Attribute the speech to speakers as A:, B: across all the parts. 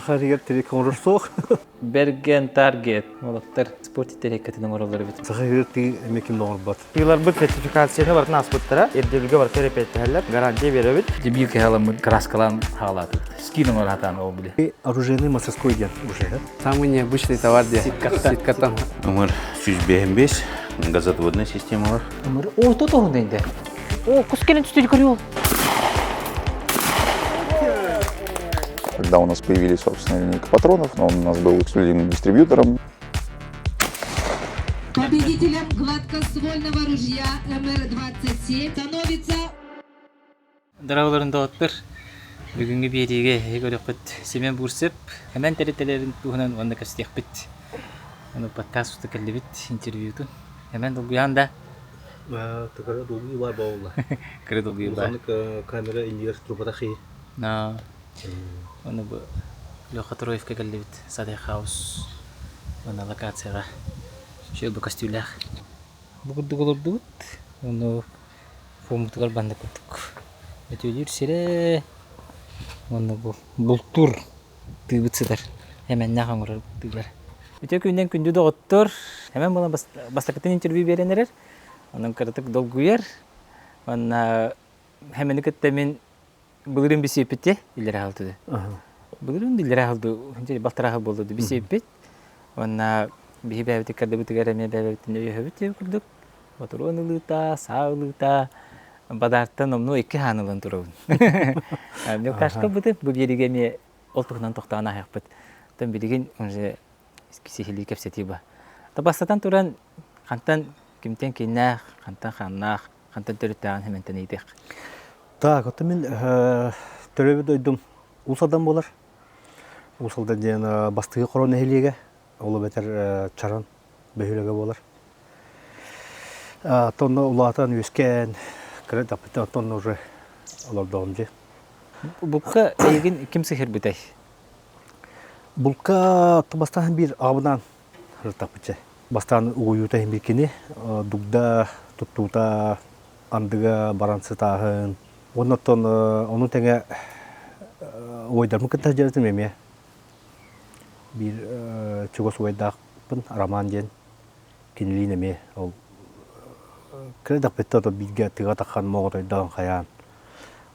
A: Саха иһигэр тирик оҥорор суох.
B: Берген Таргет уолаттар спорт тириэккэтин оҥороллор эбит.
A: Саха иһигэр тыы эмиэ ким да оҥорбот.
C: Тыыларбыт сертификацияны барытын ааспыттара. Ирдэбилгэ барыта эрэпиэттэһэллэр. Гарантия биэрэбит.
B: Дебил кэһэламмыт краскалаан хаалаатыбыт. Скин оҥоро сатаан ол били.
A: Оружейный мастерской диэн уже.
D: Самый необычный товар диye. Ситкаттан.
E: Ымыр 105 газотводная системалар.
B: Ымыр о то тоһун О, кус кэлин түстү көрү
F: Когда у нас появились собственная линейка патронов, но он у нас был эксклюзивным дистрибьютором.
G: Победителем гладкоствольного ружья МР-27 становится...
B: Дороголарын доҕоттор, бүгүҥҥү биэриигэ эһиги көрүөххүт Семен Бурцев Эмэн тэрилтэлэрин туһунан уонна кэпсэтиэхпит. Ону подкаст усту кэллибит интервьютун. Эмэн долгуйаан да?
A: Кыра долгуйуу баар буолла.
B: Кыра долгуйуу баар.
A: Улаханнык камера иннигэр турбатах киһи.
B: Ону бу Леха Троевка кэллибит Садай Хаус уонна локацияҕа үчүгэй бу көстүүлээх. Бу курдук олордубут. Ону фоммутугар банна курдук өтүөлүүр сирэ уонна бу бултуур тыыбыт сытар эмэннээх оҥорор тыылар. Үтүө күнүнэн күндү доҕоттор! Эмэн буолан бастакытын интервью биэрэн эрэр. Онон кыратык долгуйар. Уонна Хэмэни кытта мин былырыын бисиэппит илэрэ хаалты. Былырыын да илэрэ хаалды, балтараа хал буолла бисиэппит. Уонна биһи бэйэбит иккардыбытыгар эмиэ бэйэбитин өйөһөбүт диэн курдук. Ботуруон ылыыта, саа ылыыта, бадаартан номнуо икки хаан ылан турабын. Мелкашка бытын бу биэригэ эмиэ ол туһунан тохтоон ааһыахпыт. Оттон билигин уже сиһилии кэпсэтии ба. Бастатан туран, хантан кимтэн кииннээх, хантан хааннаах, хантан төрүттээҕин хэмэнтэн ыйытыах.
A: Так, оттон мин төрөөбүт дойдум Уус Алдан буолар. Уус Алдан диэн Бастыгы Хоро нэһилиэгэ, ол эбэтэр Чаран бөһүөлэгэ буолар. Оттон улаатан үөскээн, кыра таппыта оттон уже олордоҕум дии.
B: Булка эйигин ким сыһырбытай?
A: Булка бастаан биир аҕабынаан ырытаппытча. Бастаан угуйуута иһин кини дугда туттуута андыга баран сытааһын. Уонна оттон ону тэҥэ уойдарбын кытта сылдьарытым эмиэ. Биир чугас уойдаахпын Роман диэн кинилиин эмиэ ол кыра эрдэхпиттэн ото бииргэ тыга таххан моҕотойдоон хайаан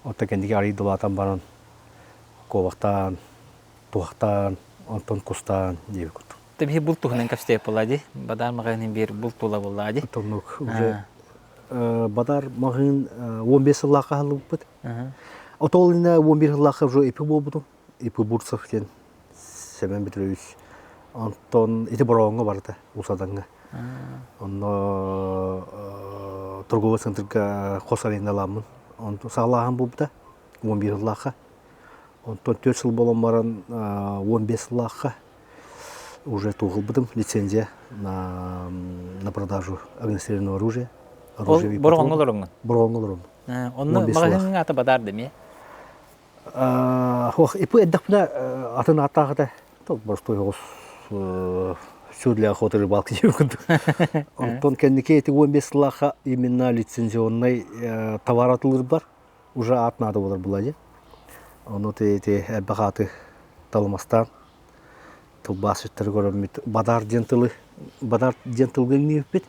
A: оттон кэнники арыый дулаатан баран куобахтаан туһахтаан онтон кустаан диэбит курдук.
B: Биһи булт туһунан кэпсэтиэп буолла дии. Бадар маҕаһыын биир булт тула буолла дии.
A: Тоннук уже Бадар маҕаһыын 15 сыллаахха аһыллыбыппыт. Отол иннэ 11 сыллаахха уже ИП буолбутум. ИП Бурцев диэн Семен Петрович. Онтон ити Бороҕоҥҥо барыта Усадаҥҥа. Онно торговый центрга хос арендаламмын. Онтон саҕалааһын буолбута 11 сыллаахха. Онтон 4 сыл буолан баран 15 сыллаахха уже туох ылбытым лицензия на, на продажу огнестрельного оружия.
B: Ол Бороҕоҥҥо олороҥҥун?
A: Бороҕоҥҥо олоробун.
B: Онно маҕаһыыҥҥа ата бадар дэмиэ?
A: Ох, ипы эрдэхпинэ атын ааттаах этэ. Боростуой оҕус все для охоты рыбалки диэн курдук. Онтон кэнники эти 15 сыллаахха именно лицензионный товар атылыырбар уже аат наада буолар була дии. Ону ти элбэх ааты талымастаан тылбаасчыттары көрөммүт бадар диэн тылы бадар диэн тылга иҥниэппит.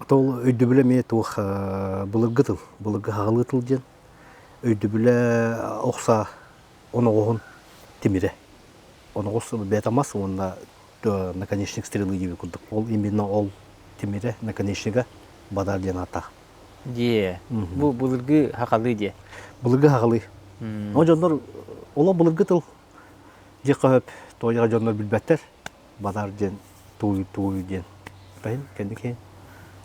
A: Ол өйдөбүлэ эмиэ туох былыргы тыл, былыргы хаҕылыы тыл диэн өйдөбүлэ охса оноҕоһун тимирэ. Оноҕос бэйэтэ мас уонна наконечник стрелы диэбит курдук. Ол именно ол тимирэ наконечнига бадар диэн ааттаах.
B: Дьиэ. Бу былыргы хахалыы дьиэ.
A: Былыргы хахалыы. Ол дьоннор олох былыргы тыл диэххэ сөп. Тоҕо дьоннор билбэттэр. Бадар диэн тууй тууй диэн. Бэйин кэнники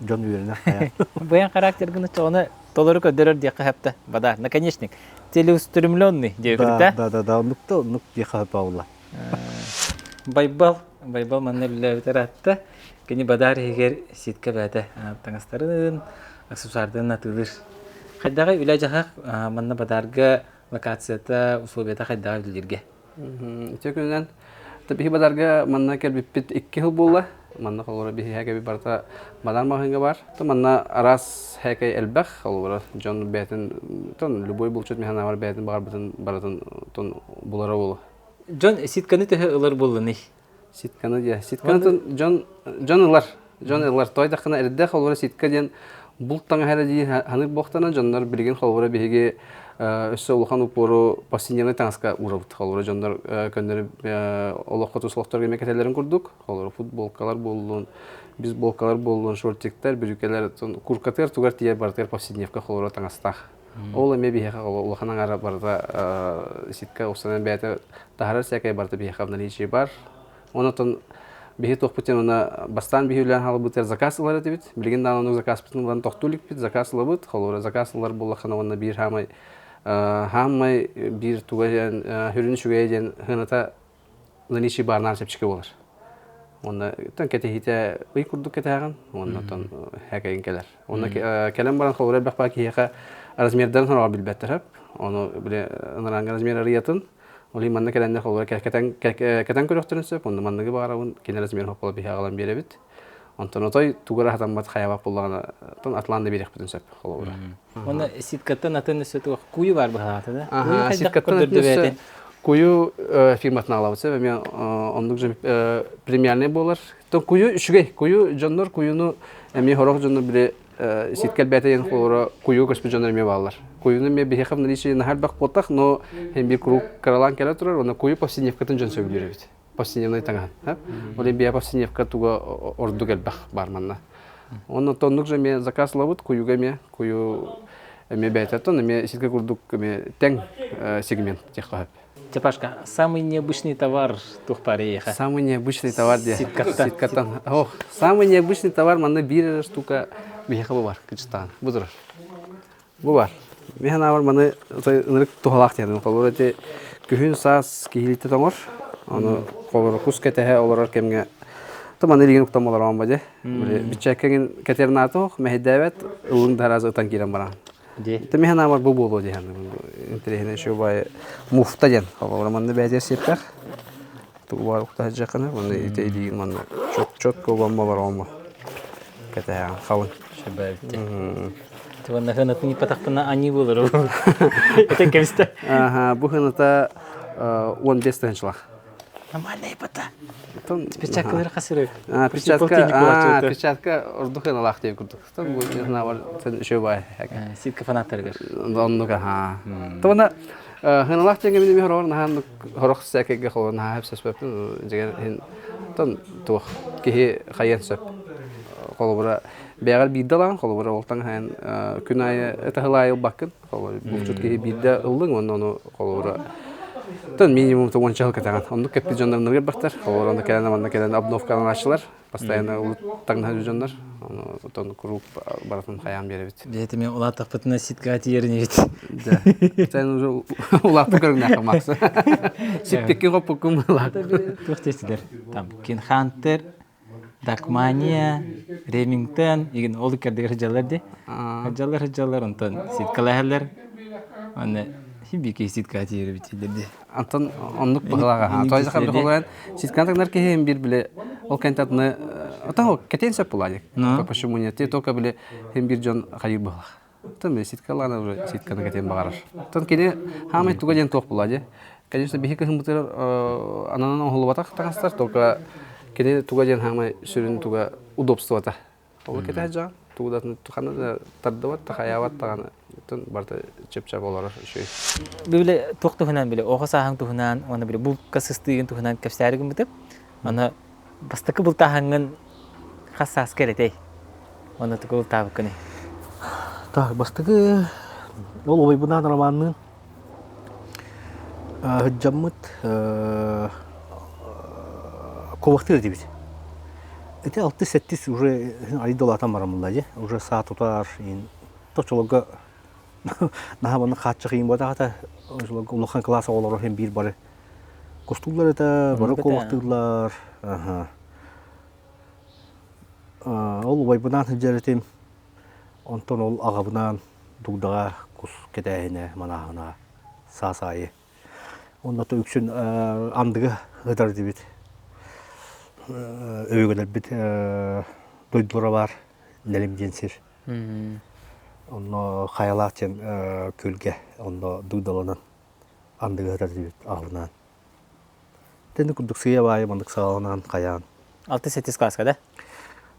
A: дьон үөрэнэр хайа.
B: Быйан характергын оччоҕуна толору көрдөрөр диэххэ сөптө. Бадар, наконечник. Целеустремленный диэбит
A: да? Да, да, да, оннук да, оннук диэххэ сөп буолла.
B: Байбал, Байбал манна үлэлээбит ыраатта. Кини бадаар иһигэр ситка бэйэтэ таҥастарын, аксессуардарын атыылыыр. Хайдаҕый үлэ-дьаһах манна бадаарга локацията, условията хайдаҕый үлэлииргэ?
D: Үтүө күнүнэн. Биһи бадарга манна кэлбиппит икки сыл буолла. Манна холобура биһи һээкэби барыта бадар маҕаһыыҥҥа баар. Манна араас һээкэй элбэх. Холобура дьон бэйэтин тон любой булчут механавар бэйэтин баҕарбытын барытын тон булара буолуо.
B: Дьон ситканы төһө ылар буоллуный?
D: Ситканы диэ. Ситканы дьон дьон ылар. Дьон ылар. Тойдахына эрдэ холобура ситка диэн булт таҥаһа эрэ дии ханык буохтана дьоннор билигин холобура биһиги өссө улахан упору повседневный таҥаска уурабыт. Холобура дьоннор көннөрү олоххо тус олохторго эмиэ кэтэллэрин курдук. Холобура футболкалар буоллун, бейсболкалар буоллун, шортиктар, бүрүкэлэр, куркатыгар тугар тиийэр барытыгар повседневка холобура таҥастаах. Ол эмиэ биһиэхэ улахан аҥара барыта ситка устанан бэйэтэ таһарар сээкэй барыта биһиэхэ в наличии бар. Онон биһи туохпут диэн уонна бастаан биһи үлээн хаалбытыгар заказ ылар этибит. Билигин даҕаны оннук заказпытын ылан тохтуу иликпит. Заказ ылабыт. Холобура заказ ылар буоллаххына уонна биир хаамай хаамай биир туга диэн хүрүн үчүгэйэ диэн сыаната наличие баарнаан чэпчэки буолар. Уонна кэтэһиитэ ый курдук кэтэһэҕин, уонна оттон һээкэйин кэлэр. Уонна кэлэн баран холобура элбэх баар киһиэхэ размердарын сороҕор билбэттэр сөп. Ону били ынараҥҥа размер арыйатын, ол иһин манна кэлэннэр холобура кэтэн кэтэн көрүөхтэрин сөп, онно манныгы баҕарабын, кини размер хопполо биһи аҕалан биэрэбит. Онтон отой тугу эрэ хатаммат хайабат буоллаҕына, оттон атлаан да биэриэхпитин сөп холобура.
B: Уонна ситкаттан атын өссө туох кую баар быһаата да?
D: Кую ситкаттан атын өссө кую фирматын аҕалабыт сөп эмиэ оннук же премиальный буолар. То кую үчүгэй. Кую дьоннор куюну эмиэ хорох дьоннор били ситка элбээтэ диэн холобура кую көспүт дьоннор эмиэ бааллар. Куюну эмиэ биһиэхэ в наличии наһаа элбэх буолтах, но һин биир куруук кыралаан кэлэ турар, уонна кую повседневкатын дьон сөбүлүүр эбит. Повседневный таҥаһын. Ол биһиэхэ повседневка туга ордук элбэх бар манна. Онно тоннук же эмиэ заказ ылабыт, куюга эмиэ, кую эмиэ бэйэтэ эмиэ ситка курдук эмиэ тэҥ сегмент диэххэ сөп.
B: Чапашка, самый необычный товар туох баар эйиэхэ?
D: Самый необычный товар диэ. Ситкаттан. Ситкаттан. Ох, самый необычный товар манна биир эрэ штука биһиэхэ бу бар, кычтаан. Бу турар. Бу бар. Мин санаабар маны ынырык туһалаах диэн. Холобур ити күһүн саас киһилиитэ тоҥор. Ону холобур кус кэтэһэ олорор кэмҥэ то маны илигин уктан олороон ба дьэ. Биччээккэҥин кэтэр наатох, мэһэйдээбэт, ыллыҥ да араас ытан киирэн баран. Дии. Мин санаабар бу буолуо дии саныыбын. Интэриэһинэй еще баай муфта диэн. Холобура манна бэйэтигэр сиэппэх. Тугу баар укта сылдьыаххына, манна ити илиигин манна чётко уган олороҕун кэтэһэҕин халыҥ.
B: Сөбөөбүттэ. Уонна хынатын иппатахпына аньыы буолар Это кэбистэ.
D: Аха, бу хыната 15 тыһынчылах.
B: Нормальная ипота. Перчаткалары хасыры.
D: Перчатка, перчатка ордук хыналаах диэн курдук. Бу хынабар үчүгэй баай.
B: Ситка фанаттарыгар.
D: Оннук аха. Тона хыналаах диэн мин хороор наһаан хорох сээкэйгэ холор наһаа сөспөппүн дьигэр иһин тон туох киһи хайыан сөп. Холобура бэйэҕэр биирдэ ылаҕын, холобура ол таҥаһын күн аайы ытаһыл аайы ылбаккын. Холобура булчут киһи биирдэ ыллыҥ уонна ону холобура тон минимум уонча сыл кэтэҕин. Оннук кэппит дьоннор ыныргырбахтар. Холобура онно кэлэн манна кэлэн обновкаланааччылар. Постоянно таҥнаһар дьоннор. Ону отон куруук барытын хайаан биэрэбит.
B: Бэйэтэ мен улааттахпытына ситка тиийэрин эбит.
D: Да. Сен уже улааппыт көрүҥнээх Макс. Сиппиккин хоппуккун улаат.
B: Туох тестилер? Там Кинхантер, Дакмания, Ремингтон, игин ол иккэрдигэр сылдьаллар дии. Сылдьаллар сылдьаллар, онтон ситкалаһаллар. Аны хибики ситка тиийэр эбит дии.
D: Антон оннук быһылааҕа. Тоойдо хабды холуйан ситкан тагнар киһи бир биле ол кэнтатны отон кэтен сөп буладик. Почему нет? Те только биле хем бир дьон хайыр быһылах. Тон биле ситкалана уже ситканы кэтен багарар. Тон кини хаамай туга диэн туох булади. Конечно, биһи кыһыммытыгар ананан оһолубатах таҥастар, только кини туга диэн хаамай сүрүн туга удобствота. Ол кэтэ сылдьаҕын, тугу да ханна да тардыбат да хайаабат даҕаны оттон барыта чып-чап олорор үчүгэй.
B: Били туох туһунан били оҕо сааһыҥ туһунан уонна били булка сыстыыгын туһунан кэпсээри гыммытым. Аны бастакы бултааһыҥҥын хас сааска эрэтэй? Уонна тугу бултаабыккыный?
A: Так, бастакы ол убайбынаан Романныын Сылдьаммыт куобахтыыр этибит. Ити алтыс-сэттис уже арыйда улаатан бараммылла дии. Уже саа тутар иин точолорго наһаа маннык хааччах иин буотаҕата улахан кылаас оҕолоро иһин биир бары кустууллар этэ, бары куобахтыыллар. Ол убайбынаан сылдьар этим. Онтон ол аҕабынаан дугдаҕа кус кэтээһинэ, манааһына саас аайы. Онно үксүн андыга ытар этибит. Өбүгэлэрбит дойдулара баар Нэлим диэн сир. Онно Хайалаах диэн күөлгэ онно дугдаланан андыга ытар этибит аҕабынаан. Тэнни курдук сыйа баайы маннык саҕаланан хайаан.
B: 6-7 класска да?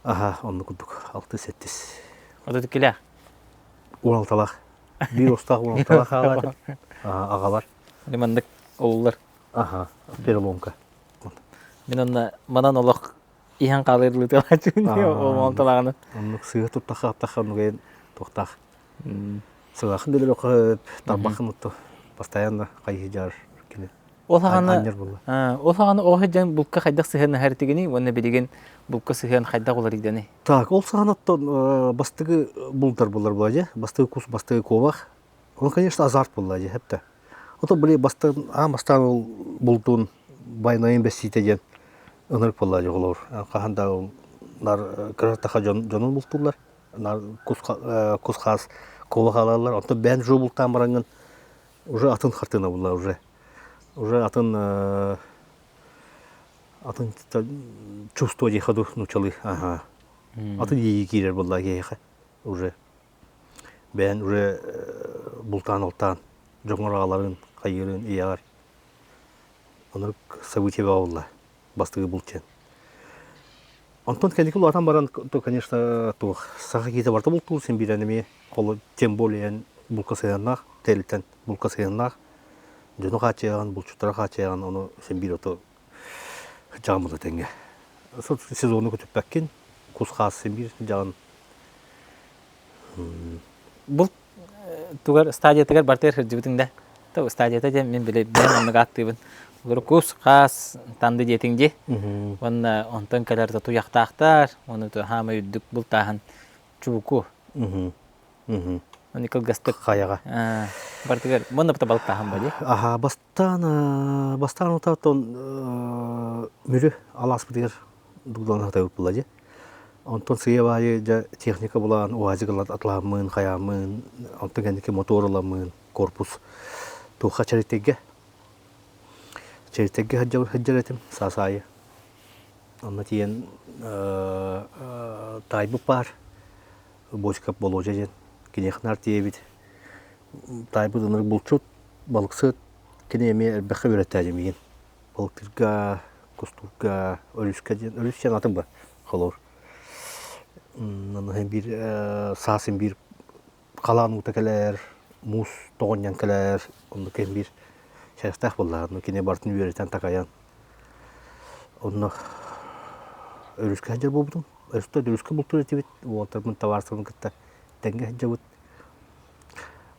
A: Аха, оннук курдук 6-7.
B: 32-лээх?
A: 16-лаах. Биир остаах 16-лаах хаалаатым. Аҕалар.
B: Маннык олулар.
A: Аха, переломка.
B: Мин онно манан олох иһэн хаалыыр Онталаҕына.
A: Оннук сыыһа туттахха аттахха оннук туохтаах. Сылаахын дэлэр тарбахын отто постоянно хайыһыдьар кини.
B: Ол хаҕана ол хаҕана оҕо сылдьан булка хайдах сыһыаннаһар этигиний уонна билигин булка сыһыан хайдах уларыйданый?
A: Так, ол саҕана оттон бастыгы булдар булар була дьэ, бастыгы кус, бастыгы куобах. Ол, конечно, азарт буолла дьэ, хэптэ. Ото били бастан аан бастаан ол бултуун байнайын бэссиитэ диэн ынырык буолла дьэ олор. Хаһан да ол нар кыратаха дьон дьонун бултууллар. Нар кус кус хаас куобах алаллар. Онтон бэйэн уже бултаан бараҥҥын уже атын хартыына булла уже. Уже атын атын чувство диэхэ дуу нууччалыы. Аха. Атын иэйии киирэр буолла киһиэхэ уже. Бэйэн уже бултаан-алтаан дьоҥҥор аҕаларын, хайыырын, ийэҕэр оннук событие буолла бастакы булт диэн. Онтон кэнники улаатан баран, то, конечно, туох саха киһитэ барыта бултуур син биирэн эмиэ тем более булка сыһыаннаах, тэрилтэн булка сыһыаннаах дьону хааччыйаҕын, булчуттары хааччыйаҕын, ону син биир ото дьаҕын тэҥҥэ. Сезону көтүппэккин, кус-хаас син биир дьаҕын
B: Булт тугар стадиятыгар бартыгар сылдьыбытыҥ да? То стадията диэн мин били бэйэм оннук ааттыыбын. Олору кус, хаас, танды диэтиҥ дии. Уонна онтон кэлэр туйахтаахтар, уонна хаамай үрдүк бултааһын чубуку. Оны кылгастык
A: хайаҕа.
B: Бартыгар муонна балыктааһын ба дии.
A: Аха, бастаан бастаан утааттан Мүрү алааспытыгар дугдалан сатабыт буолла дии. Онтон сыыйа баайы дьэ техника булаан УАЗик атылааммын, хайааммын, онтон кэнники мотуор ыламмын, корпус туохха Чэриктэйгэ Чэриктэйгэ сылдьар этим саас аайы. Онно тиийэн таайбыт баар, Бочкап Болуодьа диэн, киниэхэ наар тиийэбит. Таайбыт ынырык булчут, балыксыт, кини эмиэ элбэххэ үөрэттээдим миигин. Балыктыырга, кустуурга, өрүскэ диэн, өрүс диэн атын ба, холобур. Аны биир саас биир халаан уута кэлэр, муус тоҕунньан кэлэр, оннук кэм биир сэрэхтээх буоллаҕа. Онно кини барытын үөрэтэн такайан онно өрүскэ сылдьар буолбутум. Өрүстэ өрүскэ бултуур этибит, уолаттарбын, табаарыстарбын кытта тэҥҥэ сылдьабыт.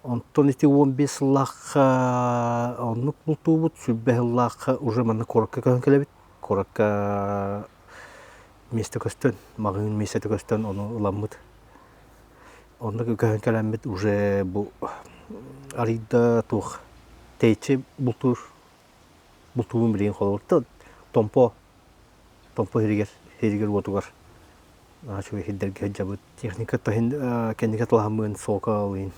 A: Онтон ити 15 сыллаахха оннук бултуубут, 120 сыллаахха уже манна куоракка көһөн кэлэбит. Куоракка миэстэ көстөн, маҕаһыын миэстэтэ көстөн ону ыламмыт. Онно көһөн кэлэммит уже бу арыйда туох тэйиччи бултуур бултуубун билигин холобур Томпо Томпо сиригэр сиригэр уотугар үчүгэй сирдэргэ сылдьабыт. Техника таһын кэнники талаһаммын суока ылыйын.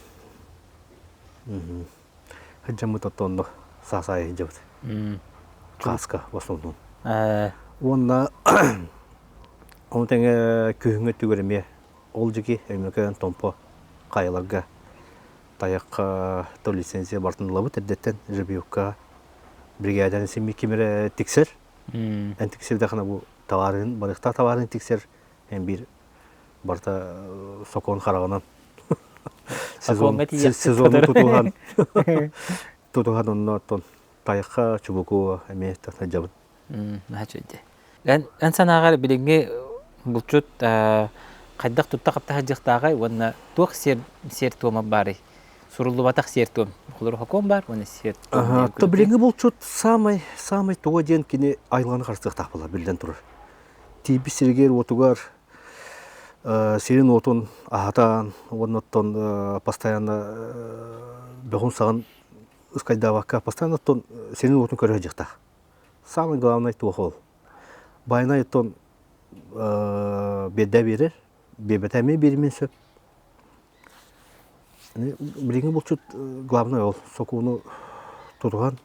A: Сылдьаммыт оттонно саас аайы сылдьабыт. Кааска в основном. Уонна ону тэҥэ күһүҥҥү өттүгэр эмиэ ол дьики Өймөкөөн Томпо хайаларга тайахха то лицензия барытын ылабыт эрдэттэн жеребьевка бригаданы син ким эрэ тиксэр. Эн тиксэрдэххинэ бу табаарын барыахтаах табаарын тиксэр эн биир барыта сокуон хараҕынан сезон сезону тутуһан тутуһан онно оттон тайахха чубуку эмиэ сылдьабын.
B: Наһаа үчүгэй. Эн эн санааҕар билиҥҥи булчут хайдах тутта-хапта сылдьыахтааҕай уонна туох сиэр сиэр-туома баарый? Суруллубатах сиэр-туом. Холобур хокуон баар уонна сиэр-туом.
A: То билиҥҥи булчут саамай саамай туга диэн кини айылҕаны харыстыахтаах буолар биллэн турар. Тиийбит сиригэр-уотугар сирин-уотун аһатан уонна оттон постоянно бөҕүн-саҕын ыскайдаабакка постоянно оттон сирин-уотун көрө сылдьыахтаах. Самый главный туох ол. Байанай оттон биэрдэ биэрэр, биэрбэтэ эмиэ биэримиэн сөп. Билиҥҥи булчут главное ол сокуону тутуһан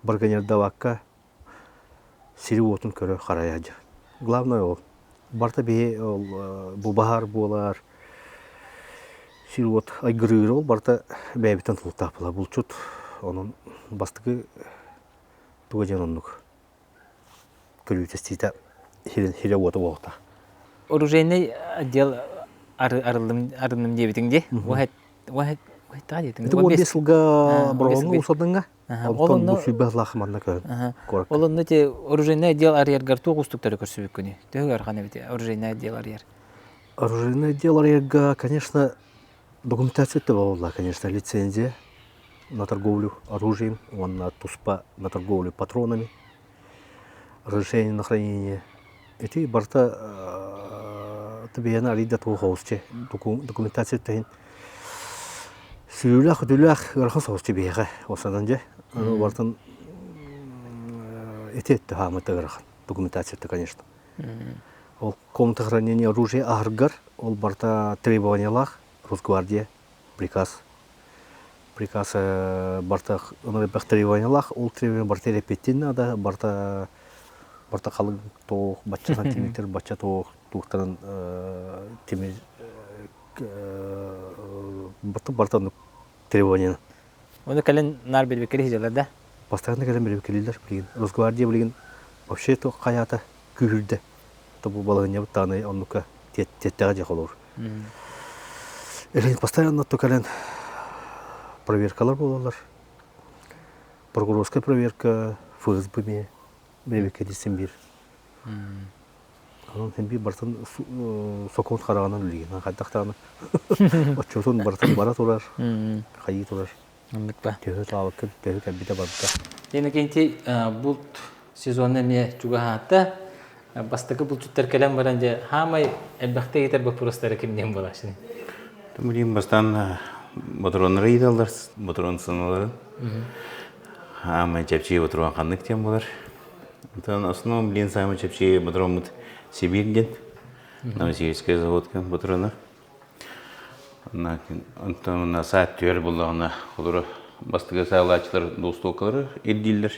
A: браконьердавакка сири-уотун көрө харайа дьэ. Главное ол. Барыта биһи ол бу баһаар буолар, сир-уот айгырыыр ол барыта бэйэбиттэн тутулуктаах буолар. Булчут онон бастакы туга диэн оннук. Көрүүтэ-истиитэ хирэ уота буолуохтаах.
B: Оружейный отдел арынным диэбитиҥ дии. Уһэт диэтиҥ.
A: Ити 15 сылга Бороҕоҥҥо Уус-Алдаҥҥа, онтон бу сүүрбэ сыллаах манна көһөн куоракка.
B: Ол онно ити оружейный отдел арыйаргар туох уустуктары көрсүбүккүнүй? Төһө ыарахан эбит оружейный отдел арыйар?
A: Оружейный отдел арыйарга, конечно, документация өттө буолла, конечно, лицензия на торговлю оружием уонна туспа на торговлю патронами, разрешение на хранение. Ити барыта бэйэни арыйда туох оҕус документация өттөһүн сүрүүлээх үтүлээх ыарахан соҕус биһиэхэ осанан дьэ аны барытын ити өттө хаамыта ыарахан документация өттө конечно ол комната хранения оружия аһаргар ол барыта требованиялаах Росгвардия приказ приказ барыта элбэх требованиялаах ол требование барыта эрэпиэттиэн наада барыта барыта халыҥ туох бачча сантиметр бачча туох туохтарын тимир барыта барыта оннук требование
B: Оны кэлин наар билбиккэ сылдьаллар да?
A: Постоянно кэлэн билбиккэлииллэр билигин. Росгвардия билигин вообще туох хайаата күүһүрдэ. Бу балаһыанньабыт даҕаны оннукка тиэттэҕэ дьэ холобур. Элин постоянно кэлэн проверкалар буолаллар. Прокурорская проверка, ФСБ эмиэ бэйэбиккэ дисин биир. Онон син биир барытын сокуон хараҕынан үлүйэн хайдах даҕаны отчуотун барытын бара турар, хайыы турар.
B: Оннук ба.
A: Төһө таабыкка төһө кэлбитэ барда.
B: Иннокентий булт сезона эмиэ чугаһаата. Бастакы булчуттар кэлэн баран дьэ хаамай элбэхтэ ыйытар боппуруостары кимниэн буолааччыный?
E: Билигин бастаан ботуруоннары ыйыталлар, ботуруон сыаналарын. Хаамай чэпчии ботуруон ханнык диэн буолар. Онтон основном блин самый чэпчии ботуруоммут Сибирь диэн. Новосибирская заводка ботуруона. Онтон саат түһэр буллаҕына холоро бастакы саалааччылар двустуолкалары ирдииллэр.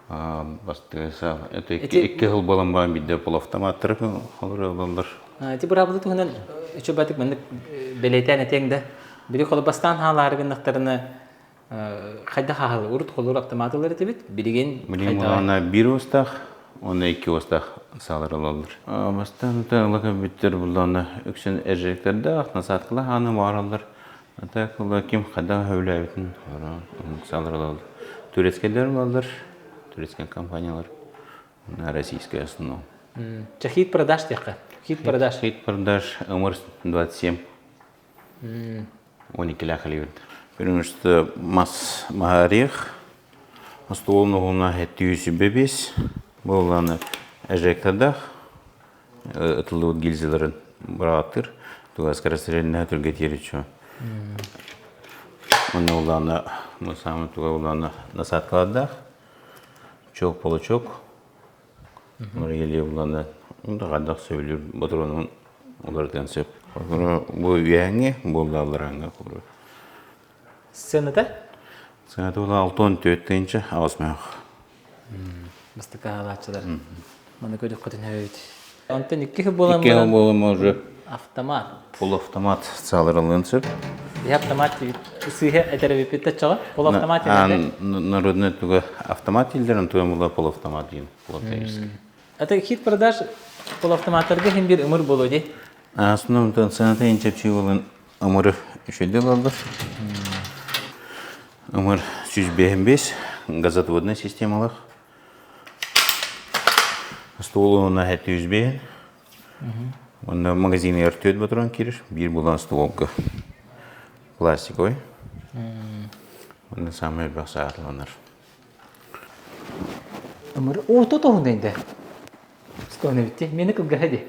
E: Бастакы саал это икки сыл буолан баран биирдэ полуавтоматтары холоро ылаллар.
B: Ити быраабыла туһунан үчүгэй маннык бэлиэтээн этиэҥ да. Били холобастаан хаалаары гыннахтарына хайдах хаалар? Урут холуур автомат ылар этибит, билигин
E: Билигин уонна биир уостаах, уонна икки уостаах саалар ылаллар. Бастаан ыла кэлбиттэр буллаҕына үксүн эржектердээх, насадкалаах ааны баараллар. А так ким хайдах сөбүлээбитин саалар ылаллар. Турецкайдар ылаллар, турецкай компаниялар, российская основном.
B: Хит продаж диэххэ. Хит продаж.
E: Хит продаж МР 27. 12 калибр. Потому что мас маһариэх, остуолун уһуна 705, буолланы эжектордаах, ытыллыбыт гильзаларын бырааттыр, туга скорострельная түргэтиэр үчү. Онно улаана, самый туга улаана насадкалардаах, чок получок, Мария хайдах сөбүлүүр ботуруонун уларытыан сөп. Бу үөһэҥҥи буоллааллараҥҥа куру.
B: Сцената?
E: Сцената була 64 тыһыынча аҕыс мөөх.
B: Бастакы аалааччылар. Маны көрүөххүтүн өбүт. Онтон икки жыл буолан
E: Икки жыл буолан уже
B: автомат.
E: Полуавтомат сааларылыан сөп.
B: Биһи автомат сыыһа этэрэ чоҕо. Полуавтомат
E: Народный туга автомат дииллэр, онтуга була полуавтомат диэн полуавтоматический.
B: Это хит продаж полуавтоматтарга хин бир ымыр болу ди.
E: Основном цената инчепчи болан ымыры үчүгэй баллар. Ымыр 105 газотводная системалар. Столуна 705. Онно магазиныгар түөрт батаран киирэр, биир булан стволга пластиковый. Онно самый элбэх саатыланар.
B: Ымыр ото тоһун инде. Сконы битти. Мени кылгаһа ди.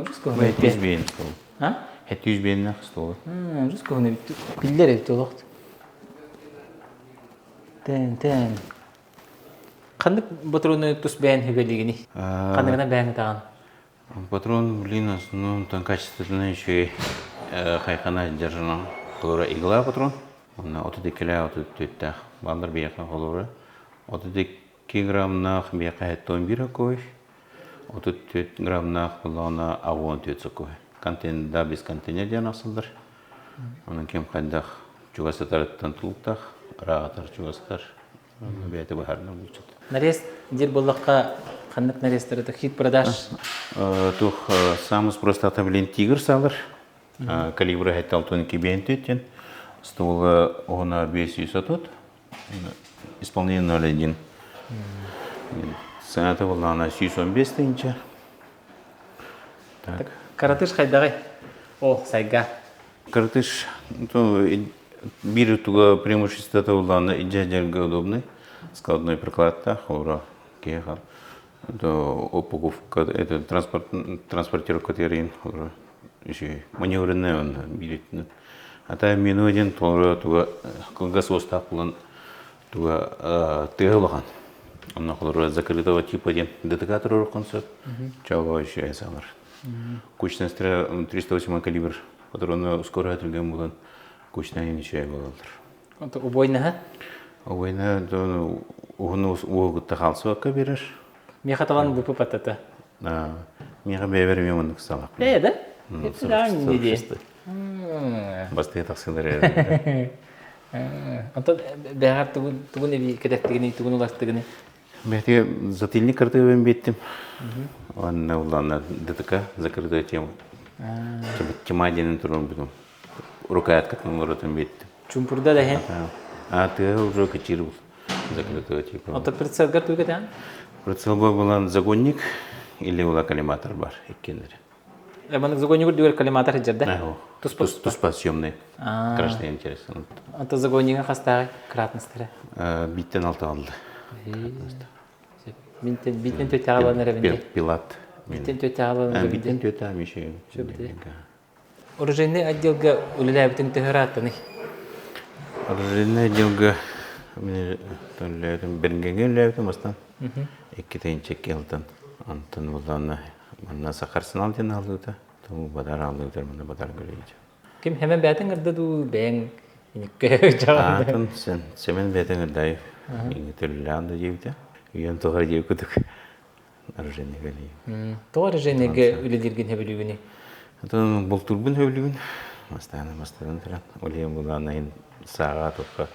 B: Русского
E: битти. 705 стол. А? 705 стол.
B: Русского битти. Биллер эбит олохт. Тен тен. Ханнык патроны тус бэйэн хүгэлигини? Ханныгынан бэйэн ытаҕын?
E: Патрон, блин, основном там качественный еще и хайхана держана. Холура игла патрон. Онно 32 34 Баллар биэхэ холура. 32 граммнаах биэхэ 71 окой. 34 граммнаах буллаҕына 64 сокой. Контейнер да без контейнер диэн ахсыллар. Онон ким хайдах чугас сытарыттан тулуктаах, ыраатар чугас сытар. Бэйэтэ быһаарына булчут.
B: Нарез диир буоллахха ханнык нарезтары хит продаж?
E: Туох самый просто билин тигр салар. Калибры 7 кибиэнтүттен. Ствола уһуна 530. Исполнение 0,1. Цената буоллаҕына 115 тыһыынча. Так.
B: Каратыш хайдаҕый? О, сайга.
E: Каратыш биир туга преимуществота буоллаҕына илдьэ сылдьарга удобный. Складной прокладтаах, олоро киһи хал. Упаковка, это транспорт, транспортировка тиэрин, олоро үчүгэй. Маневренный он биир Ата мину диэн толору туга кылгас уостаах булан туга тыа улахан. Онно холорура закрытого типа диэн ДТК туруоруккун сөп. Чао еще салар. Кучностра 308 калибр патроны скоро түргэн булан кучная ничего болалар.
B: Убойнаһа?
E: Убойна уһун уогутта халсыбакка берер.
B: Миэхэ талан бупу патата.
E: Миэхэ бэйэбэр эмиэ маннык салах.
B: Э, да? Это
E: Бастыйа тахсылар эрэ.
B: Онтон бэҕэр тугун тугун эбии кэтэттигиний, тугун уластыгыный?
E: Бэти затыльник картыбын биттим. Онна уллана ДТК закрытая тема. Тема диэн туран бутум. Рукояткатын олоротун биттим.
B: Чумпурда да хен.
E: А ты уже качир закрытого типа.
B: Онтон прицелгар тугу кэтэн?
E: Прицелга булан загонник или ула коллиматор бар иккеннери.
B: Маннык загоннигур дүгэр коллиматор сылдьар
E: Туспа туспа съемный. Красный интересно.
B: Ата загоннига хастааҕый кратностара?
E: Биттен алта алды.
B: Бинтен битен төтө алан эребинде.
E: Пилат.
B: Битен төтө алан
E: эребинде. Битен төтө амиши.
B: Оружейный отделга үлэлээбитин төһө ырааттаный?
E: Оружейный отделга мен үлэлээбитим Бергенге үлэлээбитим бастан. Икки тыһыынча алтан. Онтон буллаана манна Сахарсенал диэн аалыыта. Тому бадар аалыытар манна бадар гөлөйдө.
B: Ким хэмэн бээтин ырда дуу бэйэҥ иникке
E: Аатын сен Семен бээтин ырдаев иҥи төллөөн да диэбитэ. Үйэн тоҕо диэбит кудук оружейный гөлөйү.
B: Тоҕо оружейныйга үлэлииргин сөбүлүүгүнүй?
E: Отон бултуурбун сөбүлүүбүн. Бастаан бастаан туран олиен булаан сааға топка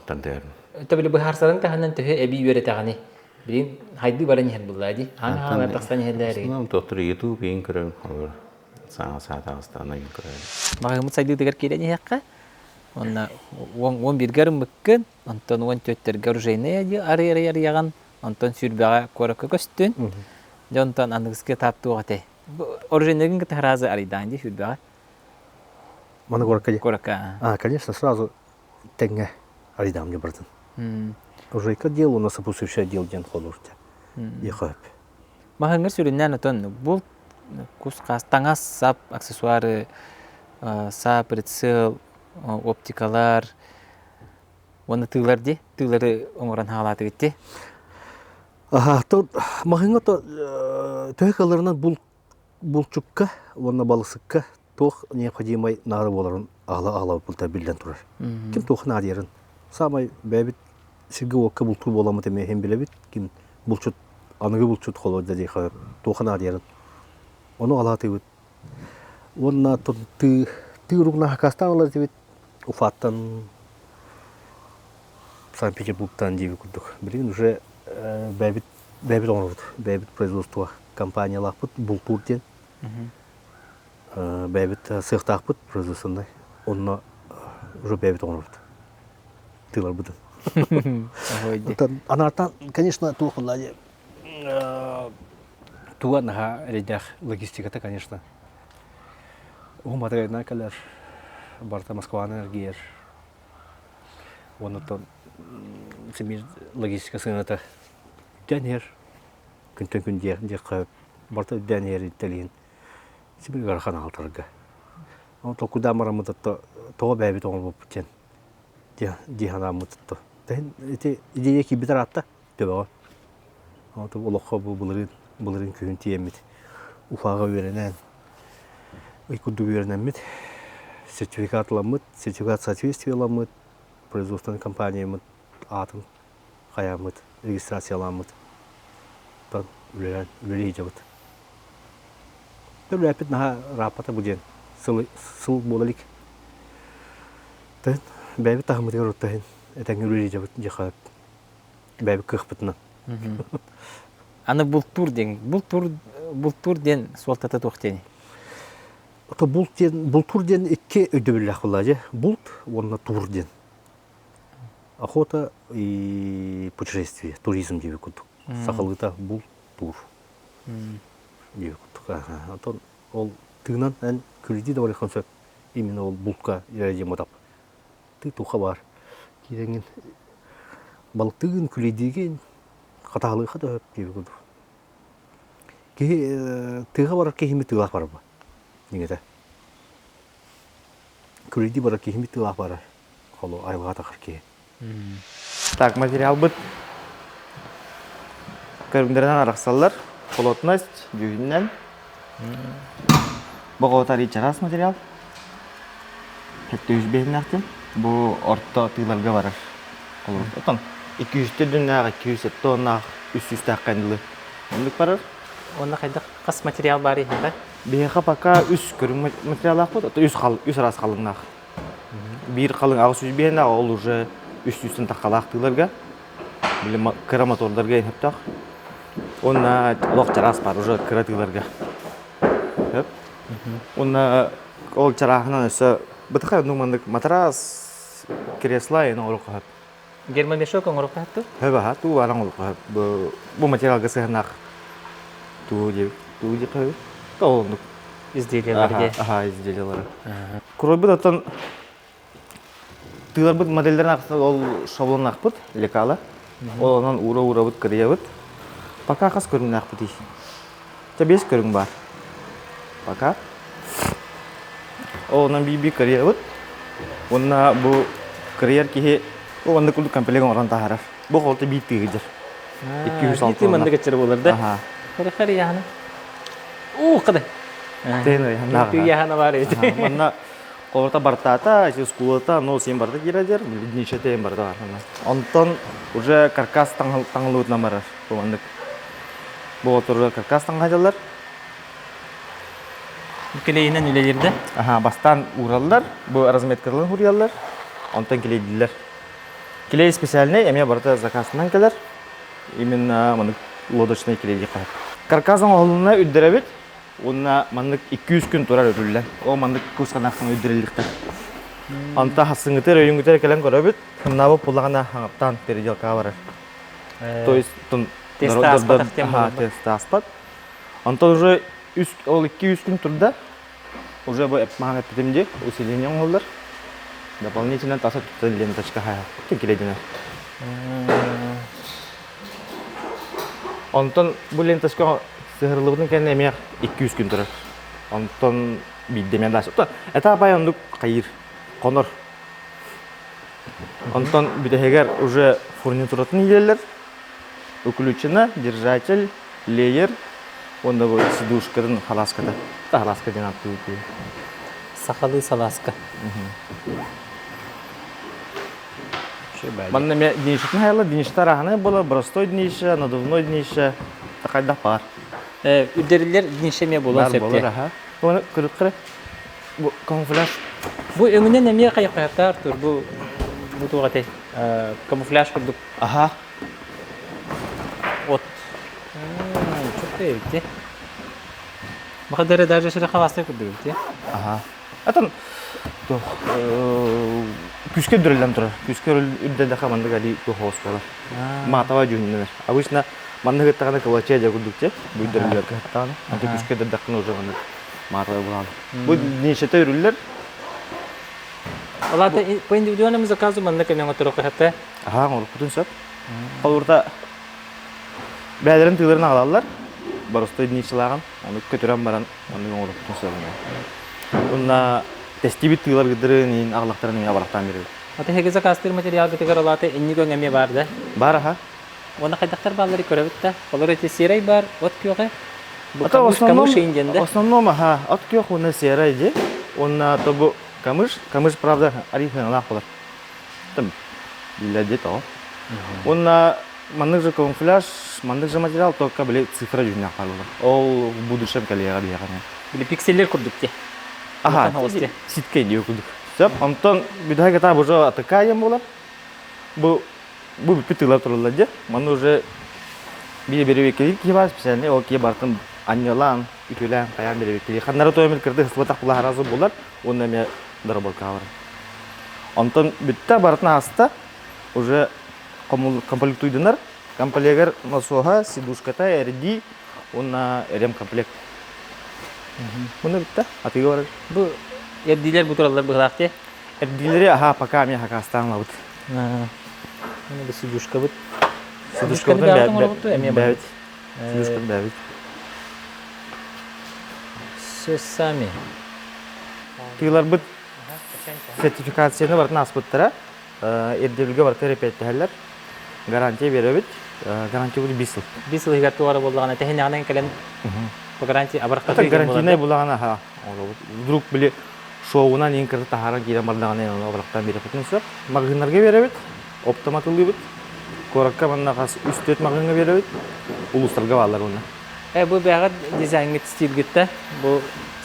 E: тандыарым.
B: Төбүлү быһаарсарын таһынан төһө эбии үөрэтэҕиний? Билин хайдыы баран иһэр буллаа дии. Аан хаалар тахсан иһэллээри.
E: Основном доктор YouTube иин көрөм олор саҥа саатаҕыстаана иин көрөм.
B: Маҕаһыыммыт сайдыытыгар киирэн иһиэххэ. Уонна уон бииргэ арыммыккын, онтон уон түөттэргэ оружейнай арый арыйаҕын, онтон сүүрбэҕэ куоракка көстүн. Дьэ онтон аныгыскы этап туох этэй? Оружейныйгын кытта сразу арыйдаан дии сүүрбэҕэ.
A: Маны куоракка дии?
B: Куоракка.
A: А, конечно, сразу тэҥҥэ арыйдаам бардым. Оружейка отдел, у нас сопутствующий отдел диэн холуурта. Диэхэ
B: Маһыҥҥа сүрүннээн отон булт, кус-хаас, таҥас, сап, аксессуары, саа, прицел, оптикалар уонна тыылар дии. Тыылары оҥорон хаалаатыгыт дии.
A: Аха, то маһыҥҥа то төһө кылларынан булт булчукка уонна балысыкка туох необходимай наада буоларын аҕала-аҕалабыт биллэн турар. Ким туох наадыйарын. Саамай бэйэбит сиргэ-уокка бултуур буоламмыт эмиэ иһин билэбит. Ким булчут, аныгы булчут холуодьа диэхэ туоха наадыйарын. Ону аҕалаатыыбыт. Уонна тыы тыы уругуна хакастаан ылар этибит. Уфаттан Санкт-Петербургтан диэби курдук. Билигин уже бэйэбит бэйэбит оҥоробут, бэйэбит производство компаниялаахпыт бултуур диэн бэйэбит сыахтаахпыт производственнай онно уже бэйэбит оҥоробут тыыларбытын. Анаартан, конечно, туох буолла туга наһаа эрэйдээх логистиката, конечно. Уһуматыгайынан кэлэр, барыта Москванан эргийэр. Оннуттан симир логистика сыаната үрдээн иһэр. Күнтэн күн диэххэ барыта үрдээн иһэр иттэлиин симир ыарахан аҕалтарга. Ол толкуйдаан бараммыт тоҕо бэйэбит оҥорбуппут диэн дии санааммыт Ити идея киирбит араатта төбөҕө. Олоххо бу былырыын былырыын күһүн тиийэммит Уфаҕа үөрэнэн ый курдук үөрэнэммит сертификат ыламмыт, сертификат соответствия ыламмыт, производственнай компанияммыт аатын хайааммыт, регистрацияламмыт. Оттон үлэлээн үлэлии сылдьабыт. Үлэлээппит наһаа ырааппата бу диэн сыл сыл буола илик. Бэйэбит таһыммытыгар оттон этэҥҥэ үлэлии сылдьабыт диэххэ. Бэйэбит кыахпытынан.
B: Аны бултуур диэн, бултуур, бултуур диэн суолтата туох диэний?
A: Ото булт диэн, бултуур диэн икки өйдөбүллээх буолла дьэ. Булт уонна туур диэн. Охота и путешествие, туризм диэбит курдук. Сахалыыта булт, туур диэбит курдук. Отон ол тыынан эн күлүдүү да барыаххын сөп. Именно ол бултка диэн мотап. Ты туха бар. Киирэҥин балыктыгын, күлэйдиигин, хатаалыыха да сөп диэбит курдук. Киһи тыаҕа барар киһими тыылаах барар диҥэтэ. Күлэйдии барар киһими тыылаах барар. Холу айылҕа тахар киһи.
C: Так, материалбыт көрүҥнэринэн арахсаллар. Плотность, дьүһүнүнэн. Боҕотарый чараас материал. Хэттүүс биһиннэхтин. Бу орто тыыларга барар. Отон 200 дүннээх, 207 оннаах, 300 кандылы. Оннук барар.
B: Онно хайдах хас материал бар иһиэхэ?
C: Биһиэхэ пока үс көрүҥ материаллаахпыт, үс хал, үс араас халыҥнаах. Биир халыҥ 800 биһиннээх, ол уже 300-тэн таххалаах тыыларга. Били кыра мотордарга сөптөөх. Уонна олох чараас бар уже кыра тыыларга. Сөп. Уонна ол чарааһынан өссө бытаха ну маннык матрас, кресло эн оҥоруохха сөп.
B: Гермомешок оҥоруохха сөп
C: Сөп аха, туу баар оҥоруохха сөп. Бу бу материалга сыһыаннаах туу диэбит. Туу диэххэ сөп. Ол оннук.
B: Изделиелар
C: Аха, аха, изделиелары. Куройбут оттон Тыыларбыт модельдарын ахсын ол шаблоннаахпыт, лекала. Ол онон уура-уурабыт кырыйабыт. Пока хас көрүҥнээхпитий? Чэ, биэс көрүҥ баар. Пока. Ол онон биир-биир кырыйабыт. Уонна бу кырыйар киһи бу оннук курдук комплект оҥорон таһаарар. Бу холто биир тыыгы дьэр. 206
B: Биир маннык аччар буолар да?
C: Аха.
B: Хары хары яхана. Уу, қады.
C: Тыын
B: Тыяхана бар эбит.
C: Манна Холота бартаата, скулата, но сен барда киирэр, ничете барда бар. Онтон уже каркас таҥылыбытынан барар. Бу маннык. Бу отурга каркас таҥхадьаллар.
B: Килейинэн үлэлиирдэ.
C: Аха, бастаан уураллар, бу разметкаларын хуруйаллар, онтон килейдилэр. Клей специальный, эмиэ барыта заказынан кэлэр. Именно маннык лодочный клей хаһар. Каркас оҥоһулунна үрдэрэбит. Уонна маннык 200 күн турар өрүллэн. Ол маннык кусканаахтан өйдөрүллүхтэр. Онто хассыҥҥытыр өйүҥҥүтэр кэлэн көрөбүт. Хымнаабыт буллаҕына хаҥаптаан переделкаҕа барар. То есть тун
B: Тест ааспатах тем
C: тест ааспат. Онтон уже үс ол 2-3 күн турда. Уже бу маһан эппитим дии, усиление оҥоһуллар. Дополнительно таса туттан ленточка хайа. Килединер. Онтон бу ленточка сыһырыллыбытын кэннэ эмиэ 200 күн турар. Онтон биирдэ эмиэ дальше. Это оннук хайыр, хонор. Онтон бүтэһигэр уже фурнитуратын иилэллэр. Уключена, держатель, леер, уонна бу сидушкатын халааската. Халааска диэн ааттыыбыт.
B: Сахалыы салааска.
C: Манна эмиэ днищетин хайалар, днищета арааһынай буолар, простой днище, надувной днище, хайдах баар.
B: Үрдэриллэр днище эмиэ буолуон
C: сөп буолар, аха. Оны көрүк Бу камуфляж.
B: Бу өҥүнэн эмиэ хайахтаахтар тур бу бу туох этэй? Камуфляж курдук.
C: Аха.
B: От. Чөккө эбит Баха даже сире хавастай курдук эбит
C: Аха. Атын туох күүскэ үрдүрүллэн турар. Күүскэ үрдэллэхэ маннык али туох оҕус буолар. Маатаба дьүһүннэнэр. Обычно маннык ыттаҕына кылачыа дьэ курдук дьэ. Бу үрдэриллэр кыһаттаҕына. Антон күүскэ үрдэрдэххинэ уже маннык маатаба булаан. Бу ничете үрүллэр.
B: Алата по индивидуальному заказу маннык эмиэ оҥотторуохха сөп
C: Аһаа оҥоруккутун сөп. Холобурта бээлэрин тыыларын аҕалаллар. Боростой дничелааҕын ону көтүрэн баран Оннук оҥоруохпутун сөп Уонна тэстибит тыыларгыдырын иин аҕалахтарын эмиэ абарахтаан биэрэбит.
B: Аты эһиги заказтыыр материалгытыгар алаата инник өҥ эмиэ баар да?
C: Баар аха.
B: Уонна хайдахтар бааллары көрөбүт да? Олор эти серай бар, от күөҕэ. Бу камыш, камыш иин да?
C: Основном аха, от күөх уонна серай ди. Уонна то бу камыш, камыш правда арихыналаах болар. Там биллэр дии тоҕо. Уонна маннык же камуфляж, маннык же материал, только били цифра дьүһүннээх хаалла. Ол в будущем кэлиэҕэ биһиэхэ.
B: Били пикселлер курдук те.
C: Аха, ситкэй диye курдук. Сөп, онтон бүтэһик этап уже атыкаайым буолар. Бу Бу бүппүт тыылар тураллар дьэ. Манна уже биир бэрэбиэркэлиир киһи баар специальный ол киһи барытын анньыалаан, үтүөлээн, хайаан бэрэбиэркэлиир. Ханнары тооймут кырдык сылбатах була араас булар уонна эмиэ доработкаҕа барар. Онтон бүттэ барытын ааста уже комплектуйданар. Комплегар насоһа, сидушката, эрдии уонна ремкомплект. Муну бүттэ, атыыга барар.
B: Бу эрдиилэр бу тураллар быһылаах дии.
C: Эрдиилэри аха пока эмиэ хакастаан ылабыт.
B: Муну бу сидушкабыт.
C: Сидушкабытын бэбит. Сидушканы бэбит.
B: Все сами.
C: Тыыларбыт сертификацияны барытын ааспыттара. Ирдэбилгэ барыта репеттэһэллэр. Гарантия биэрэбит. Гарантия будет 5 сыл.
B: 5 сыл иһигэр туора буоллаҕына тэһинэҕинэн кэлэн по гарантия абырахтатыы
C: Гарантийнай булаҕына аха. Вдруг били шоунан иин кыры таһааран киирэн бардаҕына оны абырахтаан биэрэппитин сөп. Маҕаһыыннарга биэрэбит, оптом атыллыыбыт. Куоракка манна хас 3-4 маҕаһыыҥҥа биэрэбит. Улуустарга бааллар уонна.
B: Э, бу бэҕэ дизайҥҥыт стилгитте бу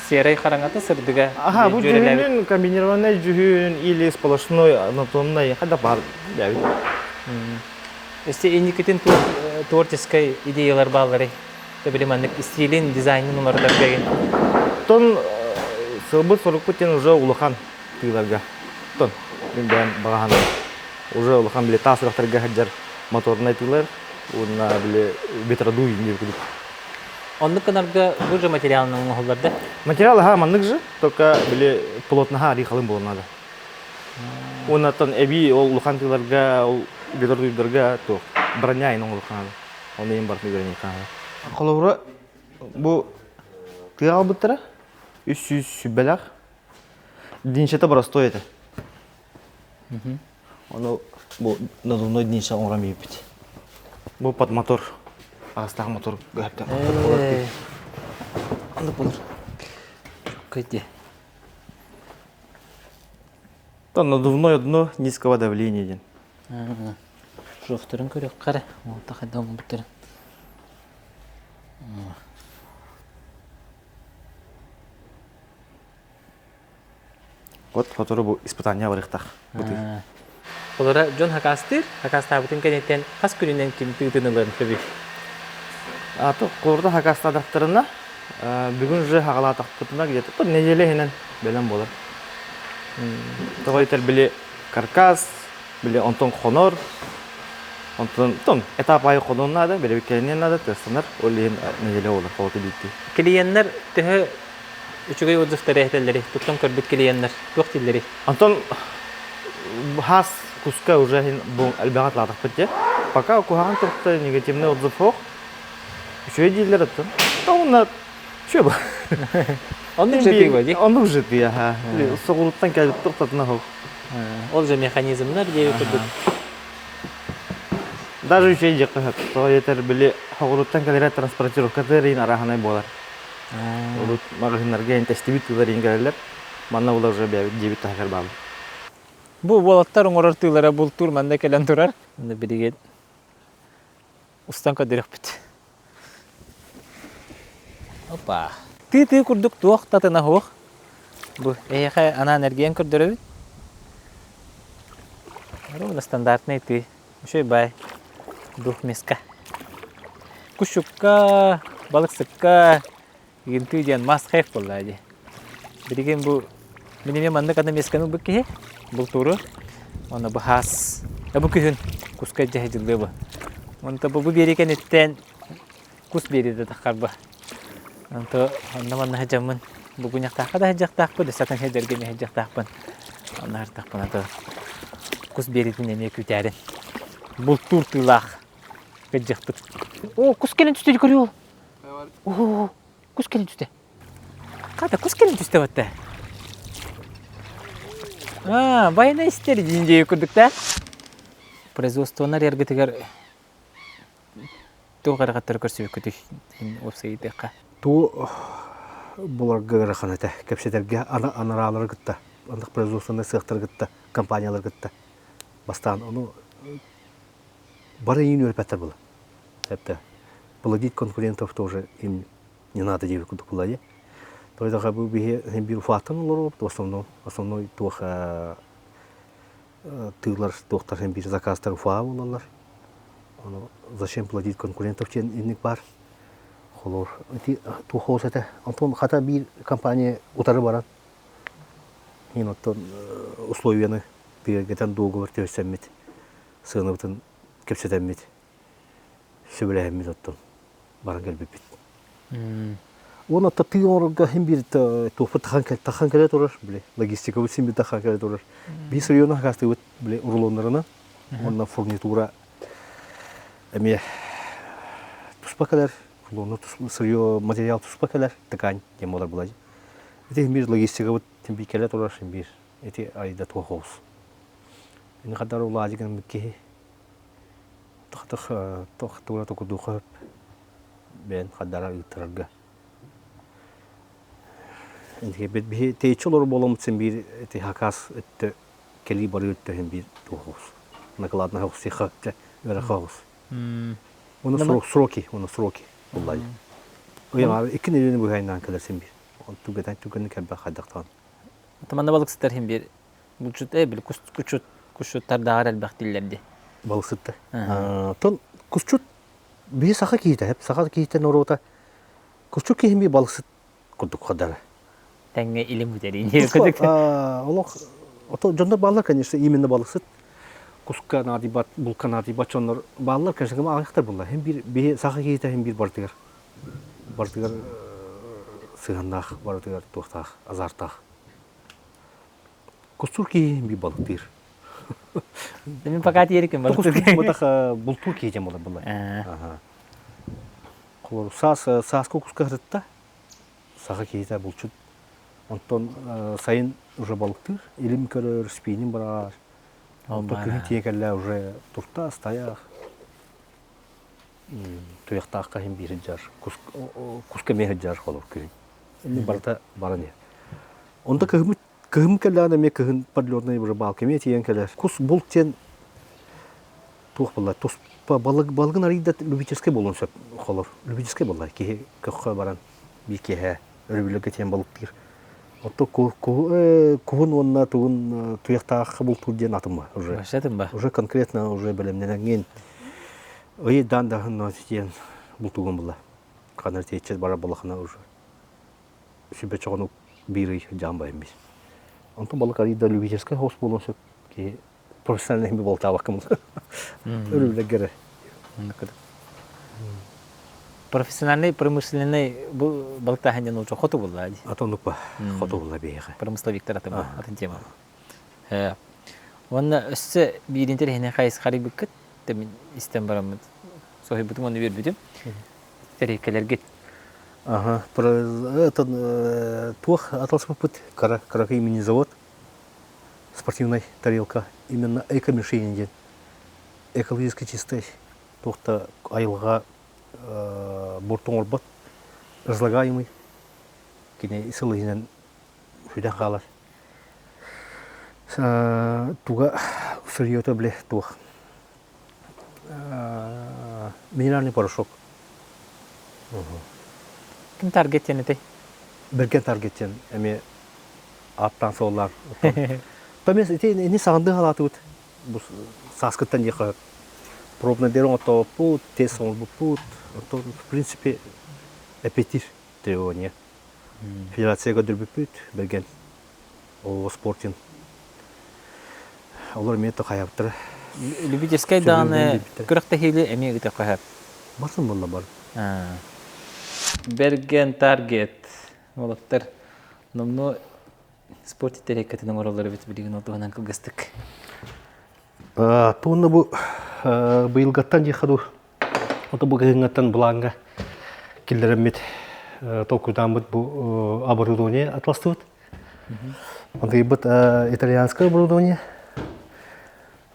B: серай хараҥата сырдыга
C: Аха, бу дьүһүнүн комбинированный дьүһүн или сплошной анатомный хада бар бэбит.
B: Өссө инникитин творческой идеялар бааллары били маннык стилин, дизайнын уларытар бэгин.
C: Тон сылбыт сорукпут тен уже улахан тыыларга. Тон мин бэйэм баҕаһаным уже улахан били таас үрахтарга сылдьар моторнай тыылар уонна били ветродуй диир курдук.
B: Оннук гынарга бу же материалынан оҥоһуллар да?
C: Материал аха маннык же, только били плотноха арыы халыҥ буолуон наада. Уонна оттон эбии ол улахан тыыларга, ол ветродуйдарга туох броня ин оҥоруохха наада. Оны иһин барытын үөрэниэххэ наада. Холобура, бу тыа албыттара 300 сүбэлэх днищета простой этэ. Ону бу надувной днище оҥорон биэрбит. Бу под мотор. Аҕыстаах мотор көһөптө. Оннук болор.
B: Кыйди.
C: То надувное дно низкого давления диэн.
B: Шофтарын көрүөххэ эрэ. Уолта хайда оҥорбуттарын.
C: Вот сотору бу испытание барыахтаах. Бытыы.
B: Олора дьон хакастыыр, хакастаабытын кэнниттэн хас күнүнэн ким тыытын ылыан сөбүй?
C: Аты куорда хакастаатахтарына, бүгүн уже хагалаатахпытына где-то бір неделя иһинэн бэлэм буолар. Тоҕо этэр били каркас, били онтон хонор, онтон тон этап айы хонуон наада, бэрэбиккэлэниэн наада, тыастанар, ол иһин неделя буолар холоту биирдии.
B: Клиеннэр төһө үчүгэй отзывтары этэллэрий, туттан көрбүт клиеннэр туох дииллэрий?
C: Онтон хас куска уже бу элбэҕи атлаатахпыт дьэ. Пока куһаҕан турукта негативный отзыв суох. Үчүгэй дииллэр оттон. Онно үчүгэй бу.
B: Оннук же ты ди.
C: Оннук же ты, аха. Соҕуруттан кэлбит туохтатына суох.
B: Ол же механизмнар диэби курдук.
C: Даже үчүгэй диэххэ сөп. Тоҕо диэтэр били соҕуруттан кэлэрэ транспортировка тыырыйын арааһынай буолар. Урут маҕаһыыннарга тэстибит тыылар иһин кэлэллэр. Манна була уже бэйэбит дьиэбит таһыгар бааллар.
B: Бу уолаттар оҥорор тыылара бултуур манна кэлэн турар. Билигин устан көрдөрүөхпүт. Опа. Тыы-тыы курдук туох татына суох. Бу эһиэхэ анаан эргийэн көрдөрөбүт. Ровно стандартный тыы. Үчүгэй бай. Двухмеска. Кущукка, балыксыкка игинтыы диэн must have буолла дии. Билигин бу мин эмиэ маннык аны миэскэни ылбыт киһи бултууру уонна бу хаас бу күһүн куска илдьэ сылдьыллыа бу. Онто бу бу биэрии кэнниттэн кус биэриитэ таххарба. Онто онно манна сылдьаммын бугуньахтаахха да сылдьыахтаахпын, өссө атын сирдэргэ эмиэ сылдьыахтаахпын. Онно сыртахпына то кус биэриитин эмиэ күүтээрин. Бултуур тыылаах кыдьыхпыт. О, кус кэлэн түстэ көрүө. О, кус кэлэн түстэ. Хата кус кэлэн түстэ батта. А, байына истер диин дии курдук да. Производствонар эргитигэр туох эрэ көрсүбүккүтүй уопсайдыахха.
A: Туу буларга ыарахан этэ. Кэпсэтэргэ анараалары кытта, андык производственнай сыахтары кытта, компаниялары кытта бастаан ону бары иин үөрпэттэр была. Это плодить конкурентов тоже им не надо диэбит курдук була дии. Тойдаха бу биһи биир уфааттан олоробут, в основном, основной туох. Тыылар туохтар биир заказтар Уфаҕа буолаллар. Ону зачем платить конкурентов диэн инник баар. Холор ити туох оҕус этэ. Онтон хата биир компания утары баран мин оттон условияны бигэргэтэн дуогубар түһэрсэммит сыанабытын кэпсэтэммит сөбүлэһэммит оттон баран кэлбиппит. Уонна оттон тыы оҥорорго син биир туохпут тахан кэлэ турар, били логистикабыт син биир тахан кэлэ турар. Биир сырьёну хакастыыбыт били рулоннарынан уонна фурнитура эмиэ туспа кэлэр, рулонну сырьё материал туспа кэлэр, ткань диэн буолар буолар. Ити син биир логистикабыт син биир кэлэ турар, син биир ити айда туох оҕус. Ини хаддар улаадьы гыммыт киһи тох тура токурдуха бэйэн хаддара ыыттарарга. Биһи тэйиччи олорор буоламмыт син биир ити хакас өттө кэлии барыы өттө иһин биир туох накладная оҕус үөрэх оҕус. Уну сроки, уну сроки буллай. Ыйаҥар икки нэдиэлэни быһайнаан кэлэр син биир. Түгэтэн түгэнин кэлбэх хайдахтаан.
B: Манна балыксыттар иһин биир булчут э били кусчут кусчуттардааҕар элбэх дииллэр дии.
A: Балыксыттар. Тон кусчут биһи саха киһитэ, саха киһитэ норуота кусчут киһи биир балыксыт курдук хадара.
B: Тэҥҥэ илим бүтэрин.
A: Олох ото дьоннор бааллар, конечно, именно балыксыт куска наадыйбат, булка наадыйбат дьоннор бааллар, конечно, аҕыйахтар булла. Хим биир биһи саха киһитэ хим биир бартыгар бартыгар сыһыаннаах, барытыгар туохтаах, азартаах. Кустуур киһи биир балыктыыр.
B: Мин пока тиэрикин
A: балыктыыр. Ботах бултуур киһи дьон буолар булла. Холор саас сааскы куска сырытта саха киһитэ булчут. Онтон сайын уже балыктыыр, илим көрөр, спинин быраҕар. Онтон күһүн тиийэн кэллэ уже туртас, тайах. Туйахтаахха иһин биир сылдьар, куска эмиэ сылдьар холор күһүн. Инни барыта баран иһэр. Онто кыһыммыт кыһым кэллэҕинэ эмиэ кыһын подлётный рыбалка эмиэ тиийэн кэлэр. Кус булт диэн туох буолла туспа балык балыгын арыйда любительскай буолуон сөп холор. Любительскай буолла киһи көххө баран биир киэһэ өрөбүллэргэ тиийэн балыктыыр. Оттон куһун уонна тугун туйахтаах бултуур диэн атын уже. Уже конкретно уже бэлэмнэнэҥҥин ый даан даһын диэн бултуугун була. Ханар тиэччэ барар балахана уже сүбэ чоҕону биир ый дьаам байым бис. Онтон балык арыйда любительскай хост буолуон сөп киһи профессиональный болтаабаккын өрүллэргэрэ.
B: Профессиональный промышленный бу балыктааһын диэн уже хоту булла дии.
A: Атоннук ба хоту булла биһиэхэ.
B: Промысловиктар атын атын тема. Уонна өссө биир интэриэһинэй хайысхарыйбыккыт мин истэн бараммыт соһуйбутум уонна үөрбүтүм. Тэриэккэлэргит.
A: Ага, этот туох аталаспыппыт кыракый мини-завод спортивный тарелка именно эко-мишень диэн экологически чистай туох да айылҕа буорту оҥорбот разлагаемый кини сыл иһинэн сүтэн хаалар туга сырьета бile туох минеральный порошок
B: Ким таргет диэн этэй?
A: Бэргэн таргет диэн эмиэ ааттаан суоллаан. Томес ити ини саҕандыы халаатыбыт бу сааскыттан диэхэ пробно дер оҥотооппут, тест оҥорбуппут. Оттон в принципе эппиэттиир требование. Федерация көрдөрбүппүт бэргэн ол спортин олор эмиэ хайабыттара.
B: Любительскай даҕаны күрэхтэһиили эмиэ ыытыахха сөп.
A: Барсын буолла бар.
B: Бэргэн таргет уолаттар номнуо спорт тэриэккэтин оҥороллор эбит билигин ол туһунан кылгастык.
A: Туонна бу быйылгаттан диэххэ дуу ото бу кыһыҥҥаттан былааҥҥа киллэрэммит толкуйдааммыт бу оборудование атластыбыт. Антыйбыт итальянское оборудование.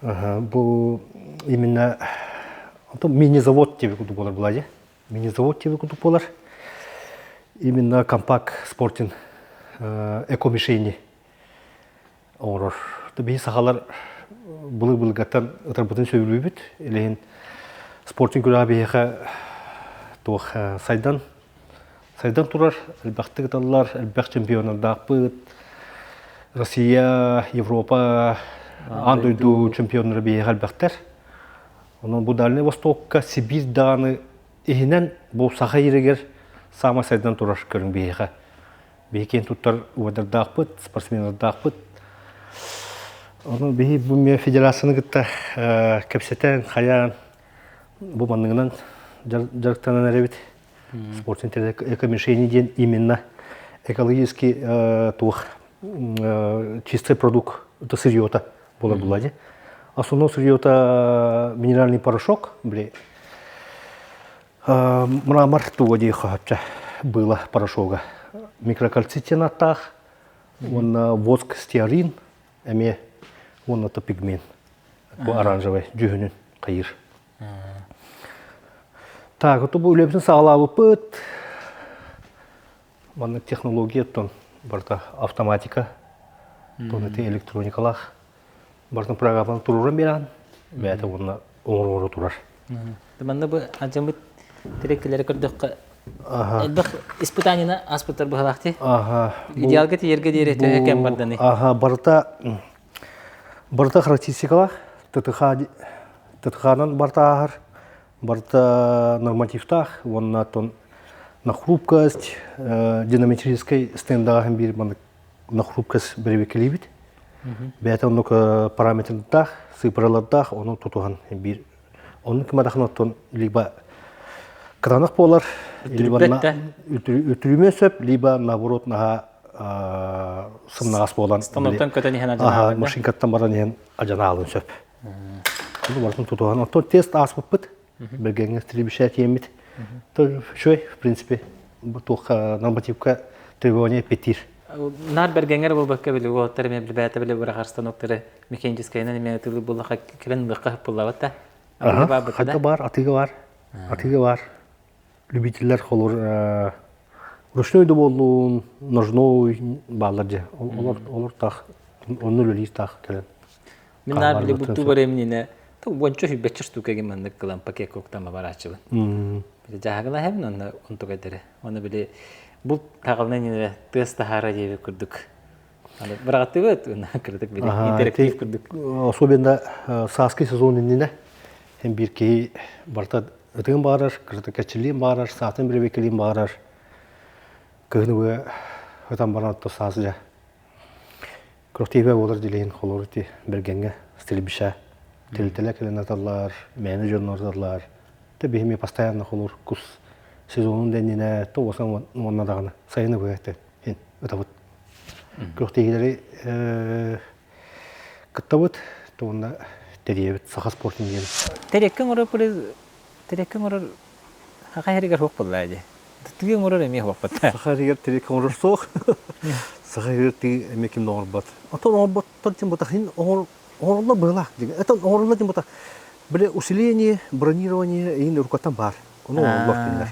A: Бу именно мини-завод тебе курдук буолар була дии. Мини-завод тебе курдук буолар. Именно компакт спортин эко-мишени оҥорор. Биһи сахалар былыр-былыргаттан ытарбытын сөбүлүүбүт. Илиһин спортинг күрэҕэ биһиэхэ туох сайдан сайдан турар, элбэхтик ыталлар, элбэх чемпионардаахпыт. Россия, Европа Аан дойду чемпионнара биһиэхэ элбэхтэр. Онон бу Дальнай Востокка Сибиир даҕаны иһинэн бу Саха сиригэр саамай сайдан турар көрүҥ биһиэхэ. Биһи киэн туттар уодардаахпыт, спортсменнардаахпыт. Ону биһи бу федерацияны кытта кэпсэтэн, хайаан бу манныгынан дьарыктанан эрэбит. Спортивный экомишени диэн именно экологический туох чистый продукт это сырьета буолар була дии. Основной сырьета минеральный порошок, били мрамор туга дии хаһапча было порошога. Микрокальцитинаттаах уонна воск стеарин эмиэ уонна то пигмент бу оранжевый дьүһүнүн хайыр. Так, бу үлэбитин саҕалаабыппыт. Маннык технология оттон барыта автоматика, тон ити электроникалаах барытын программаны туруоран биэрэн бэйэтэ уонна оҥоро турар.
B: Манна бу алдьаммыт тирэккилэри көрдөххө элбэх испытанияны ааспыттар быһалаах дии. Идеалга тиийэргэ диэри төһө кэм барданы?
A: Аха, барыта барыта характеристикалаах ТТХ ТТХ-нан барыта ааһар барыта нормативтаах уонна оттон на хрупкость динамическай стендаҕа биир маннык на хрупкость бэрэбиэркэлиибит. Бэйэтэ оннук параметрдаах, сыыппаралардаах, ону тутуһан биир оннук кымадахын оттон либо кытаанах буолар, либо үтүрүмүө сөп, либо наоборот наһаа сымнаҕас буолан
B: станоктан көтөн иһэн ажанаалын
A: машинкаттан баран иһэн ажанаалын сөп. Бу барытын тутуһан оттон тест ааспыппыт бэргэҥҥэ стрельбище тиэммит. Үчүгэй, в принципе, туохха нормативка требование эппиттиир.
B: Наар бэргэҥҥэр буолбакка били уолаттар эмиэ билбээтэ били быраҕар станоктары механическайынан эмиэ ытылы буллаха кэлэн ылыахха хыппыллабат да.
A: Хайда баар, атыыга баар. Атыыга баар. Любителлэр холур ручной да буоллун, ножной бааллар дьэ. Олор олор таах онну үлэлиир таах кэлэн.
B: Мин наар били буттуу барыам иннинэ уонча сүүрбэччэ штука гин маннык кылан пакет уктама барааччыбын. Били дьааһыгала иһэбин онно онтук эдэрэ. Оны били бу таҕылына иннинэ тыас таһаара диэбит курдук. Аны быраҕаттыбыт уонна кырдык били интерактив курдук.
A: Особенно сааскы сезон иннинэ һэн биир киһи барыта ытыгын баарар, кырдык кэччилиин баарар, саатын биребекелиин баарар. Кыһын ытан баран саас дьэ Күрэхтэһиибэ буолар дилиһин холур ити бэргэҥҥэ стрельбища тэрилтэлэр кэлэн аталлар, мээнэ дьоннор аталлар. Тэ биһими постоянно холур кус сезонун да иннинэ тоҕусан уонна даҕаны сайыны быһа ин ытабыт. Күрэхтэһиилэри кыттабыт, уонна тэрийэбит саха спортун диэн.
B: Тэриэккэ оҥорор тэриэккэ оҥорор Саха иһэригэр суох буолла дии. Тыы оҥорор эмиэ суохпут.
A: Саха иһигэр тирик оҥорор суох. Саха иһигэр тыы эмиэ ким да оҥорбот. Оттон оҥорботтор диэн ботах иһин оҥороллор быһыылаах диэн. Это оҥороллор диэн ботах били усиление, бронирование иһин рукаттан баар. Ону оҥороллор кинилэр.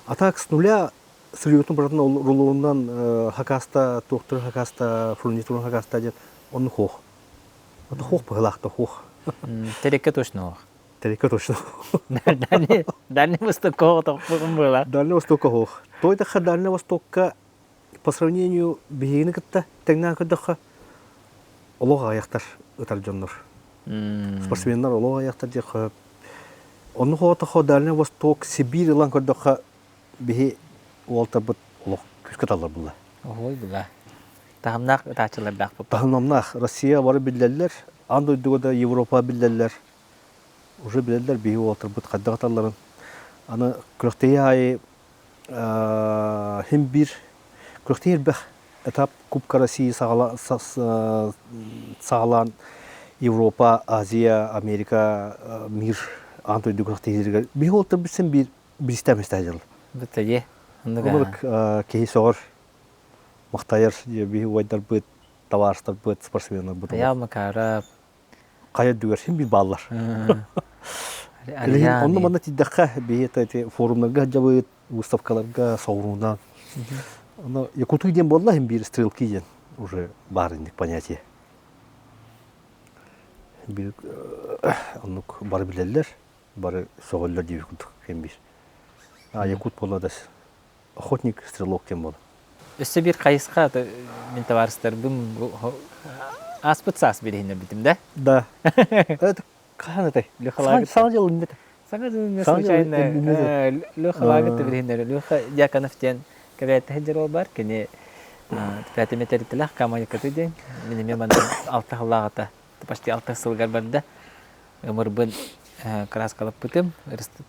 A: А так с нуля сырьетун барытын рулонунан хакаста, туохтары хакаста, фурнитурун хакаста диэн онну хуох. Это хуох быһыылаах да хуох.
B: Терекке точно хуох.
A: Тэриккэ точно.
B: Дальний Востокка тохпутум была.
A: Дальний Востокка хоох. Той дахха Дальний Востокка по сравнению биһигини кытта тэҥнээн көрдөххө олох аҕыйахтар ытар дьоннор. Спортсменнар олох аҕыйахтар диэххэ Онну хоотохо Дальний Восток Сибирь ылан көрдөххө биһи уолтарбыт олох күүскэ таллар булла.
B: Ой була. Таһымнаах ытааччылардаахпыт.
A: Таһымнаах Россия бары биллэллэр, аан дойдуга да Европа биллэллэр. Уже билэллэр биһи уолаттарбыт хайдах аталларын. Аны күрэхтэһии аайы син биир күрэхтэһии элбэх этап Кубка России саҕалаан Европа, Азия, Америка, мир аан дойду күрэхтэһиилэригэр биһи уолаттарбыт син биир биристээн сылдьаллар.
B: Бытайы.
A: Оннук киһи сөҕөр, махтайар биһи убайдарбыт, табаарыстарбыт, спортсменнарбыт.
B: Айаал Макаров,
A: хайа үрдүгэр син биир бааллар. Онно манна тиийдэххэ биһи ити форумнарга сылдьабыт, выставкаларга соҕуруунан. Ону Якутуй диэн буолла иһин биир стрелки диэн уже баар инник понятие. Биир оннук бары билэллэр, бары сөҕөллөр диэбит курдук ким биир. А якут буолла да охотник стрелок диэн буолла.
B: Өссө биир хайысха мин табаарыстарбын. Ааспыт саас билиһиннэрбитим да?
A: Да. Это хаһан этэй?
B: Леха
A: Саҥа дьыл иннэтэ.
B: Саҥа дьыл иннэ случайно Леха лагерь билиһиннэр. Леха Дьяконов диэн кэбээттэ сылдьар уол бар. Кини пятый тэрилтэлээх Камайыкаты диэн. Мин эмиэ манна алта сыллааҕыта, почти алта сылыгар барда. Ымырбын краскалаппытым.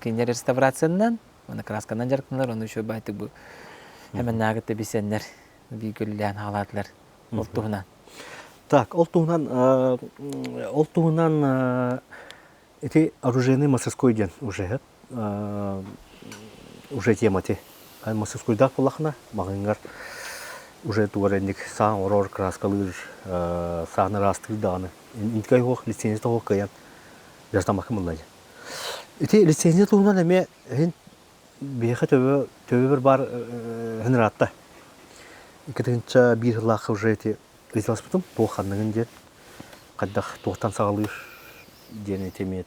B: Кинилэр реставрациянан, уонна красканан дьарыктанар, ону еще байтык бу эмэннаагыта бисэннэр бииргэлээн хаалаатылар. Ол туһунан.
A: Так, ол туһунан ол туһунан ити оружейный мастерской диэн уже уже тема ти. Мастерскойдаах буоллахына маҕыҥҥар уже тугар инник саан орор краскалыыр сааны ыраастыыр даҕаны интикай суох лицензия тоҕо кыайан дьарыктаммакка мылла дьэ. Ити лицензия туһунан эмиэ иһин биһиэхэ төбө төбөбөр баар ыраатта. 2001 сыллаахха уже ити ыйыталаспытым туох ханныгын диэн хайдах туохтан саҕалыыр диэн ити эмиэ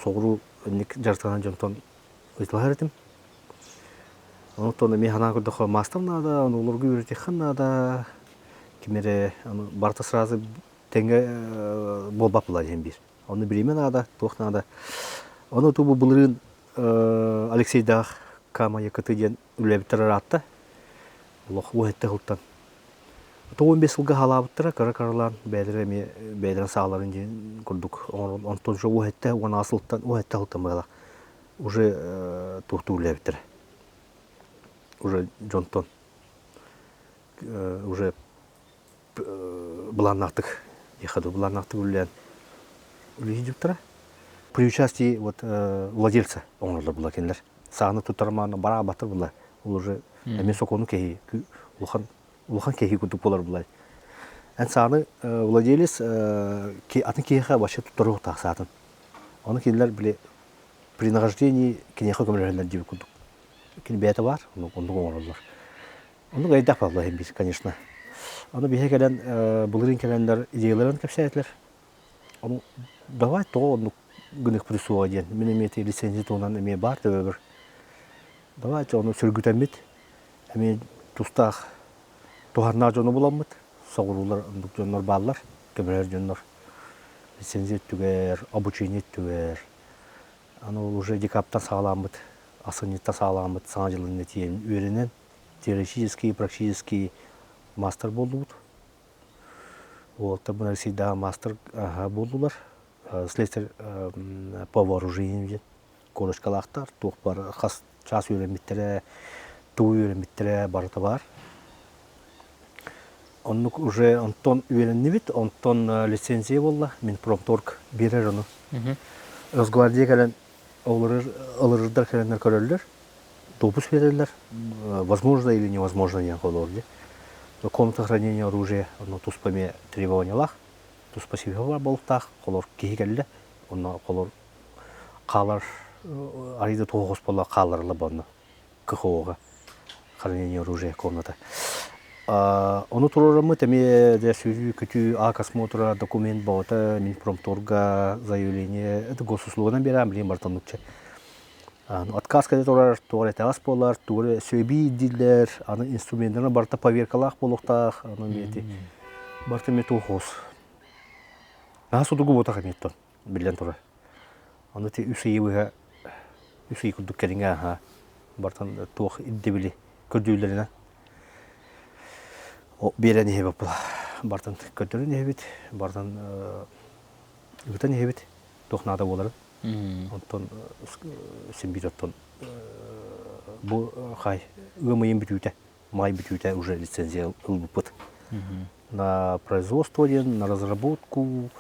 A: соҕуруу инник дьарыктанан дьонтон ыйыталаһар этим. Онтон эмиэ санаа көрдөххө маастар наада, ону олорго үөрэтиэххэ наада. Ким эрэ аны барыта сразу тэҥҥэ буолбат буолла диэн биир. Ону бириэмэ наада, туох наада. Ону ту бу былырыын Алексейдаах Кама ЯКТ диэн үлэбиттэр ыраатта. Олох уһэтте сылтан. 15 сылга хаалаабыттара, кыра-кыралаан бэйэлэрэ эмиэ бэйэлэрин сааларын диэн курдук оҥорон, онтон уже уһэтте уон сылтан уһэтте сылтан быһалаах уже туохтуу үлэлээбиттэрэ. Уже дьонтон уже былааннаахтык диэххэ дуу былааннаахтык үлэлээн үлэлиир При участии вот владельца оҥороллор була кинилэр. Сааны туттармааны бараабаттар була. Ол уже эмиэ сокуону кэһии улахан улахан кэһии курдук буолар була. Эн сааны владелец атын киһиэхэ вообще туттарыахтаах саатын. Ону кинилэр били при нахождении киниэхэ көмөлөһөллөр диэбит курдук. Кини бэйэтэ баар, оннук оҥороллор. Оннук эйдэх буолла иһин биир, конечно. Аны биһи кэлэн, былырыын кэлэннэр идеяларын кэпсээтилэр. Ону давай тоҕо оннук гыныахпыт суоҕа диэн. Мин эмиэ ити лицензия туһунан эмиэ баар төбөбөр. Давайте ону сөргүтэммит, эмиэ тустаах туһаннаах дьону буламмыт, соҕуруулар оннук дьоннор бааллар, көмөлөһөр дьоннор. Лицензия өттүгэр, обучение өттүгэр. Аны ол уже декабтан саҕаламмыт, ахсынньыттан саҕаламмыт Саҥа дьылын тиийэн үөрэнэн, теоретический и практический мастер буоллубут. Уолаттарбын Алексейдааҕы мастер буоллулар. Слесарь по вооружению диэн корочкалаахтар, туох бар хас чаас үөрэммиттэрэ, тугу үөрэммиттэрэ барыта баар. Оннук уже онтон үөрэннибит, онтон лицензия буолла, Минпромторг биэрэр ону. Росгвардия кэлэн ылырырдар кэлэннэр көрөллөр, допуск биэрэллэр, возможно или невозможно диэн холобур дии. Комната хранения оружия, онно туспа эмиэ требованиялаах, туспа сибиһэ буолуохтаах, холор киһи кэллэ, онно холор хаалар арыйда туох буолла хаалларылла буонна КХО-га хранение оружия комната. Ону туруораммыт эмиэ дьэ сүүрүү-көтүү, акт осмотра, документ бөҕөтө, Минпромторга заявление, это госуслуганан биэрэн билигин барыта оннукча. Отказ кэлэ турар, туох эрэ итэҕэс буолар, тугу эрэ сөбүй дииллэр, аны инструменнара барыта поверкалаах буолуохтаах, аны эмиэ ити барыта эмиэ туох оҕус. Наһаа судургу буотах эмиэ оттон, биллэн турар. Аны ити үс ыйы быһа үс ый курдук кэриҥэ аһа бартан туох ирдэбили көрдүүллэринэн биэрэн иһэбит бартан көрдөрөн иһэбит бартан ыытан иһэбит туох наада буоларын онтон син биир оттон бу хай ыам ыйын бүтүүтэ май бүтүүтэ уже лицензия ылбыппыт на производство диэн на разработку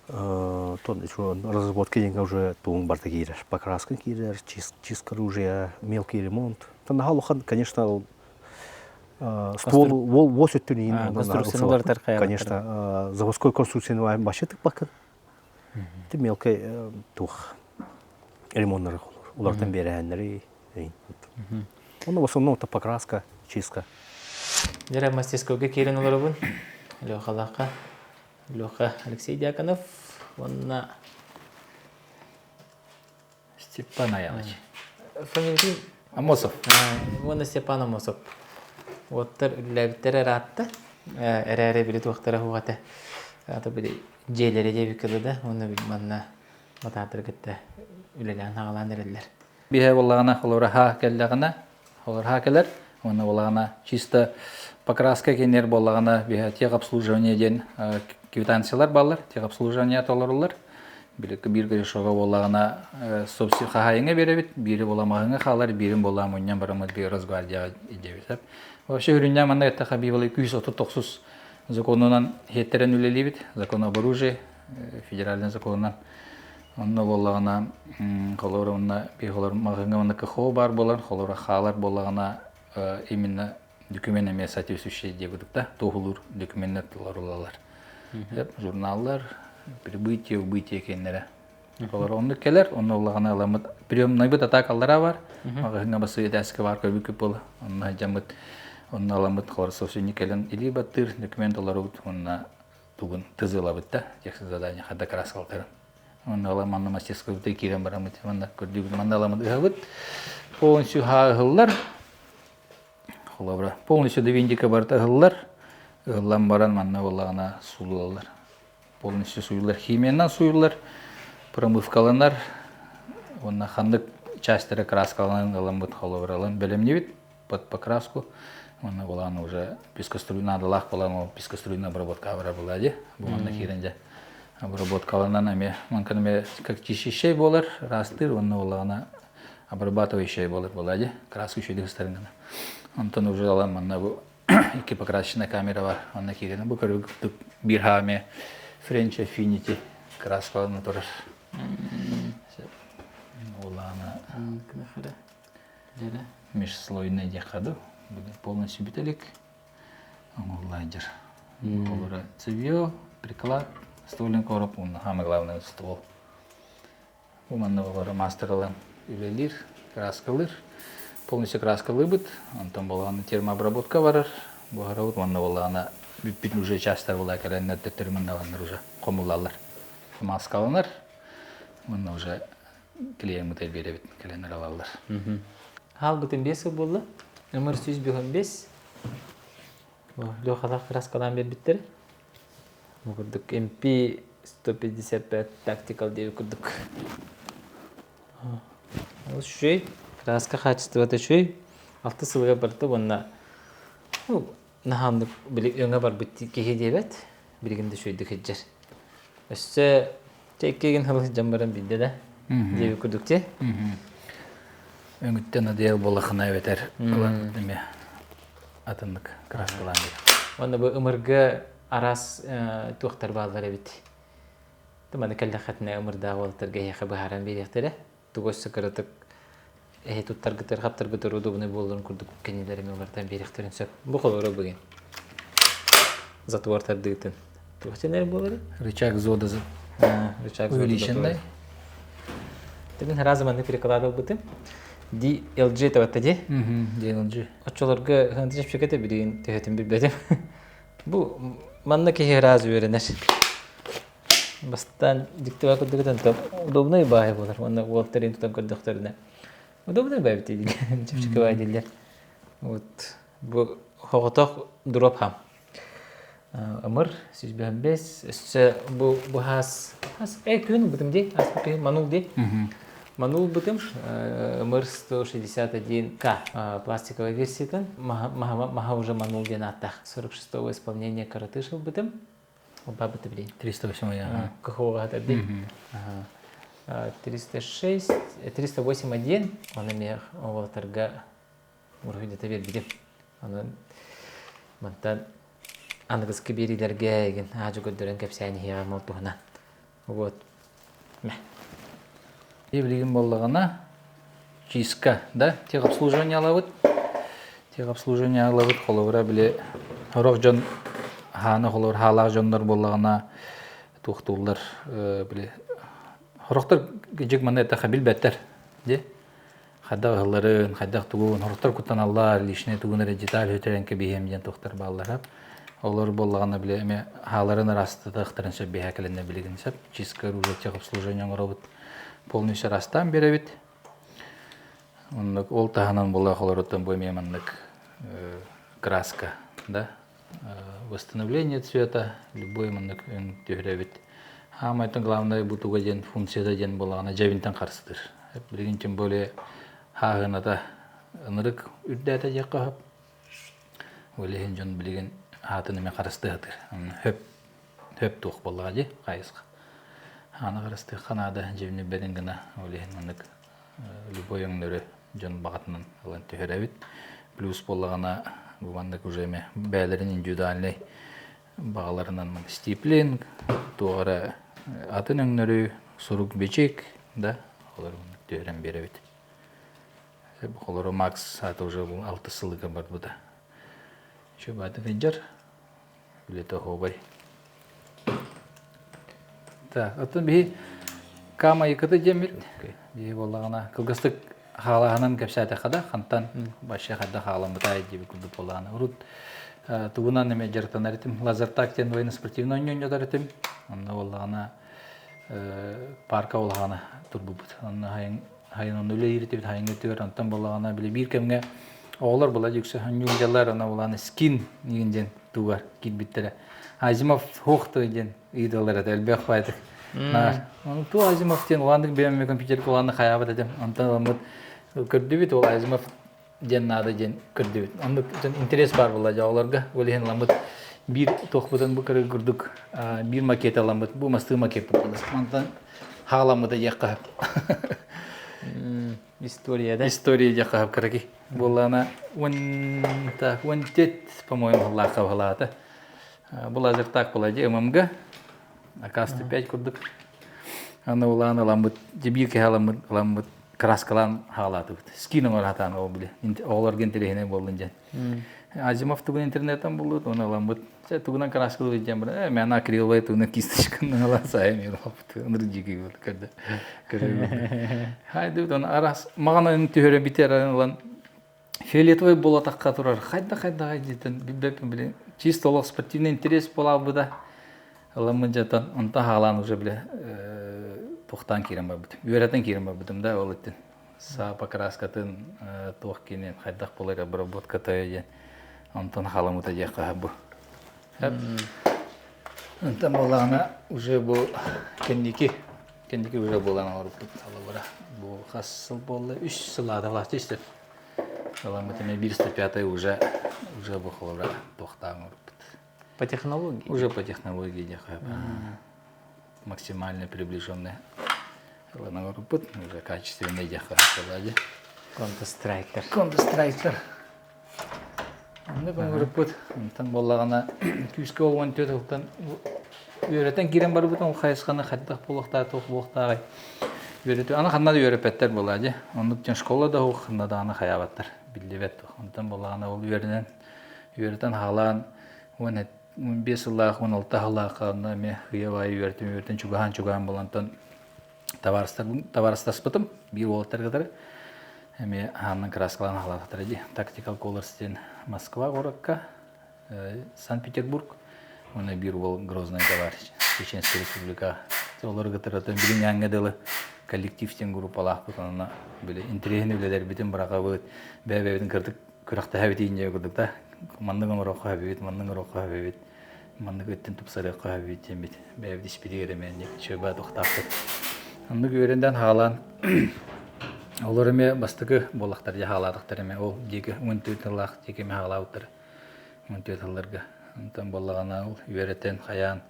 A: Тон разработка диэҥҥэ уже тугуҥ барыта киирэр. Покраска киирэр, чистка оружия, мелкий ремонт. Наһаа улахан, конечно, ол ствол уос өттүн иин конечно, заводской конструкцияны вообще тыкпаккын. Ти мелкий туох ремоннары улартан биэрэһэннэри Онно в основном это покраска, чистка.
B: Дьэ, мастерскойга киирэн олоробун. Лехалаахха Леха Алексей Дьяконов уонна
H: Степан Аянович.
B: Фамилиятын
H: Амосов.
B: Уонна Степан Амосов. Уоттар үлэлээбиттэрэ ыраатта. Эрээри били туохтара суох этэ. Ата били дьиэлэрэ диэбиккэ дылы да, уонна манна матаатары кытта үлэлээн хаҕалаан эрэллэр.
H: Биһэ буоллаҕына холураһа кэллэҕинэ, холураһа кэлэр, уонна буоллаҕына чисто покраска кинилэр буоллаҕына биһэ техобслуживание диэн квитанциялар бааллар, техобслуживание толоруллар. Биир корешога буоллаҕына субсидия хаһаайыҥҥа биэрэбит, биири буола маҕаһыыҥҥа хаалар, биирин буоллаҕа мунньан бараммыт биир Росгвардияҕа илдьэбит. Вообще үрүннээн манна эттэххэ биир 239 законунан иһиттэрэн үлэлиибит. Закон об оружии, федеральный законунан. Онно буоллаҕына, холобура онно биир холор маҕаһыыҥҥа манна КХО баар буолар, холобура хаалар буоллаҕына именно документ эмиэ соответствующий диэбит да, туоһулуур документтар толоруллаллар. Журналлар, прибытие, убытие кэннэрэ. Олор оннук кэлэр, онно улаҕана ыламмыт приемнайбыт атаакаллара бар, маҕаһыыҥҥа басыы этээскэ бар көрбүккүт буола. Онно сылдьаммыт, онно ыламмыт холор собственник кэлэн илии баттыыр, документ толорубут уонна тугун тызылабыт да, текст задание хадда краскалтарын. Онно ыла манна мастерскойбутугар киирэн бараммыт, манна көрдүүбүт, манна ыламмыт ыһабыт. Полностью ыһыллар. Холобура, полностью до винтика барыта ыһыллар. Ыһыллан баран манна буоллаҕына суулаллар. Полностью сууйуллар, химиянан сууйуллар, промывкаланар уонна ханнык частьтара краскаланан ыламмыт холобура ылан бэлэмниибит под покраску. Уонна булаан уже пескоструй наадалаах буолан ол пескоструйная обработка барар буолаа дии. Бу манна киирэн дьэ обработкаланан эмиэ манкын эмиэ как чищащай буолар, ыраастыыр уонна буоллаҕына обрабатывающая буолар буолаа дии. Краска үчүгэйдик ыстарын гына. Онтон уже ылан манна бу икки покрасочная камера бар. Онно киирэн бу көрүгү биир хааме French Affinity краскалана турар. Улаана межслойный диэххэ дуу. Полностью бүтэлик. Оҥоһуллаайдьар. Олора цевьё, приклад, ствольный короб, уонна самое главное ствол. Бу манна олору маастар ылан үлэлиир, краскалыыр. Полностью краскалыыбыт, онтон буоллаҕына термообработка барар. Буһарабыт уонна буоллаҕына бүппүт уже частар буолаа кэлэннэр төттөрү манналаннар уже хомуллаллар. Маскаланар уонна уже клиеммытыгар биэрэбит, кэлэннэр ылаллар.
B: Хаалбытын 5 сыл буолла. Ымыр 105. Лехалаах краскалаан биэрбиттэр. Бу курдук MP 155 Tactical диэби курдук. Ол үчүгэй. Краска хаачыстыбата үчүгэй. Алты сылга барда уонна ну, наһааннык били өҥө барбыт киһи диэбэт. Билигин да үчүгэйдик сылдьар. Өссө чэ иккигин сыл сылдьан баран билдэ да диэби курдук ти.
H: Өҥүттэн одеял буоллахына эбэтэр ылан эмиэ атыннык краскалаан биэр.
B: Уонна бу ымырга араас туохтар бааллар эбит. Маны кэллэххитинэ ымырдаах уолаттарга эһиэхэ быһааран биэриэхтэрэ. Тугу өссө кыратык эһи туттаргытыр, хаптаргытыр удобный буоларын курдук кинилэр эмиэ уларытан биэриэхтэрин сөп. Бу холоро бүгүн затвор тардыытын. Туох сэнэр буолары?
H: Рычаг зода
B: Рычаг
H: увеличенный.
B: Мин сразу маннык перекладывал DLG табатта дии.
H: DLG.
B: Оччолорго хантан чэпчэкэтэ билигин төһөтүн билбэтим. Бу манна киһи ыраас үөрэнэр. Бастаан диктовай курдук этэн удобный баай буолар. Уонна уолтарын тутан көрдөхтөрүнэ удобный баай бит чэпчэки баай дииллэр. Вот бу хоҕотох дроп хам. Ымыр 105 өссө бу бу хаас хас э күн ылбытым дии ааспыт күн манул дии манул ылбытым ымыр 161 к пластиковая версиятын маха уже манул диэн ааттаах 46 исполнение коротыш ылбытым бабыты билин
H: 308
B: КХО дии 306 308.1 оны эмиэ уолаттарга уруһуйдата биэрбитим. Онон мантан аныгыскы биэриилэргэ игин аадьы көрдөрөн кэпсээн иһиэҕим ол туһунан. Вот. Мэ.
H: Билигин буоллаҕына чистка, да, техобслуживание алабыт. Техобслуживание алабыт, холобура били сорох дьон хааны холобур хаалаах дьоннор буоллаҕына туохтууллар били сорохтор дьик манна эттэххэ билбэттэр дии хайдах ыһылларын, хайдах тугун, сорохтор куттаналлар, личный тугун эрэ деталь өтөрөн кэбиһиэм диэн туохтар бааллара. Олор буоллаҕына били эмиэ хааларын ыраастатыахтарын сөп биһээ кэлэннэ билигин сөп. Чистка оружие техобслуживание оҥоробут. Полностью ыраастаан биэрэбит. Оннук ол таһынан буоллах олоруттан бу эмиэ маннык краска, да? Восстановление цвета любой маннык өҥ түһэрэбит. Хаамайтан главное бутуга диэн функцията диэн буоллаҕына дьэбинтэн харыстыыр. Билигин тем более хааһыната ынырык үрдээтэ диэххэ сөп. Ол иһин дьон билигин аатын эмэ харыстыһатыр. Хөп хөп туох буоллаҕа дии хайысха. Ааны харыстыахха наада дьэбини бэрин гына ол иһин маннык любой өҥнөрү дьон баҕатынан ылан түһэрэбит. Плюс буоллаҕына бу маннык уже эмэ бэйэлэрин индивидуальнай баҕаларынан стиплинг, туох эрэ атын өҥнөрү, сурук-бичик да олору түһэрэн биэрэбит. Олору Макс аата уже алтыс сылыгар барбыта. Үчүгэй сылдьар үлэтэ оһуобай. Так, оттон биһи Кама Якыты диэммит биһи буоллаҕына кылгастык хаалаһынан кэпсээтэххэ да хантан вообще хайдах хааламмытай диэбит курдук буоллаҕына урут тугунан эмэ дьарыктанар этим лазертаг диэн военно-спортивный оонньоотор этим онно буоллаҕына парка улахана турбуппут онно хайын хайын онно үлэлиир этибит хайыҥҥа өттүгэр онтон буоллаҕына били биир кэмҥэ оҕолор была дьүксэ оонньуулдьаллар ана улаана скин диэн диэн тугар киирбиттэрэ Азимов хуохтой диэн ыйыталлар этэ элбэх баайтык наар ту Азимов диэн улааннык биэмме компьютер улааннык хайаабат этим онтон ыламмыт көрдүбүт ол Азимов диэн наада диэн көрдүбүт оннук интерес баар буолла дьэ оҕолорго ол иһин ыламмыт биир туохпутун бу көрөр курдук биир макет ыламмыт бу мастыы макеппыт буолар онтон хааламмыта диэххэ
B: История да?
H: История диэххэ сөп кыракый буоллаҕына уон так 14 по-моему сыллаахха баһылаата бу лазертаг була дии ММГ АК-105 курдук аны улаан ыламмыт дьэ биир киһи ыламмыт ыламмыт краскалаан хаалаатыбыт скин оҥоро сатаан ол били оҕолорго интэриэһинэй буоллун диэн Азимов тугун интернеттэн буллут оны ыламмыт чэ тугунан краскалыыр диэн баран э мен акриловай тугунан кисточканы ылан сайым елоппут ыныр дьиги был көрдө хайдыбыт оны арас маҕанан түһөрө битер ылан фиолетовый буолатахха турар хайда хайда диэтен билбэппин билин чисто олох спортивный интерес буолаабыта ыламмын дьатан онтон хаалаан уже биле туохтаан киирэн барбытым үөрэтэн киирэн барбытым да ол иттин саа покраскатын туох киинин хайдах буолар обработката диэн онтон халамыта диэххэ бу онтон буоллаҕына уже бу кэнники кэнники уже буолан оҥорбуппут холобура бу хас сыл буолла үс сыл аата истеп Ыламмыт эмэ биир 105 уже уже бу холобура туохтаан оҥорбут
B: По технологии?
H: Уже по технологии диэххэ максимально приближенный ылан оҥорбут уже качественный диэххэ дии
B: Counter-Striker.
H: Counter-Striker. Оннук оҥорбут. Онтон буоллаҕына күүскэ ол 14 сылтан үөрэтэн киирэн барбытым ол хайысханы хайдах буолуохтаах туох буолуохтааҕый үөрэтүү аны ханна да үөрэппэттэр буолаа дии оннук дьон школа да суох ханна даҕаны хайаабаттар биллибэт онтон буоллаҕына ол үөрэнэн үөрэтэн хаалаан 15 сыллаах 16 сыллаах онно эмиэ ыйа баайы үөрэтэн үөрэтэн чугаһаан чугаһаан буолантан табаарыстаспытым биир уолаттар кытары эмиэ хаанынан краскалаан хаалаатахтара дии Tactical Colors диэн Москва куоракка Санкт-Петербург уонна биир уол Грознайга баар Чеченская республика олору кытары билиҥҥээҥҥэ дылы коллектив диэн группалаахпыт онно били интэриэһинэй үлэлэрбитин быраҕабыт бэйэ-бэйэбитин кырдык күрэхтэһэбит иинньэ курдук да маннык оҥоруохха сөбүт маннык оҥоруохха сөбүт маннык өттүн тупсарыахха сөбүт диэммит бэйэбит испитигэр эмиэ үчүгэй туохтаахпыт оннук үөрэнэн хаалан олор эмиэ бастакы буоллахтар дьэ хаалаатахтар эмиэ ол диэки 14 тыллаах диэки эмиэ хаалаабыттар 14 тылларга онтон буоллаҕына ол үөрэтэн хайаан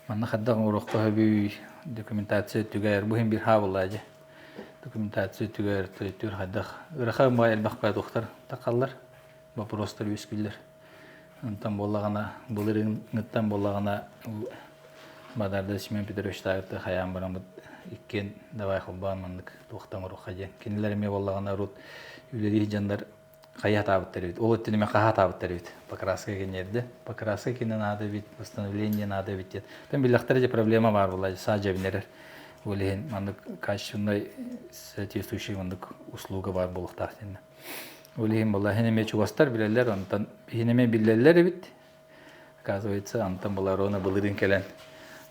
H: манна хайдах оҥоруохха сөбүй документация өттүгэр бу иһин биир хаабыллаа дьэ документация өттүгэр төрүттүүр хайдах ыарахан баай элбэх баай туохтар тахаллар боппуруостар үөскүүллэр Онтон буоллаҕына, былырыыҥҥыттан буоллаҕына Бадарда Семен Петрович Таайытты хайаан бараммыт иккиэн давай холбоон маннык туохта оҥоруохха диэн. Кинилэр эмиэ буоллаҕына урут үлэлиир дьоннор хайа атаабыттар эбит. Ол өттүн эмиэ хаһа атаабыттар эбит. Покраска киниэрдэ. Покраска кине наада эбит, восстановление наада эбит диэн. Тэн биллэхтэрэ дьэ проблема баар буолла саа дьэбинэрэр. Ол иһин маннык качественный соответствующий маннык услуга баар буолуохтаах диэн. Ол иһин буолла иһин эмиэ чугастар билэллэр, онтон иһин эмиэ биллэллэр эбит. Оказывается, онтон была ровно былырыын кэлэн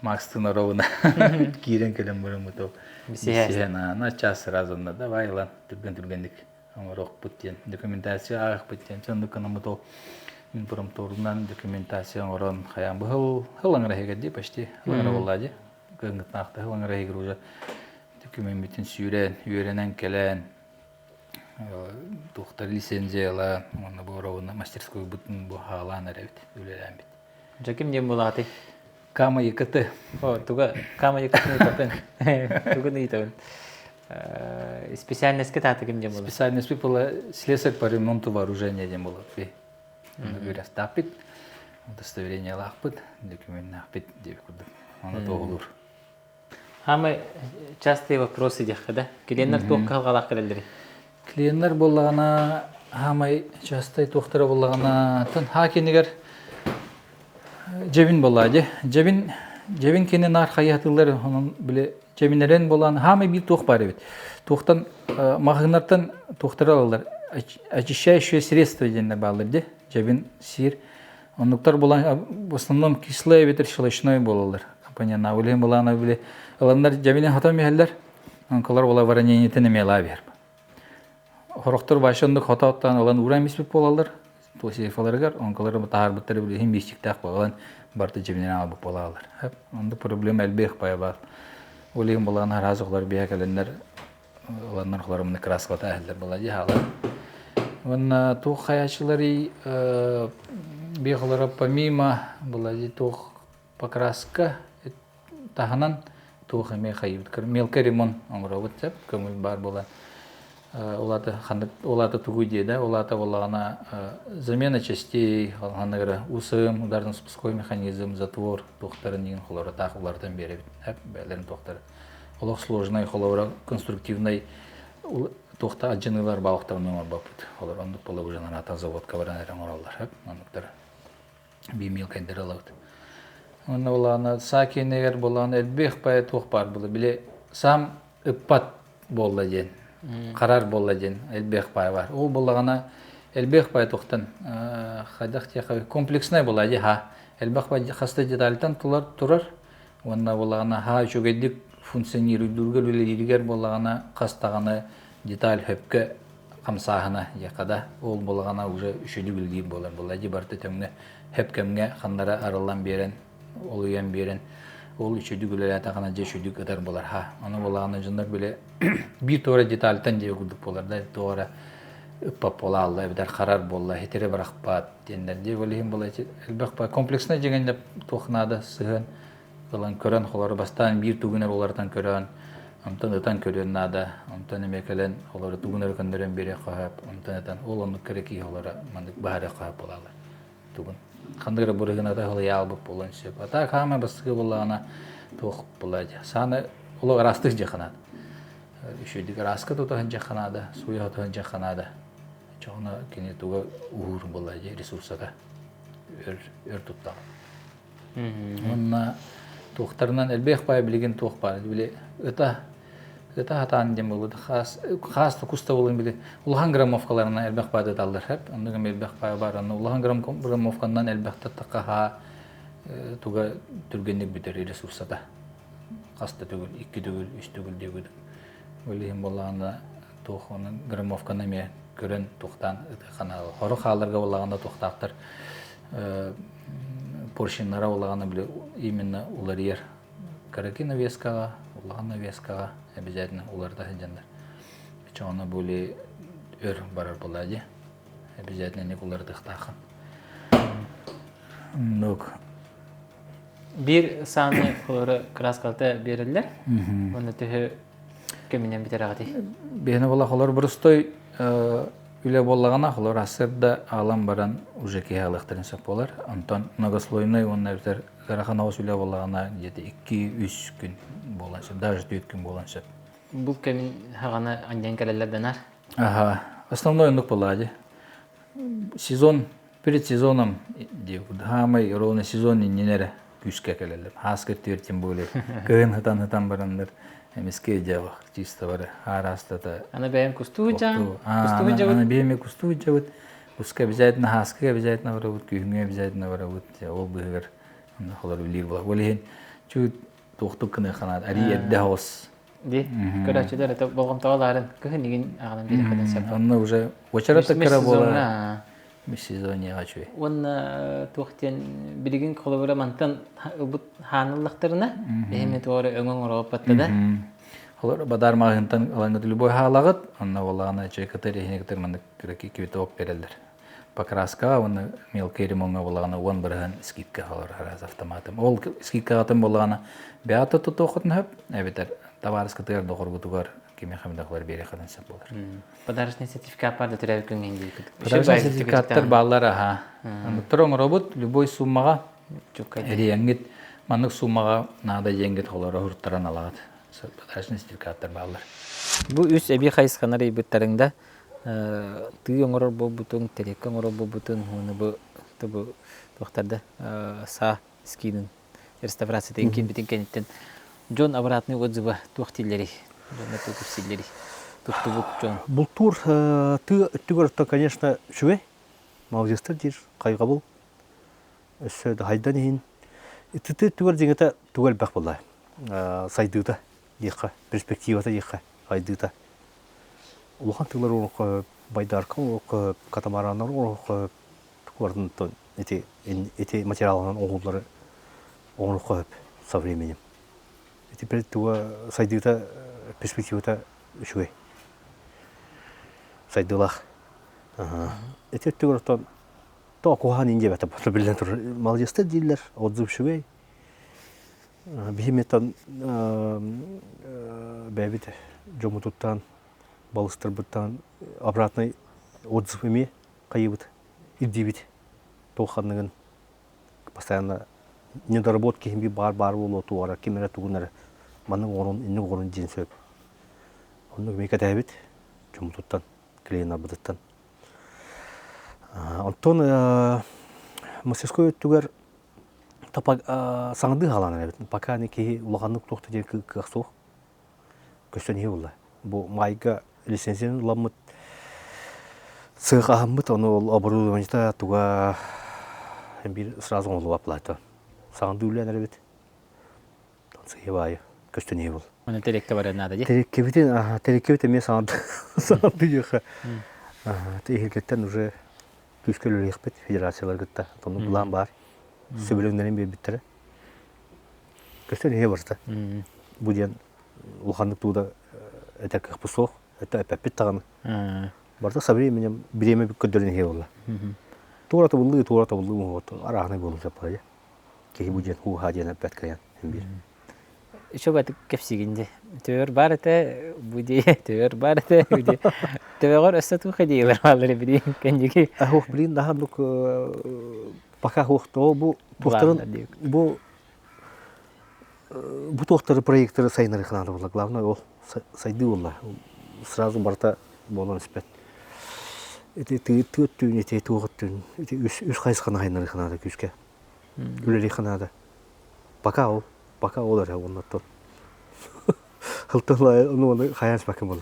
H: Макстын ровно киирэн кэлэн бараммыт ол билсиһэн на час сразу онно давай ылан түргэн түргэнник оҥоруохпут диэн документация ааҕыахпыт диэн соннук гынаммыт ол. Мин промторунан документация оҥорон хайаан бу хыл хыл аҥара иһигэр дии почти хыл аҥара буолла дии. Кыһыҥҥытнаахта хыл аҥара иһигэр уже докумеммитин сүүрэн, үөрэнэн кэлэн туохтар лицензиялаан уонна бу оровуна мастерскойбутун бу хаалаан эрэбит, үлэлээммит.
B: Дьэ ким диэн булаатый?
H: Кама ЕКТ.
B: О, туга Кама ЕКТ ыытабын. Тугун ыытабын. Специальностька таата ким диэн буолар?
H: Специальность была слесарь по ремонту вооружения диэн буолар. Үөрэхтаахпыт, удостоверениелаахпыт, докуменнаахпыт диэбит курдук. Ону туоһулуур.
B: Самый частые вопросы диэххэ да. Клиеннэр туох кыһалҕалаах кэлэллэрий?
H: Клиеннэр буоллаҕына, хаамай частай туохтара буоллаҕына, тын хаа кинигэр дьэбин буоллаа дьэ. Дьэбин дьэбин кини наар хайыһатыллар онон били дьэбинэрэн буолан хаамай биир туох баар эбит. Туохтан маҕаһыыннартан туохтара алаллар очищающее средство диэннэр бааллар дьэ. Дьэбин сиир. Оннуктар буолан в основном кислое эбэтэр щелочное буолаллар. Компанияна улиһин булаана били ыланнар дьэбини хатан иһэллэр. Онколор була воронениетин эмиэ ылаа биэр. Хорохтор вообще оннук хотооттоон ылан ууран биспит буолаллар. Туосифаларыгар онколор таһаарбыттары билиһин биисчиктээх буолан барыта дьэбинэн аалбыт буолаалар. Оннук проблема элбэх бая баар. Улиһин булаан араас оҕолор биһэ кэлэннэр ыланнар холоромны краскалата эһэллэр була дии хаалар. Уонна туох хайааччыларый биэхолоро помимо была дии туох покраска таһынан туох эмиэ хайыбыт мелкий ремонт оҥоробут сөп көҥүл баар буолан улаата ханнык улаата тугуй диэ да улаата буоллаҕына замена частей ханнык УСМ ударно-спусковой механизм затвор туохтарын иин холоро таах уларытан биэрэбит бээлэрин туохтары олох сложнай холобура конструктивнай туохта алдьаныылар баалыктарын оҥорбоппут олор оннук буола уже анаатан заводка баран эрэ оҥороллор оннуктар биир мелкайдары ылабыт уонна булаана саа киэнигэр булаана элбэх баайа туох баар була били саам ыппат буолла диэн харар буолла диэн элбэх баай бар ол буоллаҕына элбэх баай туохтан хайдах диэхэ комплекснай буолла дии ха элбэх баай хаста детальтан турар Уонна буоллаҕына аһаа үчүгэйдик функционируйдуургар үлэлииригэр буоллаҕына хас даҕаны деталь хөпкө хамсааһына диэххэ да ол буоллаҕына уже үчүгэйдик үлэлиир буолар буолла дии барыта тэҥҥэ хөп кэмҥэ ханнара арыллан биэрэн олуйан биэрэн ол үчүгэйдик үлэлээтэҕинэ дьэ үчүгэйдик ытар буолар ха ону буоллаҕына дьоннор били биир туора детальтан диэ курдук буолар да туох эрэ ыппат буолаалла эбэтэр харар буолла хитири бырахпат диэннэр дии ол иһин була элбэх комплекснай дьиҥэн туох наада сыһыан ылан көрөн холору бастаан биир тугун эрэ уларытан көрөн онтон ытан көрүөн наада онтон эмиэ кэлэн олору тугун эрэ көннөрөн биэриэххэ сөп онтон ытан ол оннук кэрэ киһи олоро маннык баһарыахха сөп буолаалар тугун ханнык эрэ бырыһыната сылыйаалбыт буолуон сөп а так хаама бастакы буоллаҕына туох буолла сааны олох ыраастык дьиэхэ наада үчүгэйдик ырааска тута сылдьыахха наада сууйа сото сылдьыахха наада Чоҕуна кини туга уһуур буолла дии ресурсата өр өр туттаҕа. Уонна туохтарынан элбэх баай билигин туох баар били ыта ыта хатаан диэн буолбут хаас хаас да кус да буолун били улахан граммовкаларынан элбэх баай ыталлар хэп оннук эмиэ элбэх баай баар онно улахан граммовканан элбэх таттахха хаа туга түргэнник бүтэр ресурсата хас да төгүл икки төгүл үс төгүл диэбит ол иһин буоллаҕына туох онон граммовканы эмиэ көрөн туохтаан ытыаххана хоро хааларга буоллаҕына туохтаахтар поршеннара буоллаҕына били именно уларыйар кыракый навескаҕа улахан навескаҕа обязательно уларыта сылдьаннар чоҕуна более өр барар буолаа дии обязательно ник уларытыахтааххын оннук
B: Биир сааны холоро краскалата биэрэллэр. Уонна төһө кэминэн бүтэрэҕитий?
H: Биһиэнэ буолла холор боростой үлэ буоллаҕына холор ассырда аалан баран уже киһи алыахтарын сөп буолар. Онтон многослойный уонна эбэтэр ыарахан оҕус үлэ буоллаҕына где-то 2-3 күн буолан сөп, даже 4 күн буолан сөп.
B: Бу кэмин хаҕана анньан кэлэллэр данар.
H: Ага, основной оннук буоллаҕа дии. Сезон Перед сезоном хаамай ровно сезон иннинэ эрэ күүскэ кэлэллэр. Хааска түөр тем более кыһын хытан-хытан бараннар эмискэ дьабах чисто бары аараастата.
B: Аны бэйэм кустуу
H: дьаан, кустуу дьабыт. Аны бэйэм кустуу дьабыт. Куска обязательно хааскыга обязательно барабыт, күһүҥҥэ обязательно барабыт. Ол быһыгар холор билиир буолар. Ол иһин чуть туохтук гыныахханаат арий эрдэ оҕус.
B: Ди көрөөччүлэр это болҕомтоҕо лаарын кыһын игин аҕалан биэрэххитин сөп.
H: Онно уже уочарат кыра буолар. Межсезоньеҕа үчүгэй.
B: Уонна туох диэн билигин холобура мантан ылбыт хааныллахтарына биһиги туох эрэ өҥө оҥоробуппатта да.
H: Холобура бадар маҕаһыынтан ылаҥҥыт любой хаалаҕыт, онно буоллаҕына үчүгэй кытар иһини кытар маннык квиток берэллэр. Покраскаҕа уонна мелкий ремоҥҥа буоллаҕына 10% скидка холор араас автоматым. Ол скидкаҕытын буоллаҕына бэйэҕит тутуоххутун сөп, эбэтэр табаарыскытыгар, доҕоргутугар кимиэхэ эмэ да биэриэххитин сөп буолар.
B: Подарочный сертификат бар да төрөөбүт күҥҥэ диир.
H: Подарочный сертификаттар бааллар аха. Оннуктар оҥоробут любой суммаҕа эрийэҥҥит маннык суммаҕа наада диэҥҥит холоро уһуртаран алаҕыт. Подарочный сертификаттар бааллар.
B: Бу үс эбии хайысханар ыйбыттарыҥ да тыы оҥорор буолбутуҥ, тэриэккэ оҥорор буолбутуҥ уонна бу бу туохтар да саа скинын реставрациятын киирбитин кэнниттэн дьон обратный отзыва туох дииллэрий? Дьонно туох кэпсииллэрий? Туттубут дьон.
A: Бултуур тыы өттүгэр конечно үчүгэй. Молодецтар диир хайҕабыл. Өссө да хайдан иһин. Ити тыы өттүгэр дьиҥэтэ туга элбэх буолла. Сайдыыта диэххэ, перспективата диэххэ, сайдыыта. Улахан тыылар оҥороххо, байдарка оҥороххо, катамараннар оҥороххо, тугу ити ити материалынан оҥоһуллары оҥоруохха сөп со временем. Ити туга сайдыыта перспективата үчүгэй. Сайдыылаах. Ити өттүгэр оттон то куһаҕан ин диэбэтэ биллэн турар молодецтар дииллэр отзыв үчүгэй. Биһимиттэн бэйэбит дьоммутуттан балыстарбыттан обратный отзыв эмиэ хайыбыт ирдиибит туох ханныгын постоянно недоработки иһин баар баар буолуо туора ким эрэ тугун эрэ маннык оҥорун инник оҥорун диэн сөп оннук эмиэ кэтэһэбит дьоммутуттан клиеннарбытыттан онтон мастерской өттүгэр саҥардыы хаалан эрэбит пока киһи улаханнык туох да диэн кыах суох көстөн иһи буолла. Бу маайга лицензияны ыламмыт сыах аһаммыт, ону ол оборудованиета туга биир сразу оҥоһуллубат плата. Саҥардыы үлэлээн эрэбит. Сыыйа баайы көстөн иһи буол.
B: Оны терекке барар наада дии.
A: Тереккебитин, аха, тереккебит эмиэ саҥарды саҥарды диэхэ. Аха, иһиргэттэн уже күүскэ үлэлиэхпит федерацияларгытта. Онно былаан баар. Сөбүлэҥнэрин биэрбиттэрэ. Көстөн иһэ барыта. Бу диэн улаханнык туу да этэр кыахпыт суох. Это эппэппит даҕаны. Барыта со временем бириэмэ көрдөрөн иһэ буолла. Туора табыллыы, туора табыллыы муһуот арааһынай буолуон сөп буолла. Киһи бу диэн һуу-һаа диэн эппэт кыайан биир.
B: Үчүгэй кэпсиигин дии. Төбөр бар этэ, бу дии, төбөр бар этэ, бу дии. Төбөҕөр өссө туох идеялар бааллар билин кэнники.
A: Ох, блин, наһаа пока хуохтоо бу туохтарын бу бу туохтары проекторы сайыннарыахха наада буолла главное ол сайдыы буолла сразу барыта буолан испэт ити тыа өттүн ити туох өттүн ити үс үс хайысханы сайыннарыахха наада күүскэ үлэлиэххэ наада пока ол пока ол эрэ уоннаттан Хылтылай ону ону хайаан испаккын буолла.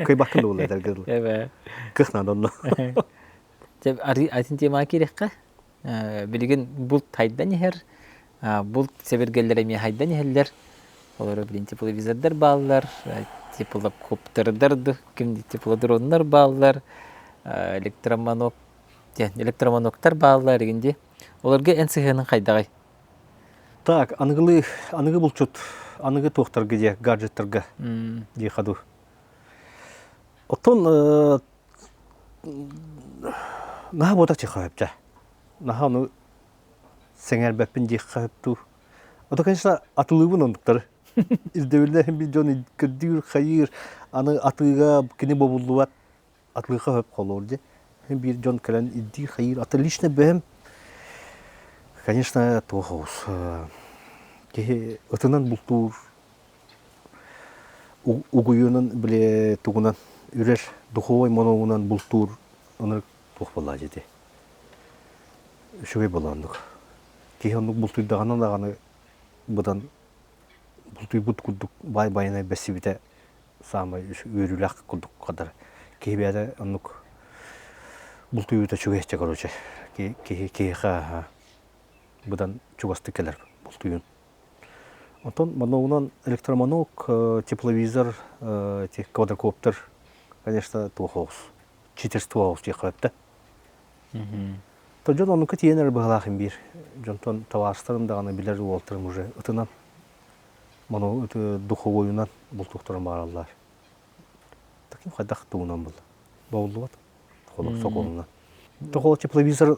A: Кыйбаккын да буолла этэргэ дылы. Кых наада онно.
B: Дьэ, атын темаҕа киириэххэ. Билигин булт хайдан иһэр, булт сэбиргэллэрэ эмиэ хайдан иһэллэр. Олору билин тепловизордар бааллар, теплокоптердар, ким теплодроннар бааллар, электроманок электроманоктар бааллар игин дии. Олорго эн сыһыаның хайдаҕый?
A: Так, аныгылыы, аныгы булчут, аныгы туохтарга дии, гаджеттарга дии хаду. Оттон Наһаа буотах диэххэ сөп Наһаа ону сэҥээрбэппин диэххэ сөп дуу. Ото, конечно, атылыыбын оннуктары. Ирдэбиллээх биир дьон көрдүүр, хайыыр, аны атыыга кини бобуллубат, атылыыха сөп холуор дии. Биир дьон кэлэн ирдиир, хайыыр. Ата лично бэйэм, конечно, туох оҕус киһи ытынан бултуур угуйуунан били тугунан үрэр духовой моногунан бултуур ынырык туох буоллаа дьити үчүгэй буолла оннук киһи оннук бултуйдаҕына даҕаны быдан бултуйбут курдук баай байанай бэссибитэ саамай үөрүүлээх курдук хадар киһи бэйэтэ оннук бултуйуута үчүгэй короче киһи киһиэхэ быдан чугастык кэлэр бултуйун Онтон маногунан электроманок, тепловизор, эти квадрокоптер, конечно, туох оҕус, читерство оҕус диэххэ сөп да. То дьон оннукка тиийэн эрэр быһалаах биир. Дьонтон табаарыстарым даҕаны билэр уолтарым уже ытынан мону духовойунан бултуохтарын баҕараллар. Таким хайдах тугунан булла? Бобуллубат. Холор сокуонунан. Тохол тепловизор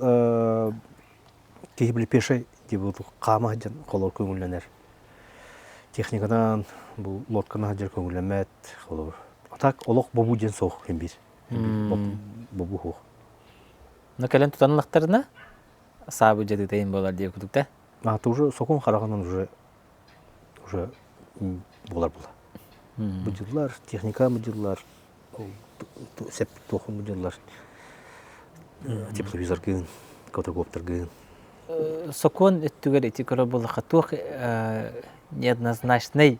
A: киһи били пешай диэбит хаама сылдьан холор көҥүллэнэр. Техниканан бу лодканан сылдьар көҥүллэммэт холор. А так олох бобуу диэн суох син биир. Бобуу суох.
B: Но кэлэн тутанлахтарына саабы дьадытайын буолар диye курдук да?
A: А то уже сокун хараҕынан уже уже буолар була. Бу дьыллар, техника бу дьыллар, сеп туохун бу дьыллар тепловизоргын, квадрокоптергын.
B: Сокуон өттүгэр ити көрөр буоллахха туох неоднозначный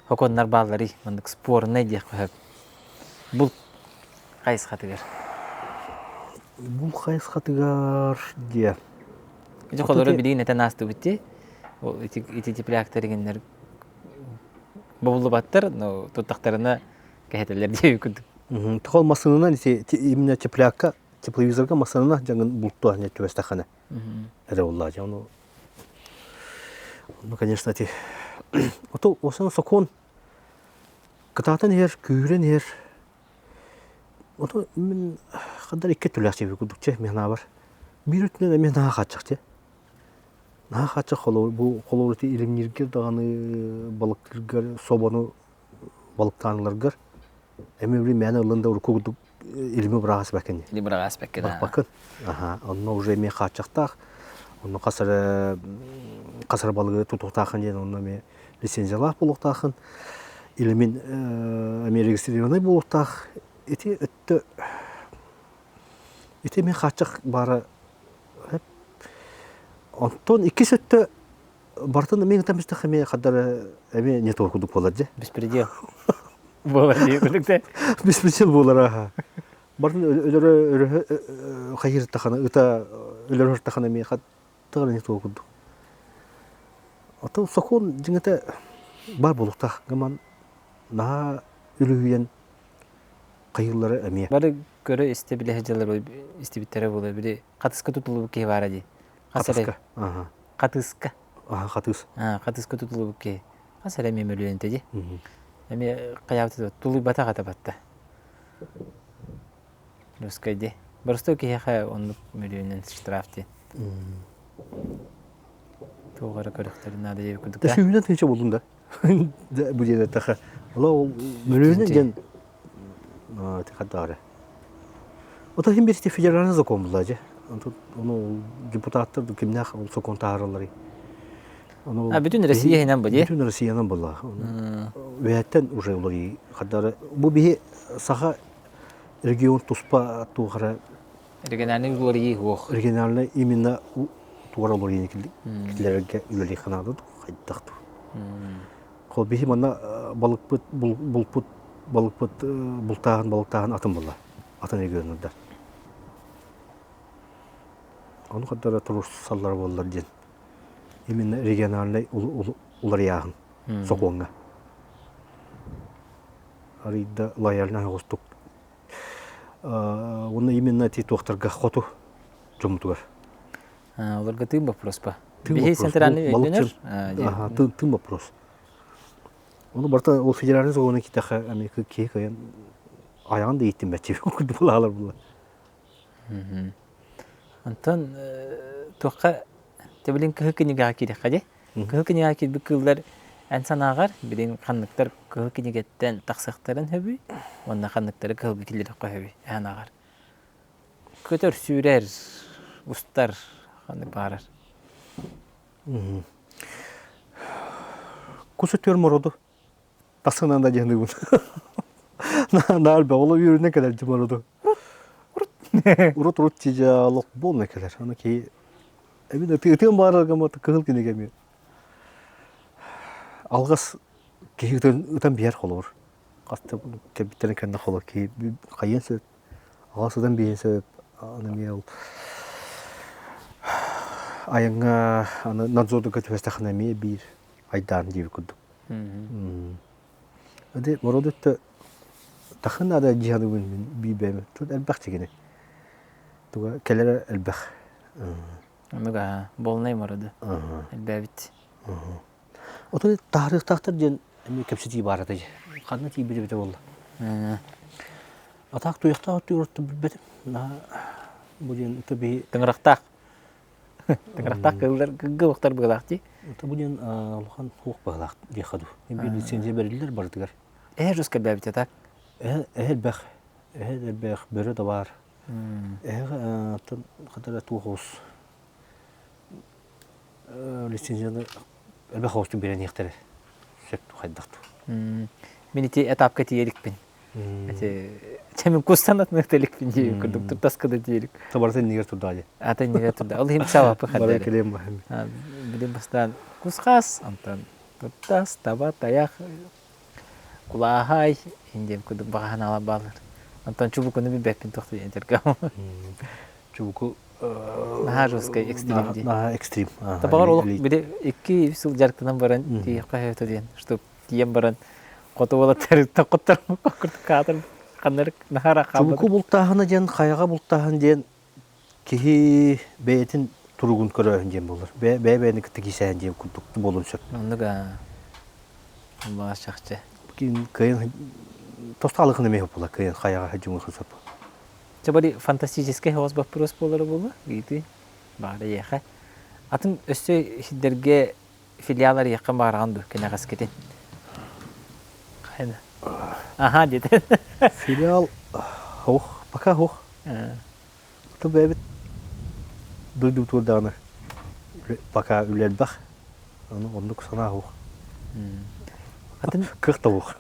B: Хоконнор баалларый, маннык спорнай диэххэ сөп. Бул хайысхатыгар.
A: Бул хайысхатыгар диэ.
B: Ити холоро билигин этэн аастыбыт дии. Ол ити ити тепляктар игиннэр бобуллубаттар, но туттахтарына кэһэтэллэр диэби курдук.
A: Тохол массыынанан ити именно теплякка, тепловизорга массыынанан дьаҥын бултуа не түбэстэххинэ. Эрэ буоллаа дьэ ону Ну, конечно, ити ото осон сокуон кытаатан иһэр, күүһүрэн иһэр. Ото мин хандар икки өттүлээх чэби курдук чэ мин санаабар. Биир өттүнэн эмиэ наһаа хааччах чэ. Наһаа хааччах холобур бу холобур ити илимнииргэр даҕаны балыктыыргар собону балыктааныыларгар эмиэ били мээнэ ыллын да урукку курдук илими быраҕас бэкин.
B: Илими быраҕас бэккин.
A: Бырахпаккын. Аха, онно уже эмиэ хааччахтаах. Онно хас эрэ хас эрэ балыгы тутуохтааххын диэн онно эмиэ лицензиялаах буолуохтааххын. Илимин эмиэ регистрированный буолуохтаах. Ити өттө ити эмиэ хааччах баара Онтон иккис өттө Барытын эмиэ ытан бистэх эмиэ хаддара эмиэ не то курдук буолар дьэ.
B: Беспредел. Буолар дии курдук да.
A: Беспредел буолар аха. Бартын өлөрө өрөһө хайыртахана ыта өлөрө ыртахана эмиэ хаттыгар не то курдук. Ото сокуон дьиҥэтэ бар буолуохтаах гыман наһаа үлүһүйэн хайыыллара эмиэ.
B: Бары көрө истэ билэ сылдьаллар истибиттэрэ буолар били хатыска тутуллубут киһи баара дии.
A: Хатыска. Аха.
B: Хатыска.
A: Аха, хатыс.
B: Хатыска тутуллубут киһи. Хас эрэ эмиэ мөлүйүөнтэ дии. Эмиэ хайаабыт тулуйбатах этэ батта. Русскай дии. Боростуой киһиэхэ оннук мөлүйүөнүнэн штраф дии. Туох эрэ көрөхтөрүн наада диэбит курдук.
A: Да сүүһүнэн тыһыынча буоллун да. Бу диэн эттэххэ. Ола ол мөлүйүөнүнэн диэн хаддаары. Ото иһин биир федеральный закон буолла дьэ. Ону депутаттар кимнээх ол сокуон таһааралларый?
B: Ону А бүтүн Россия иһинэн бу дии.
A: Бүтүн Россиянан буолла. Үөһэттэн уже уларый хаддары. Бу биһи саха регион туспа туохара
B: Региональный уларыйыы суох.
A: Региональный именно туора уларыйыны киллэрэргэ үлэлиэх наада хайдах дуу. Хол биһи манна балыкпыт булпут балыкпыт бултааһын балыктааһын атын буолла. Атын регионнардар. Ону хардара туруорсаллара буоллар диэн. Именно региональный уларыйааһын сокуоҥҥа. Арыйда лояльнай оҕустук. Уонна именно ити туохтарга хоту дьоммутугар.
B: Олорго тыын вопрос па. Биһи центральный өйдөнөр.
A: Тыын тыын вопрос. Ону барыта ол федеральный сокуону китэхэ эмиэ киһи кыайан айаҕын да ииттиммэт курдук булаалар була.
B: Онтон туохха тэбилин кыһыл кинигэҕэ киирэххэ дии. Кыһыл кинигэҕэ киирбит кыыллар эн санааҕар билин ханныктар кыһыл кинигэттэн тахсыахтарын сөбүй уонна ханныктары кыһылга киллэриэххэ сөбүй эн санааҕар? Көтөр, сүүрэр, устар ханнык баарар?
A: Кус өтүөр мороду тасынан да дьаныыбын. Наар бөҕөлө үөрүнэн кэлэр дьи мороду. Урут урут тижалок буолна кэлэр. Аны ки эбин ытыан баарарга кыһыл кинигэ эми алгас киһи ытан биэр холобур. Хаста кэлбиттэрин кэннэ холо киһи хайыан сөп Аҕа сытан биһиэн сөп, аны эмиэ ол айаҥҥа аны надзордука түбэстэххинэ эмиэ биир айдаан диэбит курдук. Ити мороду өттө тахын наада дии саныыбын мин биир бэйэм. Тут элбэх чигини. Туга кэлэрэ элбэх.
B: Оннук болнай мороду элбээбит.
A: Отон таһарыахтаахтар диэн эмиэ кэпсэтии баар этэ. Ханна тиийбит эбитэ буолла. Атаах туйахтаах өттүгэр билбэтим. Бу диэн биһи
B: Тыҥырахтаах. Тыҥырахтаах кыыллар кыгылыктар быһыылаах дии.
A: Бу диэн улахан суох быһыылаах диэххэ дуу. Биир лицензия бэриллэр барытыгар.
B: Эһэ жестко элбээбит так.
A: Эһэ элбэх. Эһэ элбэх, бөрө да баар. Эһэ хатара туох оҕус лицензияны элбэх оҕустук биэрэн иһиэхтэрэ. Сөп хайдах
B: Мин ити этапка тиийэ иликпин. Ити чэмин кустан атыныахта иликпин дии курдук туртаска да тиийэ илик.
A: Табарата иннигэр турда дии.
B: Ата иннигэр турда. Ол иһин саалаппы
A: хаддары. Бары кэлиэм баһым.
B: Билим бастаан кус-хаас, онтон туртас, таба, тайах, кулааһай, индиэн курдук баҕаһын ала баалар. Онтон чубукуну билбэппин туох диэн этэргэ.
A: Чубуку
B: Наһаа жесткай экстрим дии.
A: Наһаа экстрим.
B: Табаҕар олох били 2 сыл дьарыктанан баран тиийиэххэ сөп диэн, чтоб тиийэн баран хоту уолаттарыттан хотторбут курдук каатыр ханнарык наһаа хаалбат.
A: Чубуку бултааһына диэн хайаҕа бултааһын диэн киһи бэйэтин туругун көрөөһүн диэн буолар. Бэйэ бэйэни кытта киисээһин диэн курдук буолуон сөп.
B: Оннук аа. Баҕас чахчы.
A: Кыайын тостаалыхын эмиэ буолар кыайын хайаҕа дьуҥуха сөп.
B: Чэ бали фантастическай соҕус боппуруос буолара буолуо ыйытыы баҕар эйиэхэ. Атын өссө сирдэргэ филиал арыйыахха баҕараҕын дуо кэнэҕэскитин? Хайна? Аха диэтэ.
A: Филиал ох, пока ох. То бэйэбит дойдубутугар даҕаны пока үлэ элбэх. Ону оннук санаа суох.
B: Атын
A: кыах да суох.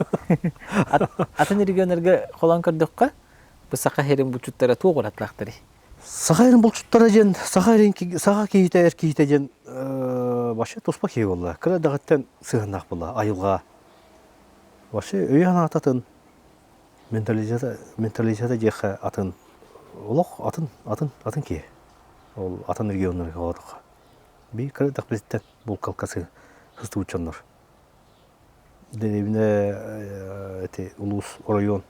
B: Атын регионнарга холоон көрдөххө, бу саха сирин булчуттара туох уратылаахтарый?
A: Саха сирин булчуттара диэн саха сирин саха киһитэ эр киһитэ диэн вообще туспа киһи буолла. Кыра эрдэҕиттэн сыһыаннаах буолла айылҕа. Вообще өйө-санаата атын, менталитета менталитета диэххэ атын. Олох атын атын атын киһи. Ол атын регионнарга олордоххо. Биир кыра эрдэхпититтэн булкалка сыстыбыт дьоннор. Дэриэбинэ ити улуус оройуон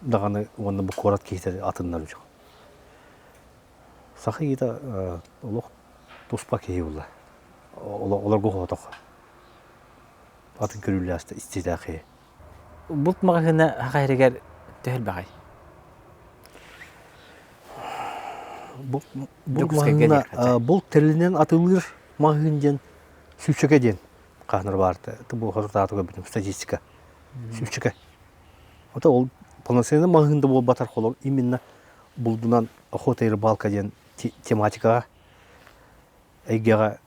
A: даҕаны уонна бу куорат киһитэ атыннар дьон. Саха киһитэ олох туспа киһи буолла. Олорго хоотох. Атын көрүүлээх истиилээх киһи.
B: Булт маҕаһыына саха сиригэр төһө элбэҕий?
A: Булт маҕаһыына булт тэрилинэн атыылыыр маҕаһыын диэн сүүсчэкэ диэн хаһанар баарта. Бу хосутаатыга бүтүн статистика. Сүүсчэкэ. Ото ол полноценный маҕаһыын да буолбатар холор именно булдунан охота и рыбалка диэн тематикаҕа эйгэҕэ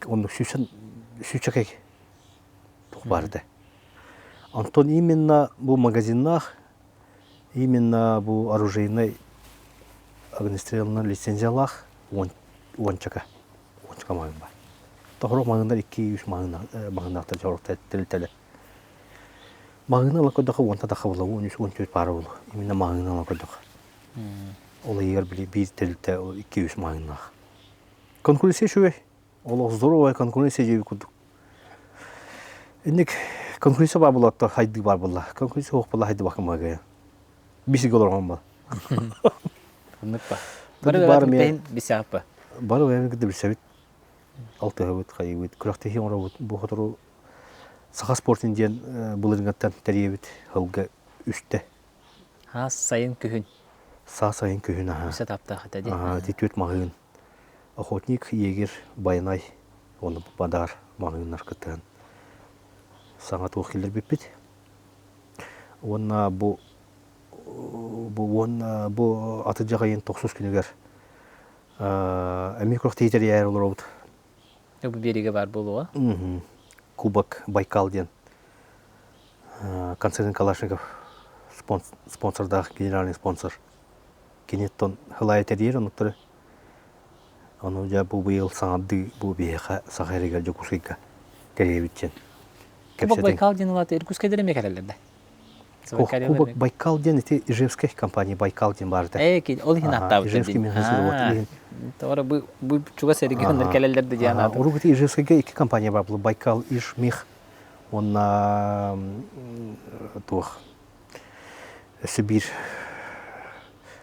A: оннук сүүчэкэй туох баар этэ. Онтон именно бу магазиннаах, именно бу оружейнай огнестрелынан лицензиялаах уончака, уончака маҕаһыын баар. Тоһоро маҕаһыыннар 2-3 маҕаһыыннаахтар дьоҕур тэрилтэлэр. Маҕаһыын ылан көрдөххө уонта тахха буолла, 13 14 паара буолуо. Именно маҕаһыын ылан көрдөххө. Ол иһигэр били биир тэрилтэ 2-3 маҕаһыыннаах. Конкуренция үчүгэй. Олох здоровая конкуренция диэбит курдук. Инник конкуренция баар буолла хайдыы баар буолла. Конкуренция суох буолла хайдыбакка магайа. Бисигэ олорон бол.
B: Оннук ба. Бары бар мен бисаппа.
A: Бары бэйэбит кытта билсэбит. Алтыһабыт, хайыбыт, күрэхтэһии оҥоробут. Бу сотору Саха спортин диэн былырыҥҥаттан тэрийэбит сылга үстэ.
B: Хаас сайын күһүн.
A: Саас сайын күһүн аһа.
B: Үс этаптаах этэ дии.
A: Аһа, ити түөрт маҕаһыын. Охотник, егерь, Байанай уонна Бадар маҕаһыыннар кыттыһан саҥа туох киллэрбиппит. Уонна бу бу уонна бу атырдьах ыйын тохсус күнүгэр эмиэ күрэхтэһии тэрийээри олоробут.
B: Бу биэриигэ баар буолуоҕа.
A: Кубок Байкал диэн Константин Калашников спонсордаах генеральный спонсор. Киниттэн хылайа тэрийэр онуттары. Ону дьэ бу быйыл саҥардыы бу биһиэхэ Саха сиригэр Дьокуускайга тэрийэбит диэн
B: Кубок Байкал диэн улаата Иркутскайдар эмиэ кэлэллэр да?
A: Кубок Байкал диэн ити Ижевскэй компания Байкал диэн баар этэ.
B: Ээ, ол иһин ааттаабыттар
A: Ижевский механизм
B: Тоҕо бу бу чугас регионнар кэлэллэр да диэн аатым.
A: Урук ити Ижевскэйгэ икки компания бар Байкал Ижмех уонна туох өссө биир.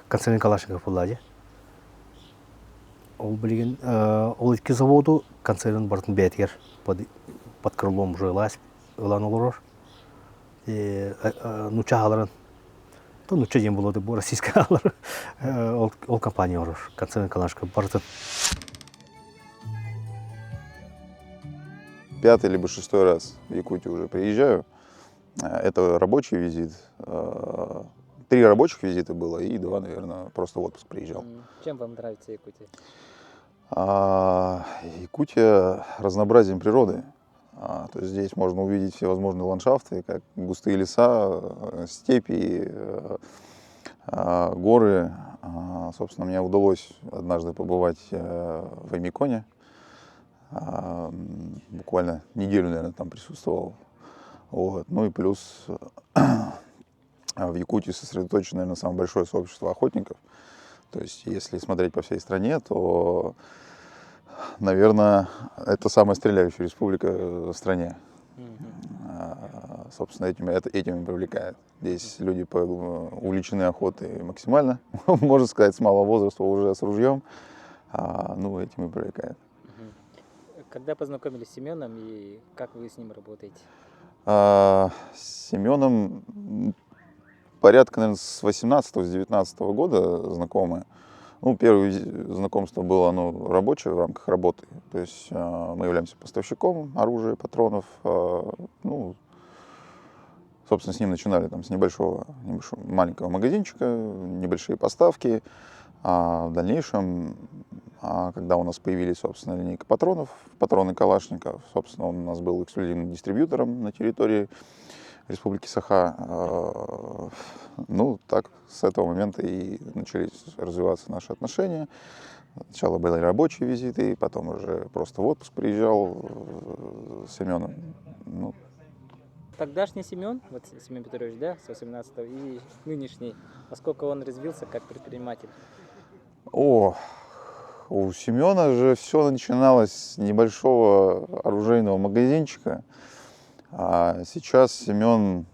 A: Константин Калашников буолла дии. Ол билигин ол икки заводу концерн барытын бэйэтигэр под крылом уже ылан олорор. Нуучча аһаларын то нуучча диэн буолуо бу российскай аһалар ол компания олорор Константин Калашников барытын.
F: Пятый либо шестой раз в Якутию уже приезжаю. Это рабочий визит. Три рабочих визита было и два, наверное, просто в отпуск приезжал.
B: Чем вам нравится Якутия?
F: Якутия разнообразием природы. То есть здесь можно увидеть всевозможные ландшафты, как густые леса, степи, горы. Собственно, мне удалось однажды побывать в Оймяконе. Буквально неделю, наверное, там присутствовал. Вот. Ну и плюс в Якутии сосредоточено, наверное, самое большое сообщество охотников. То есть, если смотреть по всей стране, то, наверное, это самая стреляющая республика в стране. Собственно, этим и привлекает. Здесь люди увлечены охотой максимально, можно сказать, с малого возраста уже с ружьем. Ну, этим и привлекает.
B: Когда познакомились с Семеном и как вы с ним работаете?
F: С Семеном порядка, наверное, с 18-19 года знакомы. Ну, первое знакомство было оно рабочее, в рамках работы. То есть мы являемся поставщиком оружия, патронов. Ну, собственно, с ним начинали там с небольшого маленького магазинчика, небольшие поставки. А в дальнейшем, когда у нас появились, собственно, линейка патронов, патроны Калашников, собственно, он у нас был эксклюзивным дистрибьютором на территории Республики Саха. Ну, так с этого момента и начались развиваться наши отношения. Сначала были рабочие визиты, потом уже просто в отпуск приезжал с Семеном. Ну.
B: Тогдашний Семен, вот Семен Петрович, да, с 18 и нынешний, насколько он развился как предприниматель?
F: О, у Семена же все начиналось с небольшого оружейного магазинчика. А сейчас Семен,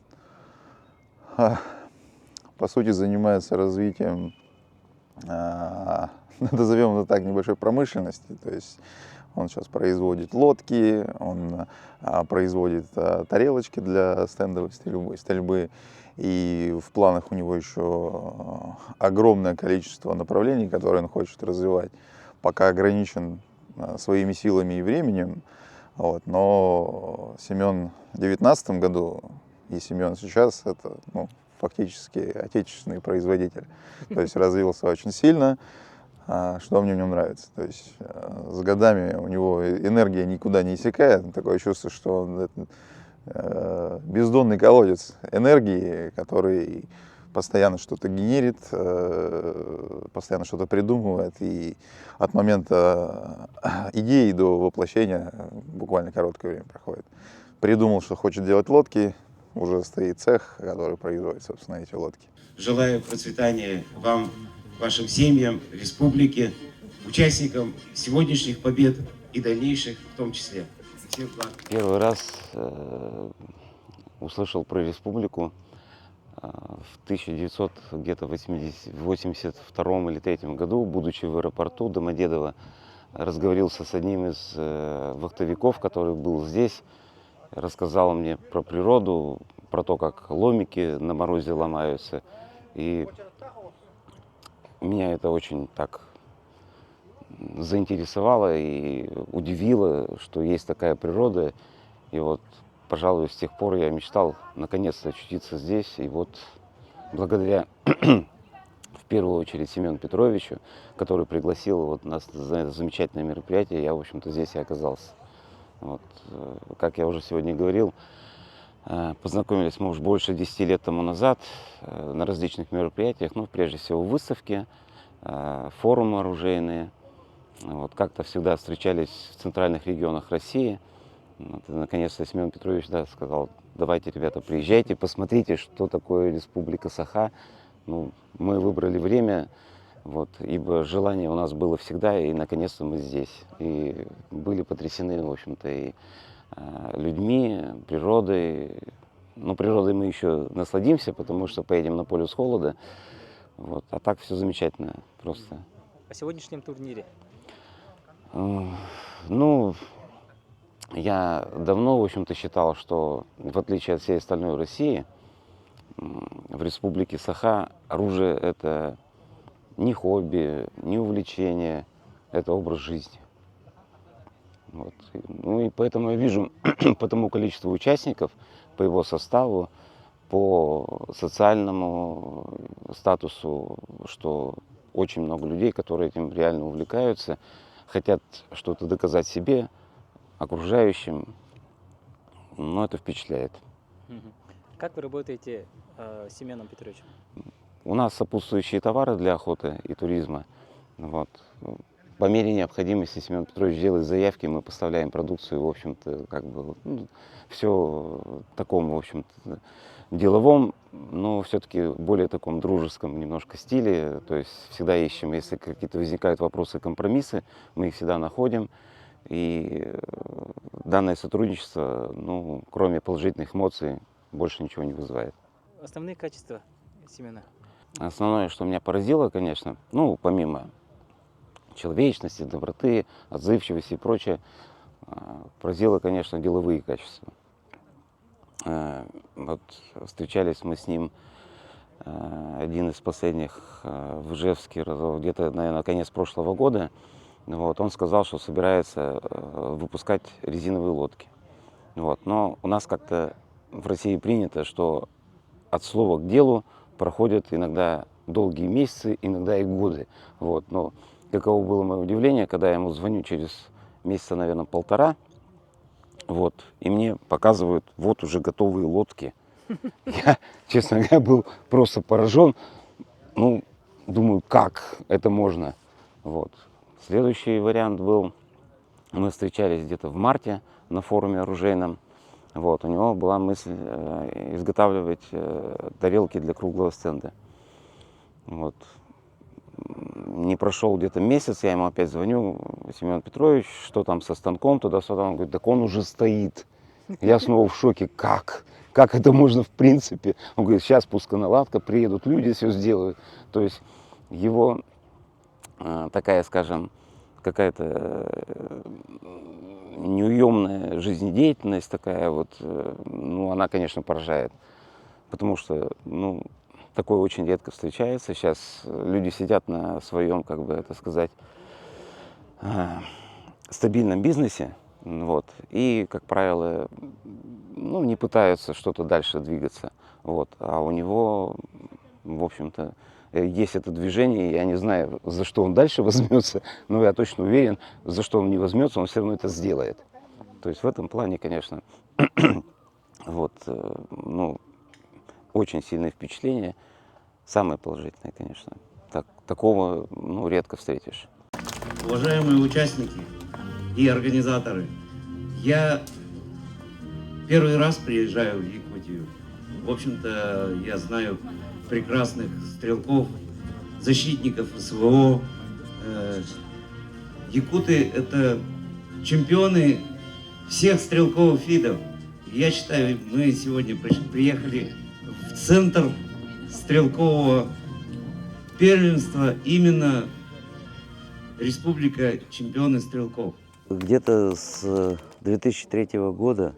F: по сути, занимается развитием, назовем это так, небольшой промышленности. То есть он сейчас производит лодки, он производит тарелочки для стендовой стрельбы. И в планах у него еще огромное количество направлений, которые он хочет развивать. Пока ограничен своими силами и временем. Вот. Но Семен в 19 году и Семен сейчас это, ну, фактически отечественный производитель. То есть развился очень сильно, что мне в нем нравится. То есть с годами у него энергия никуда не иссякает. Такое чувство, что он бездонный колодец энергии, который постоянно что-то генерит, постоянно что-то придумывает. И от момента идеи до воплощения буквально короткое время проходит. Придумал, что хочет делать лодки, уже стоит цех, который производит, собственно, эти лодки.
I: Желаю процветания вам, вашим семьям, республике, участникам сегодняшних побед и дальнейших в том числе. Всех благ.
E: Первый раз услышал про республику в 1900 где-то 82 или третьем году, будучи в аэропорту Домодедово, разговорился с одним из вахтовиков, который был здесь, рассказал мне про природу, про то, как ломики на морозе ломаются. И меня это очень так заинтересовало и удивило, что есть такая природа. И вот, пожалуй, с тех пор я мечтал наконец-то очутиться здесь. И вот благодаря, в первую очередь, Семену Петровичу, который пригласил вот нас на это замечательное мероприятие, я, в общем-то, здесь и оказался. Вот, как я уже сегодня говорил, познакомились мы уж больше 10 лет тому назад на различных мероприятиях, ну, прежде всего, выставки, форумы оружейные. Вот, как-то всегда встречались в центральных регионах России. Вот, и наконец-то Семен Петрович, да, сказал: давайте, ребята, приезжайте, посмотрите, что такое Республика Саха. Ну, мы выбрали время, вот, ибо желание у нас было всегда, и наконец-то мы здесь. И были потрясены, в общем-то, и людьми, природой. Но природой мы еще насладимся, потому что поедем на полюс холода. Вот. А так все замечательно просто.
B: О сегодняшнем турнире?
E: Ну, я давно, в общем-то, считал, что в отличие от всей остальной России, в республике Саха оружие – это не хобби, не увлечение, это образ жизни. Вот. Ну и поэтому я вижу по тому количеству участников, по его составу, по социальному статусу, что очень много людей, которые этим реально увлекаются, хотят что-то доказать себе, окружающим. Но это впечатляет.
B: Как вы работаете с Семеном Петровичем?
E: У нас сопутствующие товары для охоты и туризма. Вот. По мере необходимости Семен Петрович делает заявки, мы поставляем продукцию, в общем-то, как бы, ну, все в таком, в общем-то, деловом, но все-таки более таком дружеском немножко стиле. То есть всегда ищем, если какие-то возникают вопросы, компромиссы, мы их всегда находим. И данное сотрудничество, ну, кроме положительных эмоций, больше ничего не вызывает.
B: Основные качества Семена?
E: Основное, что меня поразило, конечно, ну, помимо человечности, доброты, отзывчивости и прочее, поразило, конечно, деловые качества. Вот встречались мы с ним один из последних в Ижевске, где-то, наверное, конец прошлого года. Вот, он сказал, что собирается выпускать резиновые лодки. Вот, но у нас как-то в России принято, что от слова к делу проходят иногда долгие месяцы, иногда и годы. Вот, но каково было мое удивление, когда я ему звоню через месяца, наверное, полтора, вот, и мне показывают, вот уже готовые лодки. Я, честно говоря, был просто поражен. Ну, думаю, как это можно? Вот. Следующий вариант был, мы встречались где-то в марте на форуме оружейном. Вот, у него была мысль изготавливать тарелки для круглого стенда. Вот. Не прошел где-то месяц, я ему опять звоню, Семен Петрович, что там со станком, туда-сюда. Он говорит, так он уже стоит. Я снова в шоке, как? Как это можно в принципе? Он говорит, сейчас пусконаладка, приедут люди, все сделают. То есть его такая, скажем, какая-то неуемная жизнедеятельность такая вот, ну, она, конечно, поражает. Потому что, ну, такое очень редко встречается. Сейчас люди сидят на своем, как бы это сказать, стабильном бизнесе, вот, и, как правило, ну, не пытаются что-то дальше двигаться. Вот, а у него, в общем-то, есть это движение, я не знаю, за что он дальше возьмется, но я точно уверен, за что он не возьмется, он все равно это сделает. То есть в этом плане, конечно, вот, ну, очень сильное впечатление, самое положительное, конечно. Такого, ну, редко встретишь.
I: Уважаемые участники и организаторы, я первый раз приезжаю в Якутию. В общем-то, я знаю прекрасных стрелков, защитников СВО. Якуты – это чемпионы всех стрелковых видов. Я считаю, мы сегодня приехали в центр стрелкового первенства, именно Республика чемпионы стрелков.
J: Где-то с 2003 года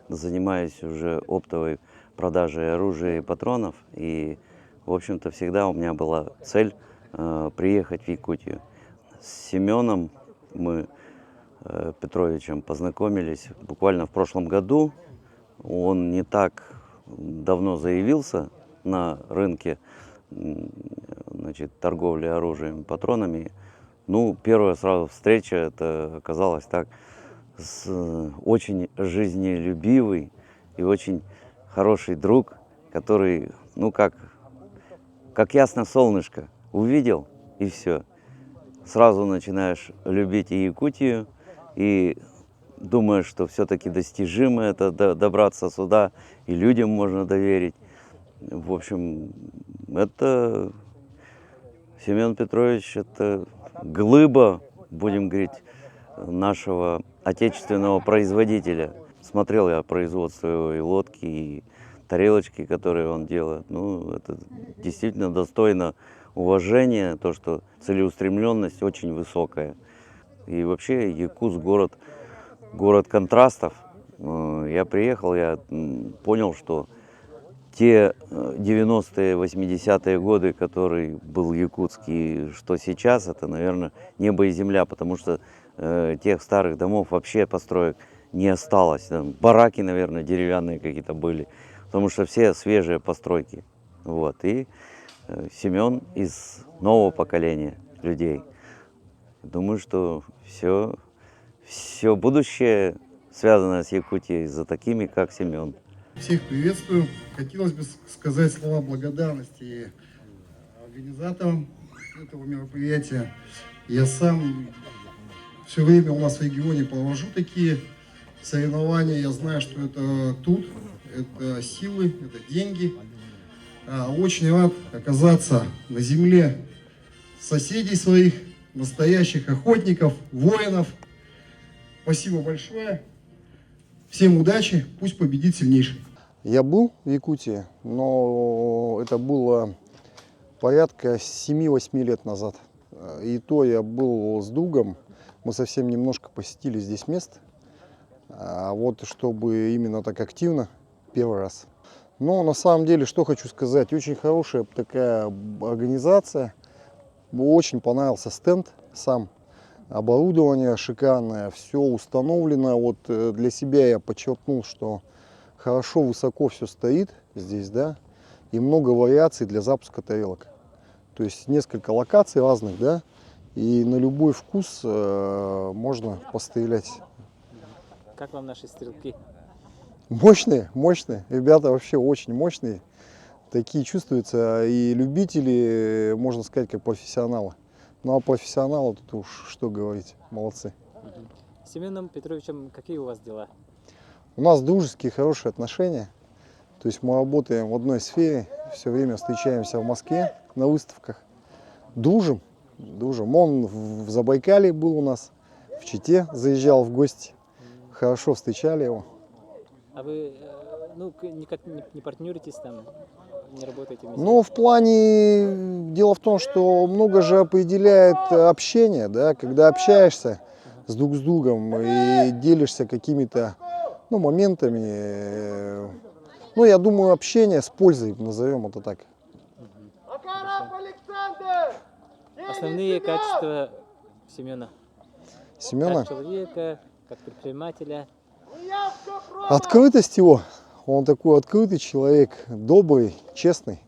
J: занимаюсь уже оптовой продажей оружия и патронов. И, в общем-то, всегда у меня была цель приехать в Якутию. С Семеном мы Петровичем познакомились буквально в прошлом году. Он не так давно заявился на рынке, значит, торговли оружием и патронами. Ну, первая сразу встреча, это оказалось так, с, очень жизнелюбивый и очень хороший друг, который, ну, как ясно солнышко, увидел и все. Сразу начинаешь любить и Якутию, и думаешь, что все-таки достижимо это добраться сюда, и людям можно доверить. В общем, это Семен Петрович, это глыба, будем говорить, нашего отечественного производителя. Смотрел я производство его и лодки, и тарелочки, которые он делает, ну, это действительно достойно уважения, то, что целеустремленность очень высокая. И вообще Якутск город, город контрастов. Я приехал, я понял, что те 90-е, 80-е годы, который был Якутск, и что сейчас, это, наверное, небо и земля, потому что тех старых домов вообще построек не осталось. Там бараки, наверное, деревянные какие-то были, потому что все свежие постройки. Вот. И Семен из нового поколения людей. Думаю, что все, все будущее, связанное с Якутией, за такими, как Семен.
K: Всех приветствую. Хотелось бы сказать слова благодарности организаторам этого мероприятия. Я сам все время у нас в регионе провожу такие соревнования. Я знаю, что это тут, это силы, это деньги. Очень рад оказаться на земле соседей своих, настоящих охотников, воинов. Спасибо большое. Всем удачи, пусть победит сильнейший.
L: Я был в Якутии, но это было порядка 7-8 лет назад. И то я был с другом, мы совсем немножко посетили здесь мест. А вот чтобы именно так активно, первый раз. Но на самом деле, что хочу сказать, очень хорошая такая организация. Очень понравился стенд сам. Оборудование шикарное, все установлено. Вот для себя я подчеркнул, что хорошо высоко все стоит здесь, да, и много вариаций для запуска тарелок. То есть несколько локаций разных, да, и на любой вкус можно пострелять.
B: Как вам наши стрелки?
L: Мощные, мощные. Ребята вообще очень мощные. Такие чувствуются и любители, можно сказать, как профессионалы. Ну а профессионалы тут уж что говорить, молодцы.
B: С Семеном Петровичем какие у вас дела?
L: У нас дружеские, хорошие отношения. То есть мы работаем в одной сфере, все время встречаемся в Москве на выставках. Дружим, дружим. Он в Забайкалье был у нас, в Чите заезжал в гости. Хорошо встречали его.
B: А вы ну, никак не партнеритесь там, не работаете вместе?
L: Ну, в плане, дело в том, что много же определяет общение, да, когда общаешься с друг с другом и делишься какими-то, ну, моментами. Ну, я думаю, общение с пользой, назовем это так.
B: Основные качества Семена?
L: Семена?
B: Как человека, как предпринимателя.
L: Открытость его. Он такой открытый человек, добрый, честный.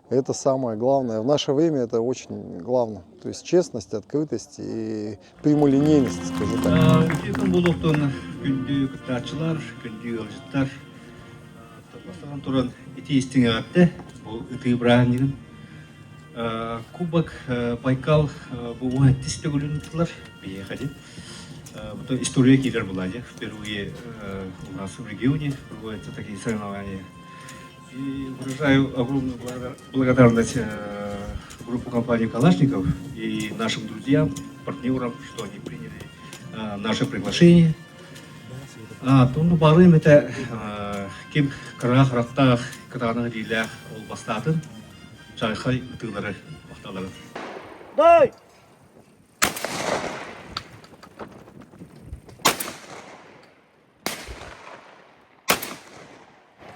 L: Это самое главное. В наше время это очень главное. То есть честность, открытость и прямолинейность, скажу так.
M: Үтүө күн буолуохтун күндү кыттааччылар, күндү ыалдьыттар. Бастатан туран итии-истиҥ эҕэрдэ бу ытыы бырааһынньыгын. Кубок Байкал бу 17 төгүлүн ыыттылар биһиэхэ дии. Вот история киирэр буолла Впервые у нас в регионе проводятся такие соревнования. И выражаю огромную благодарность группу компании «Калашников» и нашим друзьям, партнерам, что они приняли наше приглашение. Онно баҕарыам этэ ким кыра харахтаах, кытаанах илиилээх ол бастаатын, чаҕылхай ытыылары махталларын.
A: Дай!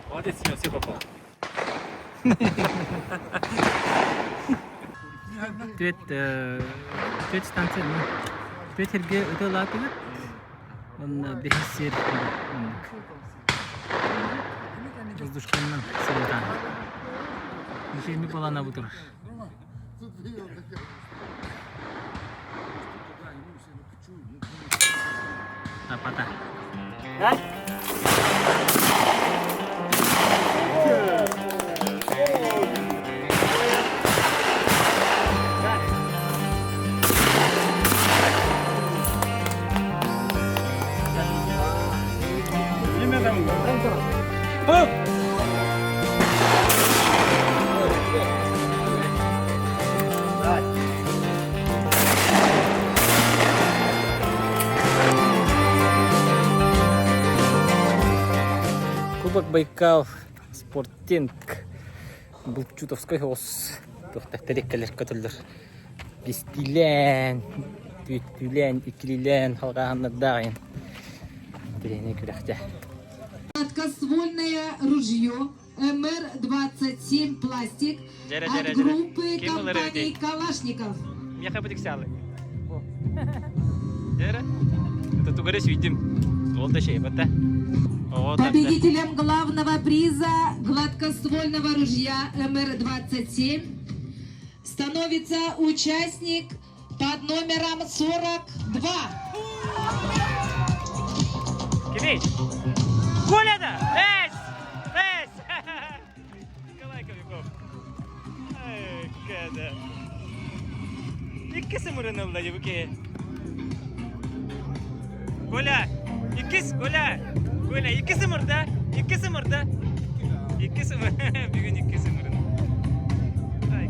B: Молодец, Семен, все попал. Түөрт түөрт станция түөрт сиргэ ытыалаатыбыт уонна бэһис сир оннук воздушканан сылытан Итинник балаанабыт турар. Тапата. Кубок Байкал. Спортинг Булчутовскай соҕус туохта тэриккэлэр көтөллөр. Бистилээн, түөттүүлээн, иккилиилээн халҕааһыннардаах айан. Интэриэһинэй күрэхтэ.
G: Гладкоствольное ружье МР-27 «Пластик» от группы компаний «Калашников».
B: Миэхэ бу тиксаалы. Дьэрэ. Это тугары сүйдүм. Ол да шей бата.
G: Победителем главного приза гладкоствольного ружья МР-27 становится участник под номером 42.
B: Кимий? Коля да! Эс! Эс! Николай Кобяков. Ай, када. Иккис ымырын ылла дии бу киһи. Коля! Иккис, Коля! Коля, иккис ымырда! Иккис ымырда! Иккис ымыр. Бүгүн иккис ымырын. Ай,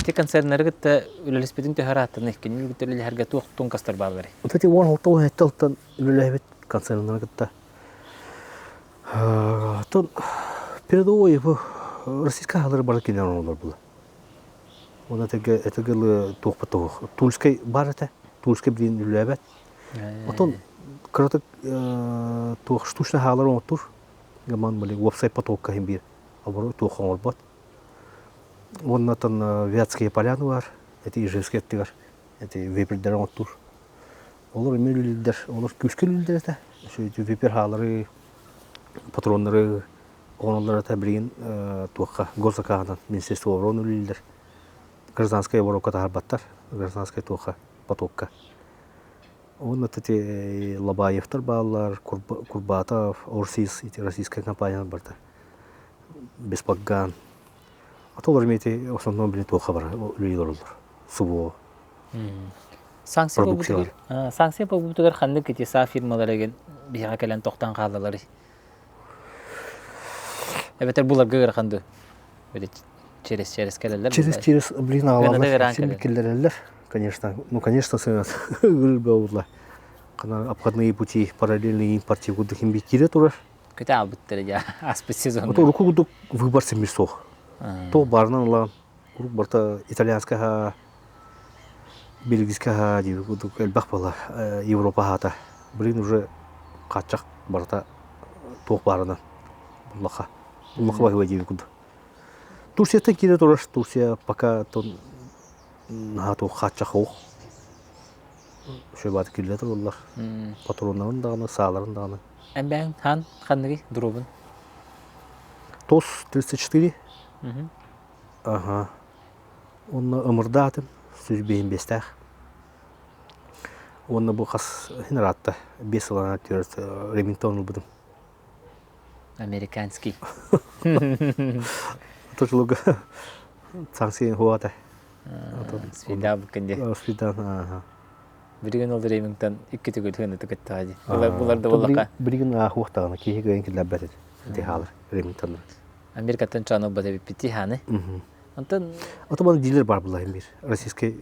B: Ити концерннары кытта үлэлэспитин төһө ырааттан иккини кытта үлэлэһэргэ туох тонкостар баалларый?
A: Вот эти 16 17 алтан үлэлэһэбит концерннары кытта. Оттон передовой бу российскай хаалары бары кинилэр оҥороллор була. Уонна этэргэ этэргэ туохпут туох. Тульскай бар этэ. Тульскай билин үлэлээбэт. Оттон кыратык туох штучный хаалар оҥоттуур. Гаман были уопсай потокка иһин биир обору туох оҥорбот. Уонна оттон Вятские поляны бар. Эти Ижевские аттыгар эти вепрьдэр оҥоттуур. Олор эмиэ үлэлииллэр, олор күүскэ үлэлииллэр этэ. Випер хаалары, патроннары оҥороллор этэ билигин туохха госзакаһынан Министерство обороны үлэлииллэр. Гражданскай оборотка таһаарбаттар, гражданскай туохха потокка. Уонна эти Лобаевтар бааллар, Курбатов, Орсис, эти российская компания барда. Беспоган. А то олор эмиэ ити в основном билин туохха бар үлэлии олороллор. СВО.
B: Санкция буолбутугар, санкция буолбутугар ханнык ити саа фирмалар эгин биһиэхэ кэлэн тохтоон хааллаларый? Эбэтэр буларга ыарахан дуу? Через через кэлэллэр.
A: Через через блин аҕалалар син киллэрэллэр. Конечно, ну конечно сыҥат ырбаулла. Кана обходные пути параллельные импорте курдук хим кире турар.
B: Көтө албыттар дьа аспыт сезон.
A: Вот уруку курдук выбор симир суох. То барынан ылан Куруук барыта итальянскай аһа, бельгийскэй аһа диэбит курдук элбэх буолла Европа аһата. Билигин уже хааччах барыта туох баарынан буллаха. Буллаха баһыыба диэбит курдук. Турцияттан киирэ турар. Турция пока тон наһаа туох хааччах суох. Үчүгэй бааты киирэ тураллар. Патроннарын даҕаны, сааларын даҕаны.
B: Эмбээн хаан ханныгый дробун?
A: ТОС 34. Аһа. Уонна ымырдаатым, 155-тээх. Уонна бу хас иһин ыраатта, 5 сылынан түөрт Ремингтон ылбытым.
B: Американский.
A: Тотулуга санкция хуата.
B: Свида буккин дии.
A: Свидан, аха.
B: Билигин ол Ремингтон икки төгүл хыны кыттаҕа дии. Булар да буллаха.
A: Билигин аахуохтаҕына киһи кыайан киллэрбэт этэ. Ити хаалар Ремингтоннар.
B: Америкаттан чаан ылбат эбиппит хааны. Онтон
A: Отобан дилер бар була мир. Российский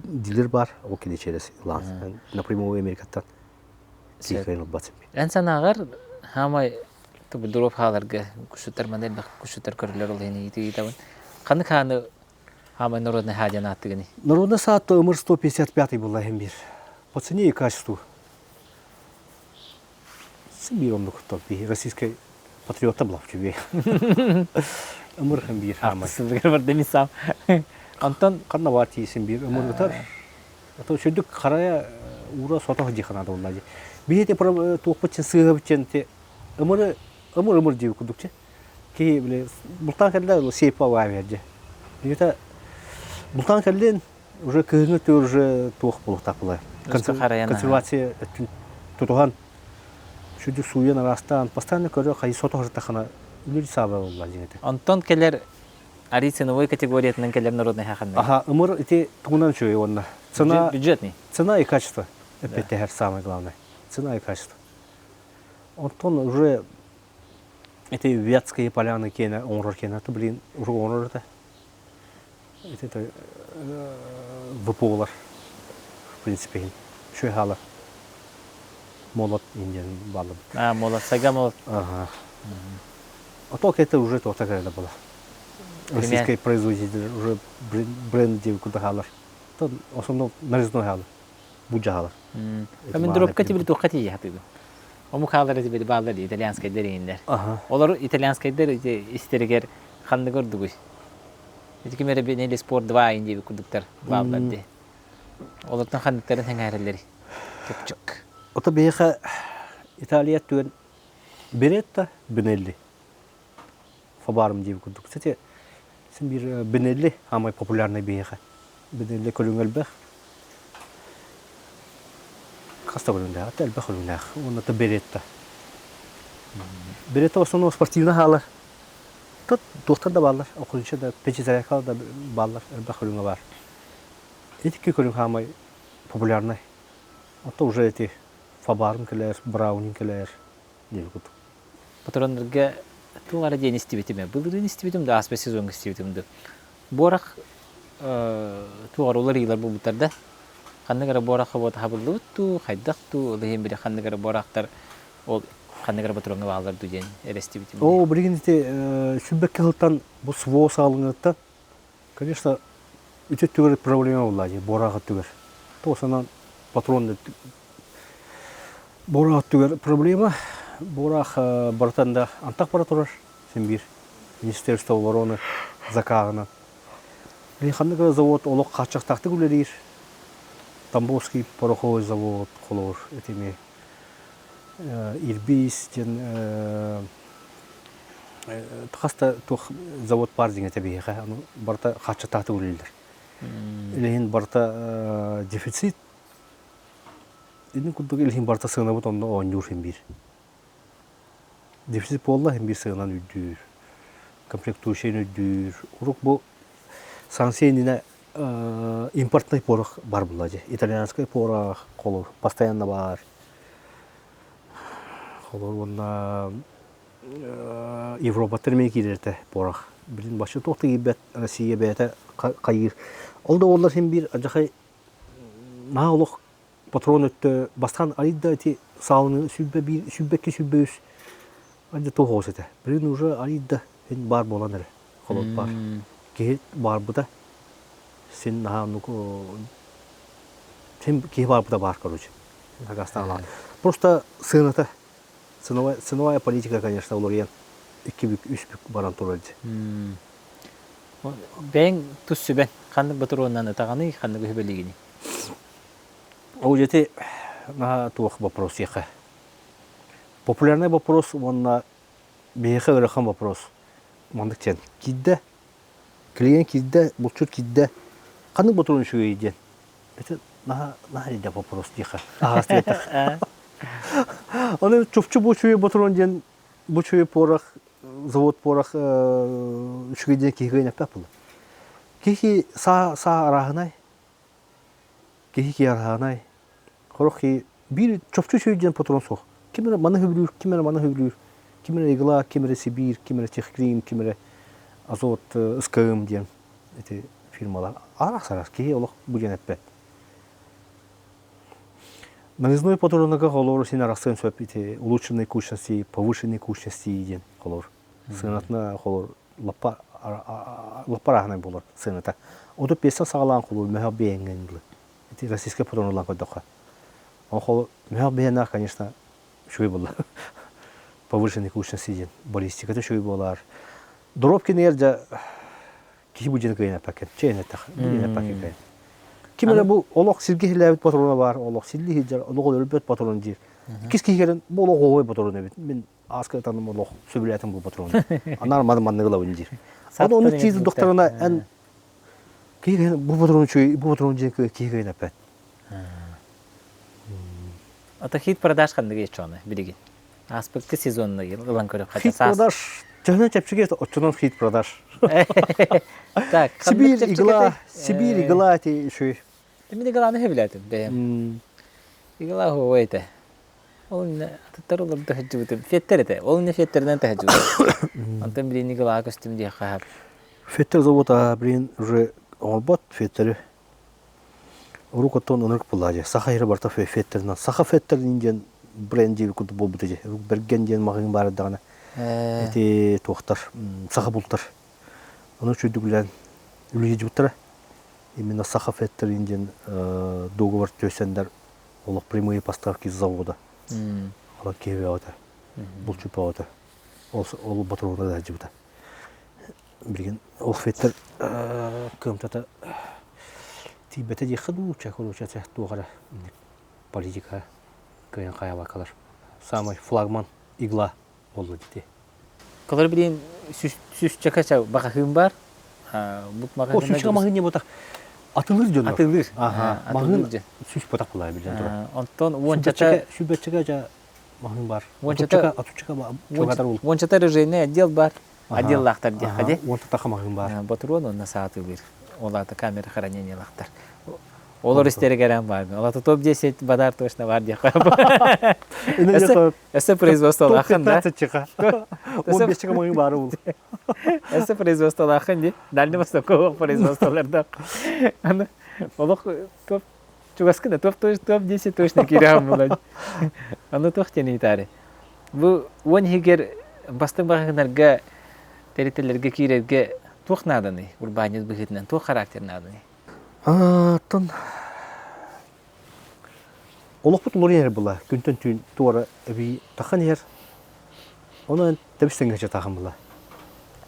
A: дилер бар, ол кини через ланс. Напрямую Америкаттан киһи ылбат.
B: Эн санааҕар хаамай дроп хааларга кушутар маны элбэх кушутар көрүлэр ол иһин ыйытабын. Ханнык хааны хаамай народный хаа диэн ааттыгыный?
A: Народный саат ымыр 155 була бир. По цене и качеству. Син оннук биир российскай патриотта булап үчүгэй. Ымыр биир хаамай.
B: Сылыгар барда мин сам. Онтон
A: ханна бар тиийсин биир ымыр ытар. Ото үчүдүк харая уура сотох дии ханада болла дии. Биһи туохпут чин сыыһабыт чин те ымыры ымыр ымыр дии курдук че. Киһи били бултаан кэллэ сейпа баа дьэ. Дигите бултаан кэллин уже кыһыҥҥы өттүгэр уже туох буолуохтаах буолай. Консервация өттүн тутуһан сүдү сууйан араастаан постоянно көрө хайы сото сыртахына үлүр саба болла дьиҥэтэ.
B: Онтон кэлэр арий ценовой категориятынан кэлэр народный хаханнар.
A: Аха, ымыр ити тугунан үчүгэй уонна цена
B: бюджетный.
A: Цена и качество эппеттэһэр самое главное. Цена и качество. Онтон уже эти Вятские поляны киэнэ оҥорор киэнэ, блин, уже оҥорор это. Ити ВПОлар. принципе иһин. Үчүгэй хаалар. Молот индиан бааллыбыт.
B: А, молот, сайга молот.
A: Ага. А то это уже то такая была. Российский производитель уже бренд деп курда хаалар. То основном нарезной хаалар. Бу хаалар.
B: Мен дробка тибили туохха тиийэ хатыыбын. Омук хаалар тибили бааллар итальянскайдар иҥиннэр. Олор итальянскайдар истэригэр ханнык ордугуй? Ити ким эрэ Бенелли Спорт 2 ин диэбит курдуктар бааллар дии. Олортон ханныктарын сэҥээрэллэрий? Чөпчөк.
A: Ото биһиэхэ Италия түгэн Беретта Бенелли фабарым диэбит курдук. Кстати, син биир Бенелли самый популярный биһиэхэ. Бенелли көрүҥ элбэх. Хас да көрүҥнээх, это элбэх көрүҥнээх. Уонна то Беретта. Беретта в основном спортивный хаалар. Тут туохтар да бааллар, окружающие да, пятизарядка да бааллар, элбэх көрүҥэ баар. Ити көрүҥ хаамай популярный. Ото уже эти Фабарм кэлэр, Браунинг кэлэр диэби курдук.
B: Патроннарга туох эрэ диэн истибитим ээ. Былырыын истибитим да, ааспыт сезоҥҥа истибитим да. Буорах туох эрэ уларыйыылар буолбуттар да. Ханнык эрэ буорах хобуота хабыллыбыт дуу, хайдах дуу, ол иһин били ханнык эрэ буорахтар ол ханнык эрэ патроҥҥа бааллар дуу диэн эрэ истибитим.
A: Оо, билигин ити сүүрбэккэ сылтан бу СВО саҕаланыыттан Конечно, ити өттүгэр проблема буолла дии, буораах өттүгэр. Туосанан патрон буораах өттүгэр проблема. Буораах барытан да антах бара турар, син биир. Министерство обороны закааҕынан. Билигин ханнык эрэ завод олох хааччахтаахтык үлэлиир. Тамбовский пороховой завод холобур итини Ирбис диэн хас да туох завод баар дьиҥэ биһиэхэ ону барыта хааччахтаахтык үлэлииллэр. Илиһин барыта дефицит ини курдук илиһин барыта сыанабыт онно оонньуур син биир. Дефицит буолла син биир сыанан үрдүүр, комплектующайын үрдүүр. Урук бу санкция иннинэ импортный порох бар буолла дьэ. Итальянскай порох холор постоянно баар. Холор уонна Европаттан эмиэ киирэр этэ порох. Билин бачча туох да киирбэт Россия бэйэтэ хайыыр. Ол да буоллар син биир алдьархай наһаа олох патрон өттө бастаан арыйда ити сааланы 101, 102, 103 андьа туох оҕус этэ. Билин уже арыйда син баар буолан эрэ холод баар. Киһи баарбыта син наһаа оннук син киһи баарбыта баар короче. Сакаастаан Просто сыаната ценовая, ценовая политика, конечно, уларыйан икки бүк, үс бүк баран турар дии.
B: Бэйэҥ тус сүбэн ханнык ботуруоннан ытаҕаный, ханнык үһүбэлиигиний?
A: Ол ити наһаа туох вопрос диэххэ. Популярный вопрос уонна биһиэхэ ыарахан вопрос. Маннык диэн киирдэ, клиент киирдэ, булчут киирдэ, ханнык ботуруон үчүгэй диэн. Ити наһаа наһаа элбэх вопрос диэхэ. Аһаҕас диэтэх. Оны чопчу бу үчүгэй ботуруон диэн бу үчүгэй порох завод порох үчүгэй диэн киһи кыайан эппэт буолла. Киһи саа саа арааһынай киһи киһи арааһынай Сорох киһи биир чопчу үчүгэй диэн патрон суох. Ким эрэ маны сөбүлүүр, ким эрэ маны сөбүлүүр. Ким эрэ игла, ким эрэ Сибиир, ким эрэ Техгрим, ким эрэ Азот, СКМ диэн ити фирмалар. Араас-араас киһи олох бу диэн эппэт. Нарезной патронага холобур син арахсыан сөп ити улучшенной кучности, повышенной кучности диэн холобур. Сыанатына холобур лаппа лаппа арааһынай буолар сыаната. Оту песен саҕалаан холобур мөһөх биэҥҥин дылы. Ити российскай патрон ылан көрдөххө. Ол мөһөх биһиэнээх, конечно, үчүгэй буолла. Повышенный кучности диэн баллистиката үчүгэй буолар. Дроп кинигэр дьэ киһи бу дьиэни кыайан эппэккин, чэйэн этэх, бу дьиэни эппэккин кыайан. Ким эрэ бу олох сиргэ иһиллээбит патрона баар, олох силли иһиллэр, олох өлбөт патрон диир. Иккис киһи кэлэн бу олох оҕой патрон эбит. Мин ааска ытаным олох сөбүлээтим бу патрону. Анаар маны манныгы ылабын диир. Ону ону тиийдик докторына эн киһи бу патрон үчүгэй, бу патрон диэн киһи кыайан эппэт.
B: Ата хит продаж ханнык ечоны билигин? Ааспыкка сезонна ылан көрөххө
A: Хит продаж төһөнөн чэпчэки оччонон хит продаж.
B: Так,
A: Сибирь игла, Сибирь игла эти үчүгэй.
B: Мин игланы сөбүлээтим бэйэм. Игла хуой этэ. Ол инне атыттар олордо сылдьыбытым. Феттер этэ. Ол инне феттеринэн таһдьыбытым. Онтон билин иглаа көстүм диэххэ хаап.
A: Феттер завод, а, блин, уже оҥорбот феттери. Урук оттон ынырык буоллаа дии. Саха иһирэ барыта феттеринэн. Саха феттерин диэн бренд диэбит курдук буолбута дии. Бэргэн диэн маҕаһыын баар даҕаны. Ити туохтар, саха бултар. Ону үчүгдүк үлэлиир Именно Саха феттерин диэн договор түөсэннэр олох прямые поставки с завода. Олох киһи бөҕөтө, булчут бөҕөтө. Ол ботуруона да сылдьыбыта. Билигин ол феттер кыамтата тиийбэтэ диэххэ дуу, короче, туох эрэ политика кыайан хайаабаккалар. Самый флагман игла буолла дии.
B: Колор билин сүсчэкэ баҕаһыым бар.
A: О, сүсчэкэ маһыын не ботах. Атылыр дьоннор.
B: Атылыр.
A: Ага. Маһыын сүс ботах буолар билен турар.
B: Онтон уончата
A: сүбэччэкэ жа маһыын бар. Уончата атуччака чугатар
B: ул. Уончата оружейный отдел бар. Отделлаахтар диэххэ ди.
A: Уонтата маһыын бар.
B: Ботуруон уонна саатылыр. Ол аата камера хранениялаахтар. Олор истэригэр бар. Ол аата топ-10 бадар точно бар диэххэ. Өссө производстволаахын да.
A: 15 15 мойун бары бул.
B: Өссө производстволаахын ди. Дальний Востокка производстволарда. Аны олох топ чугаскы да топ топ 10 точно киирэн булан. Аны туох диэн ыйытаары. Бу уон иһигэр бастыҥ баҕаһынарга тэрилтэлэргэ киирэргэ туох нааданый урбаанньыт быһыытынан туох характер нааданый?
A: Оттон Олохпут уларыйан иһэр була, күнтэн түүн туора эбии таххан иһэр. Онон тэбис-тэҥҥэ сытаахын була.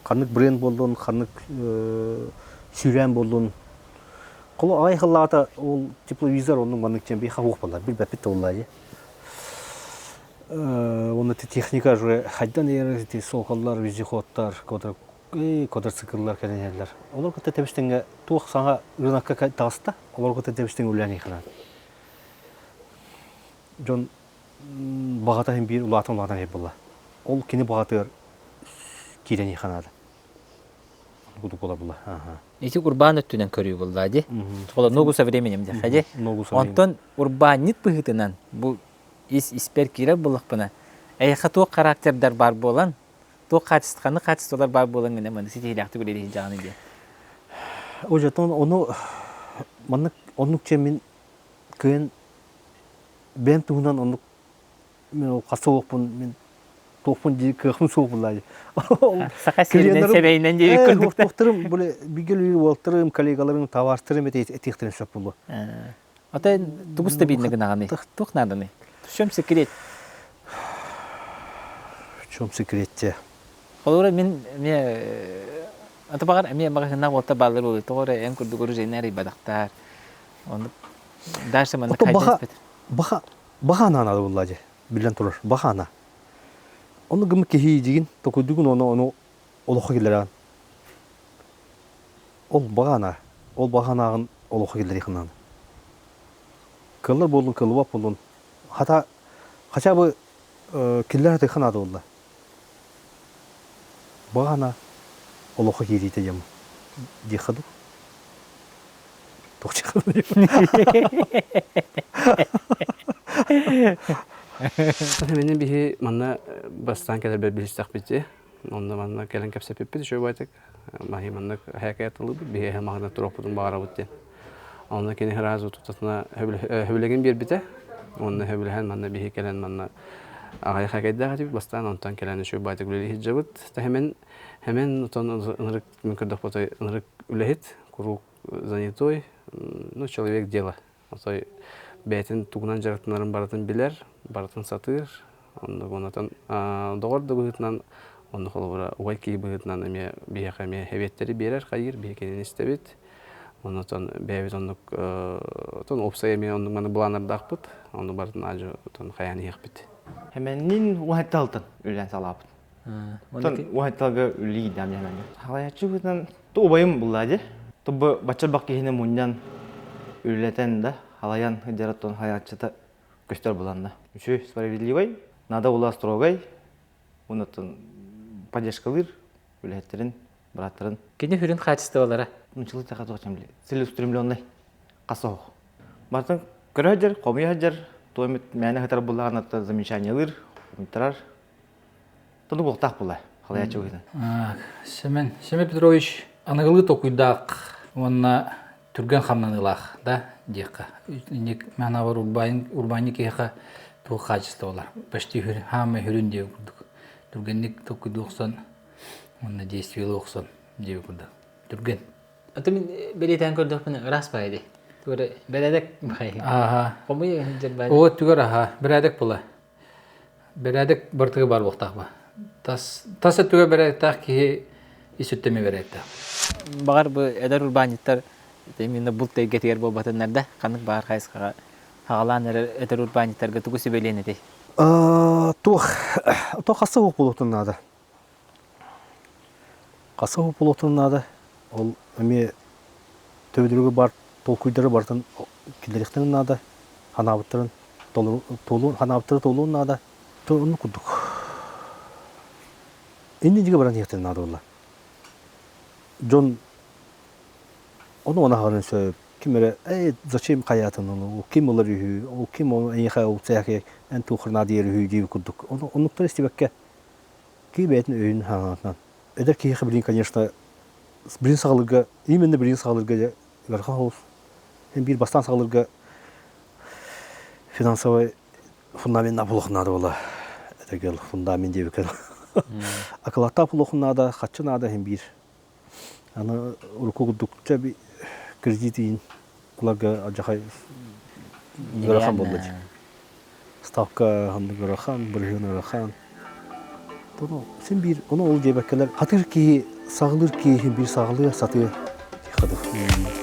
A: Ханнык бренд буоллун, ханнык сүүрээн буоллун. Холо аҕай халлаата ол тепловизор оннук маннык диэн биһиэхэ суох буолла, билбэппит да буолла дии. Уонна техника уже хайдан иһэр ити соколлар, вездеходтар, квадроцикллар кэлэн иһэллэр. Олор кытта тэбис-тэҥҥэ туох саҥа рынокка таҕыста, олор кытта тэбис-тэҥҥэ үлэлээн иһиэххэ Дьон баҕата иһин биир улаатан улаатан иһэр буолла. Ол кини баҕатыгар киирэн иһиэххэ наада. Кудук буолар буолла.
B: Ити урбаан өттүнэн көрүү буолла дии. Ол ногу со временем диэххэ дии. Онтон урбаанньыт быһыытынан бу ис испэр киирэр буоллахпына, эйиэхэ туох характердар баар буолан, туох хаачыстыбаны хаачыстыбалар баар буолан гына маны ситиһиилээхтик үлэлиир дьаҕаны диэн.
A: Ожотон ону маннык оннук чэ мин кыайан бэйэм туһунан оннук мин ол хас суохпун мин туохпун дии кыахпын суох буллаа дии.
B: Саха сиринэн сэбэйинэн диэбит курдук.
A: Туохтарым били бигэ уолтарым, коллегаларым, товарищтарым этиэхтэрин сөп буолуо.
B: Ата тугу стабильно гынаҕыный? Туох нааданый? В чем секрет?
A: В чем секрет те?
B: Холобура мин эмиэ ата баҕар эмиэ маҕаһыыннаах уолта бааллар буолуо тоҕо эрэ эн курдук оружейнай арыйбатахтар. Оннук дальше маннык
A: баха баха баха анаана буолла дьэ биллэн турар баха ана. Ону гыммыт киһи дигин токуйдугун ону ону олоххо киллэрэҕин. Ол баҕана, ол баҕанааҕын олоххо киллэриэххин наада. Кыллар буоллун, кыллыбат буоллун, хата хотя бы киллэр сатыахха наада буолла. Баҕана олоххо киириитэ диэн диэххэ дуу? Туох
D: Мин биһи манна бастаан кэлэрбэр билистэхпит дии. Онно манна кэлэн кэпсэппиппит үчүгэй Маһи маннык һээкэйэ тылыбыт, биһиэхэ маһына туруохпутун баҕарабыт диэн. Онно кини сразу тутатына сөбүлэҥин биэрбитэ. Уонна сөбүлэһэн манна биһи кэлэн манна аҕыйах һээкэйдээх этибит бастаан онтон кэлэн үчүгэй баайдык үлэлии сылдьабыт. Хэмэн хэмэн отон ынырык мин көрдөхпүт ынырык үлэһит, куруук занятой, ну человек дела. Отой бэйэтин тугунан дьарыктанарын барытын билэр, барытын сатыыр. Оннук онтон доҕор да быһыытынан онно холобура убай киһи быһыытынан эмиэ биһиэхэ эмиэ эбиэттэри биэрэр хайыыр биһи кинини истэбит. Оннотон бэйэбит оннук отон уопсай эмиэ оннук маны былааннардаахпыт. Ону барытын аадьы отон хайаан иһиэхпит.
C: Хэмэннин уһатталтан үлэн салаапыт. Оттон уһатталга үлии дам яһанан. Халаяччы быһыытынан ту убайым булла дии. Тубу бачча киһини мунньан үлэлэтэн да халайан дьараттон хаяччыта көстөр буланна. Үчү справедливай, надо була строгай, оннуттан поддержкалыыр үлэһиттерин, бырааттарын.
B: Кини хүрүн хаачыстыбалара.
C: Нучылы таха целеустремленный хасох. Бартын көрө сылдьар, хомуйа сылдьар, туомит мээнэ сытар буллаҕына замечаниелыыр, хомуйтарар. Тону буолтаах була, халаяччы быһыытынан.
H: Семен, Семен Петрович аныгылыы толкуйдаах уонна түргэн хамнаныылаах да. диэххэ. Инник маанабар урбаанньык киһиэхэ туох хаачыстыбалар почти хаамай хүрүн диэбит курдук. Түргэнник толкуйдуу охсон уонна действиелыы охсон диэбит курдук. Түргэн.
B: Аты мин бэлиэтээн көрдөхпүнэ ыраас баайы дии. Тугу бэрээдэк баайы.
H: Ааха.
B: Хомуйа сылдьар баайы.
H: Оо түгэр аха. Бэрээдэк була. Бэрээдэк бартыга бар буолтаах ба. Тас тас өттүгэр бэрээдэктээх киһи ис өттөмө бэрээдэктээх.
B: Баҕар бу эдэр урбаанньыттар именно булт эйгэтигэр буолбатыннар да ханнык баар хайысхаҕа хаҕалаан эрэр эдэр урбаанньыттарга тугу сүбэлиэн этэй?
A: Туох туох хасса суох буолуохтун наада. Хасса суох буолуохтун наада. Ол эмиэ төбөдөрүгэр баар толкуйдары барытын киллэриэхтэрин наада. Ханаабыттарын толору ханаабыттары толуон наада. Оннук курдук. Инниньигэ баран иһиэхтэрин наада буолла. Дьон ону онаһарын сөп. Ким эрэ «Эй, зачем хайаатын ону, ким ылар үһү, ол ким ону эйиэхэ ол цехе эн туоххар наадыйар үһү» диир курдук. Оннуктары истибэккэ киһи бэйэтин өйүн хаҥатынан. Эдэр киһиэхэ билигин, конечно, билин саҕалыырга, именно билин саҕалыырга дьэ ыарахан соҕус. Эн биир бастаан саҕалыырга финансовай фундамент булуох наада буолла. Этэгэл фундамент диэбиккэ Акылааттаах булуох наада, хаччы наада иһин биир. Аны урукку курдук чэ кредит иин ыларга алдьархай ыарахан буолла дии. Ставка ханнык ыарахан, бырыһыан ыарахан. Тону син биир ону ол диэбэккэлэр хатыр киһи саҕалыыр киһи биир саҕалыа сатыа диэххэ дылы.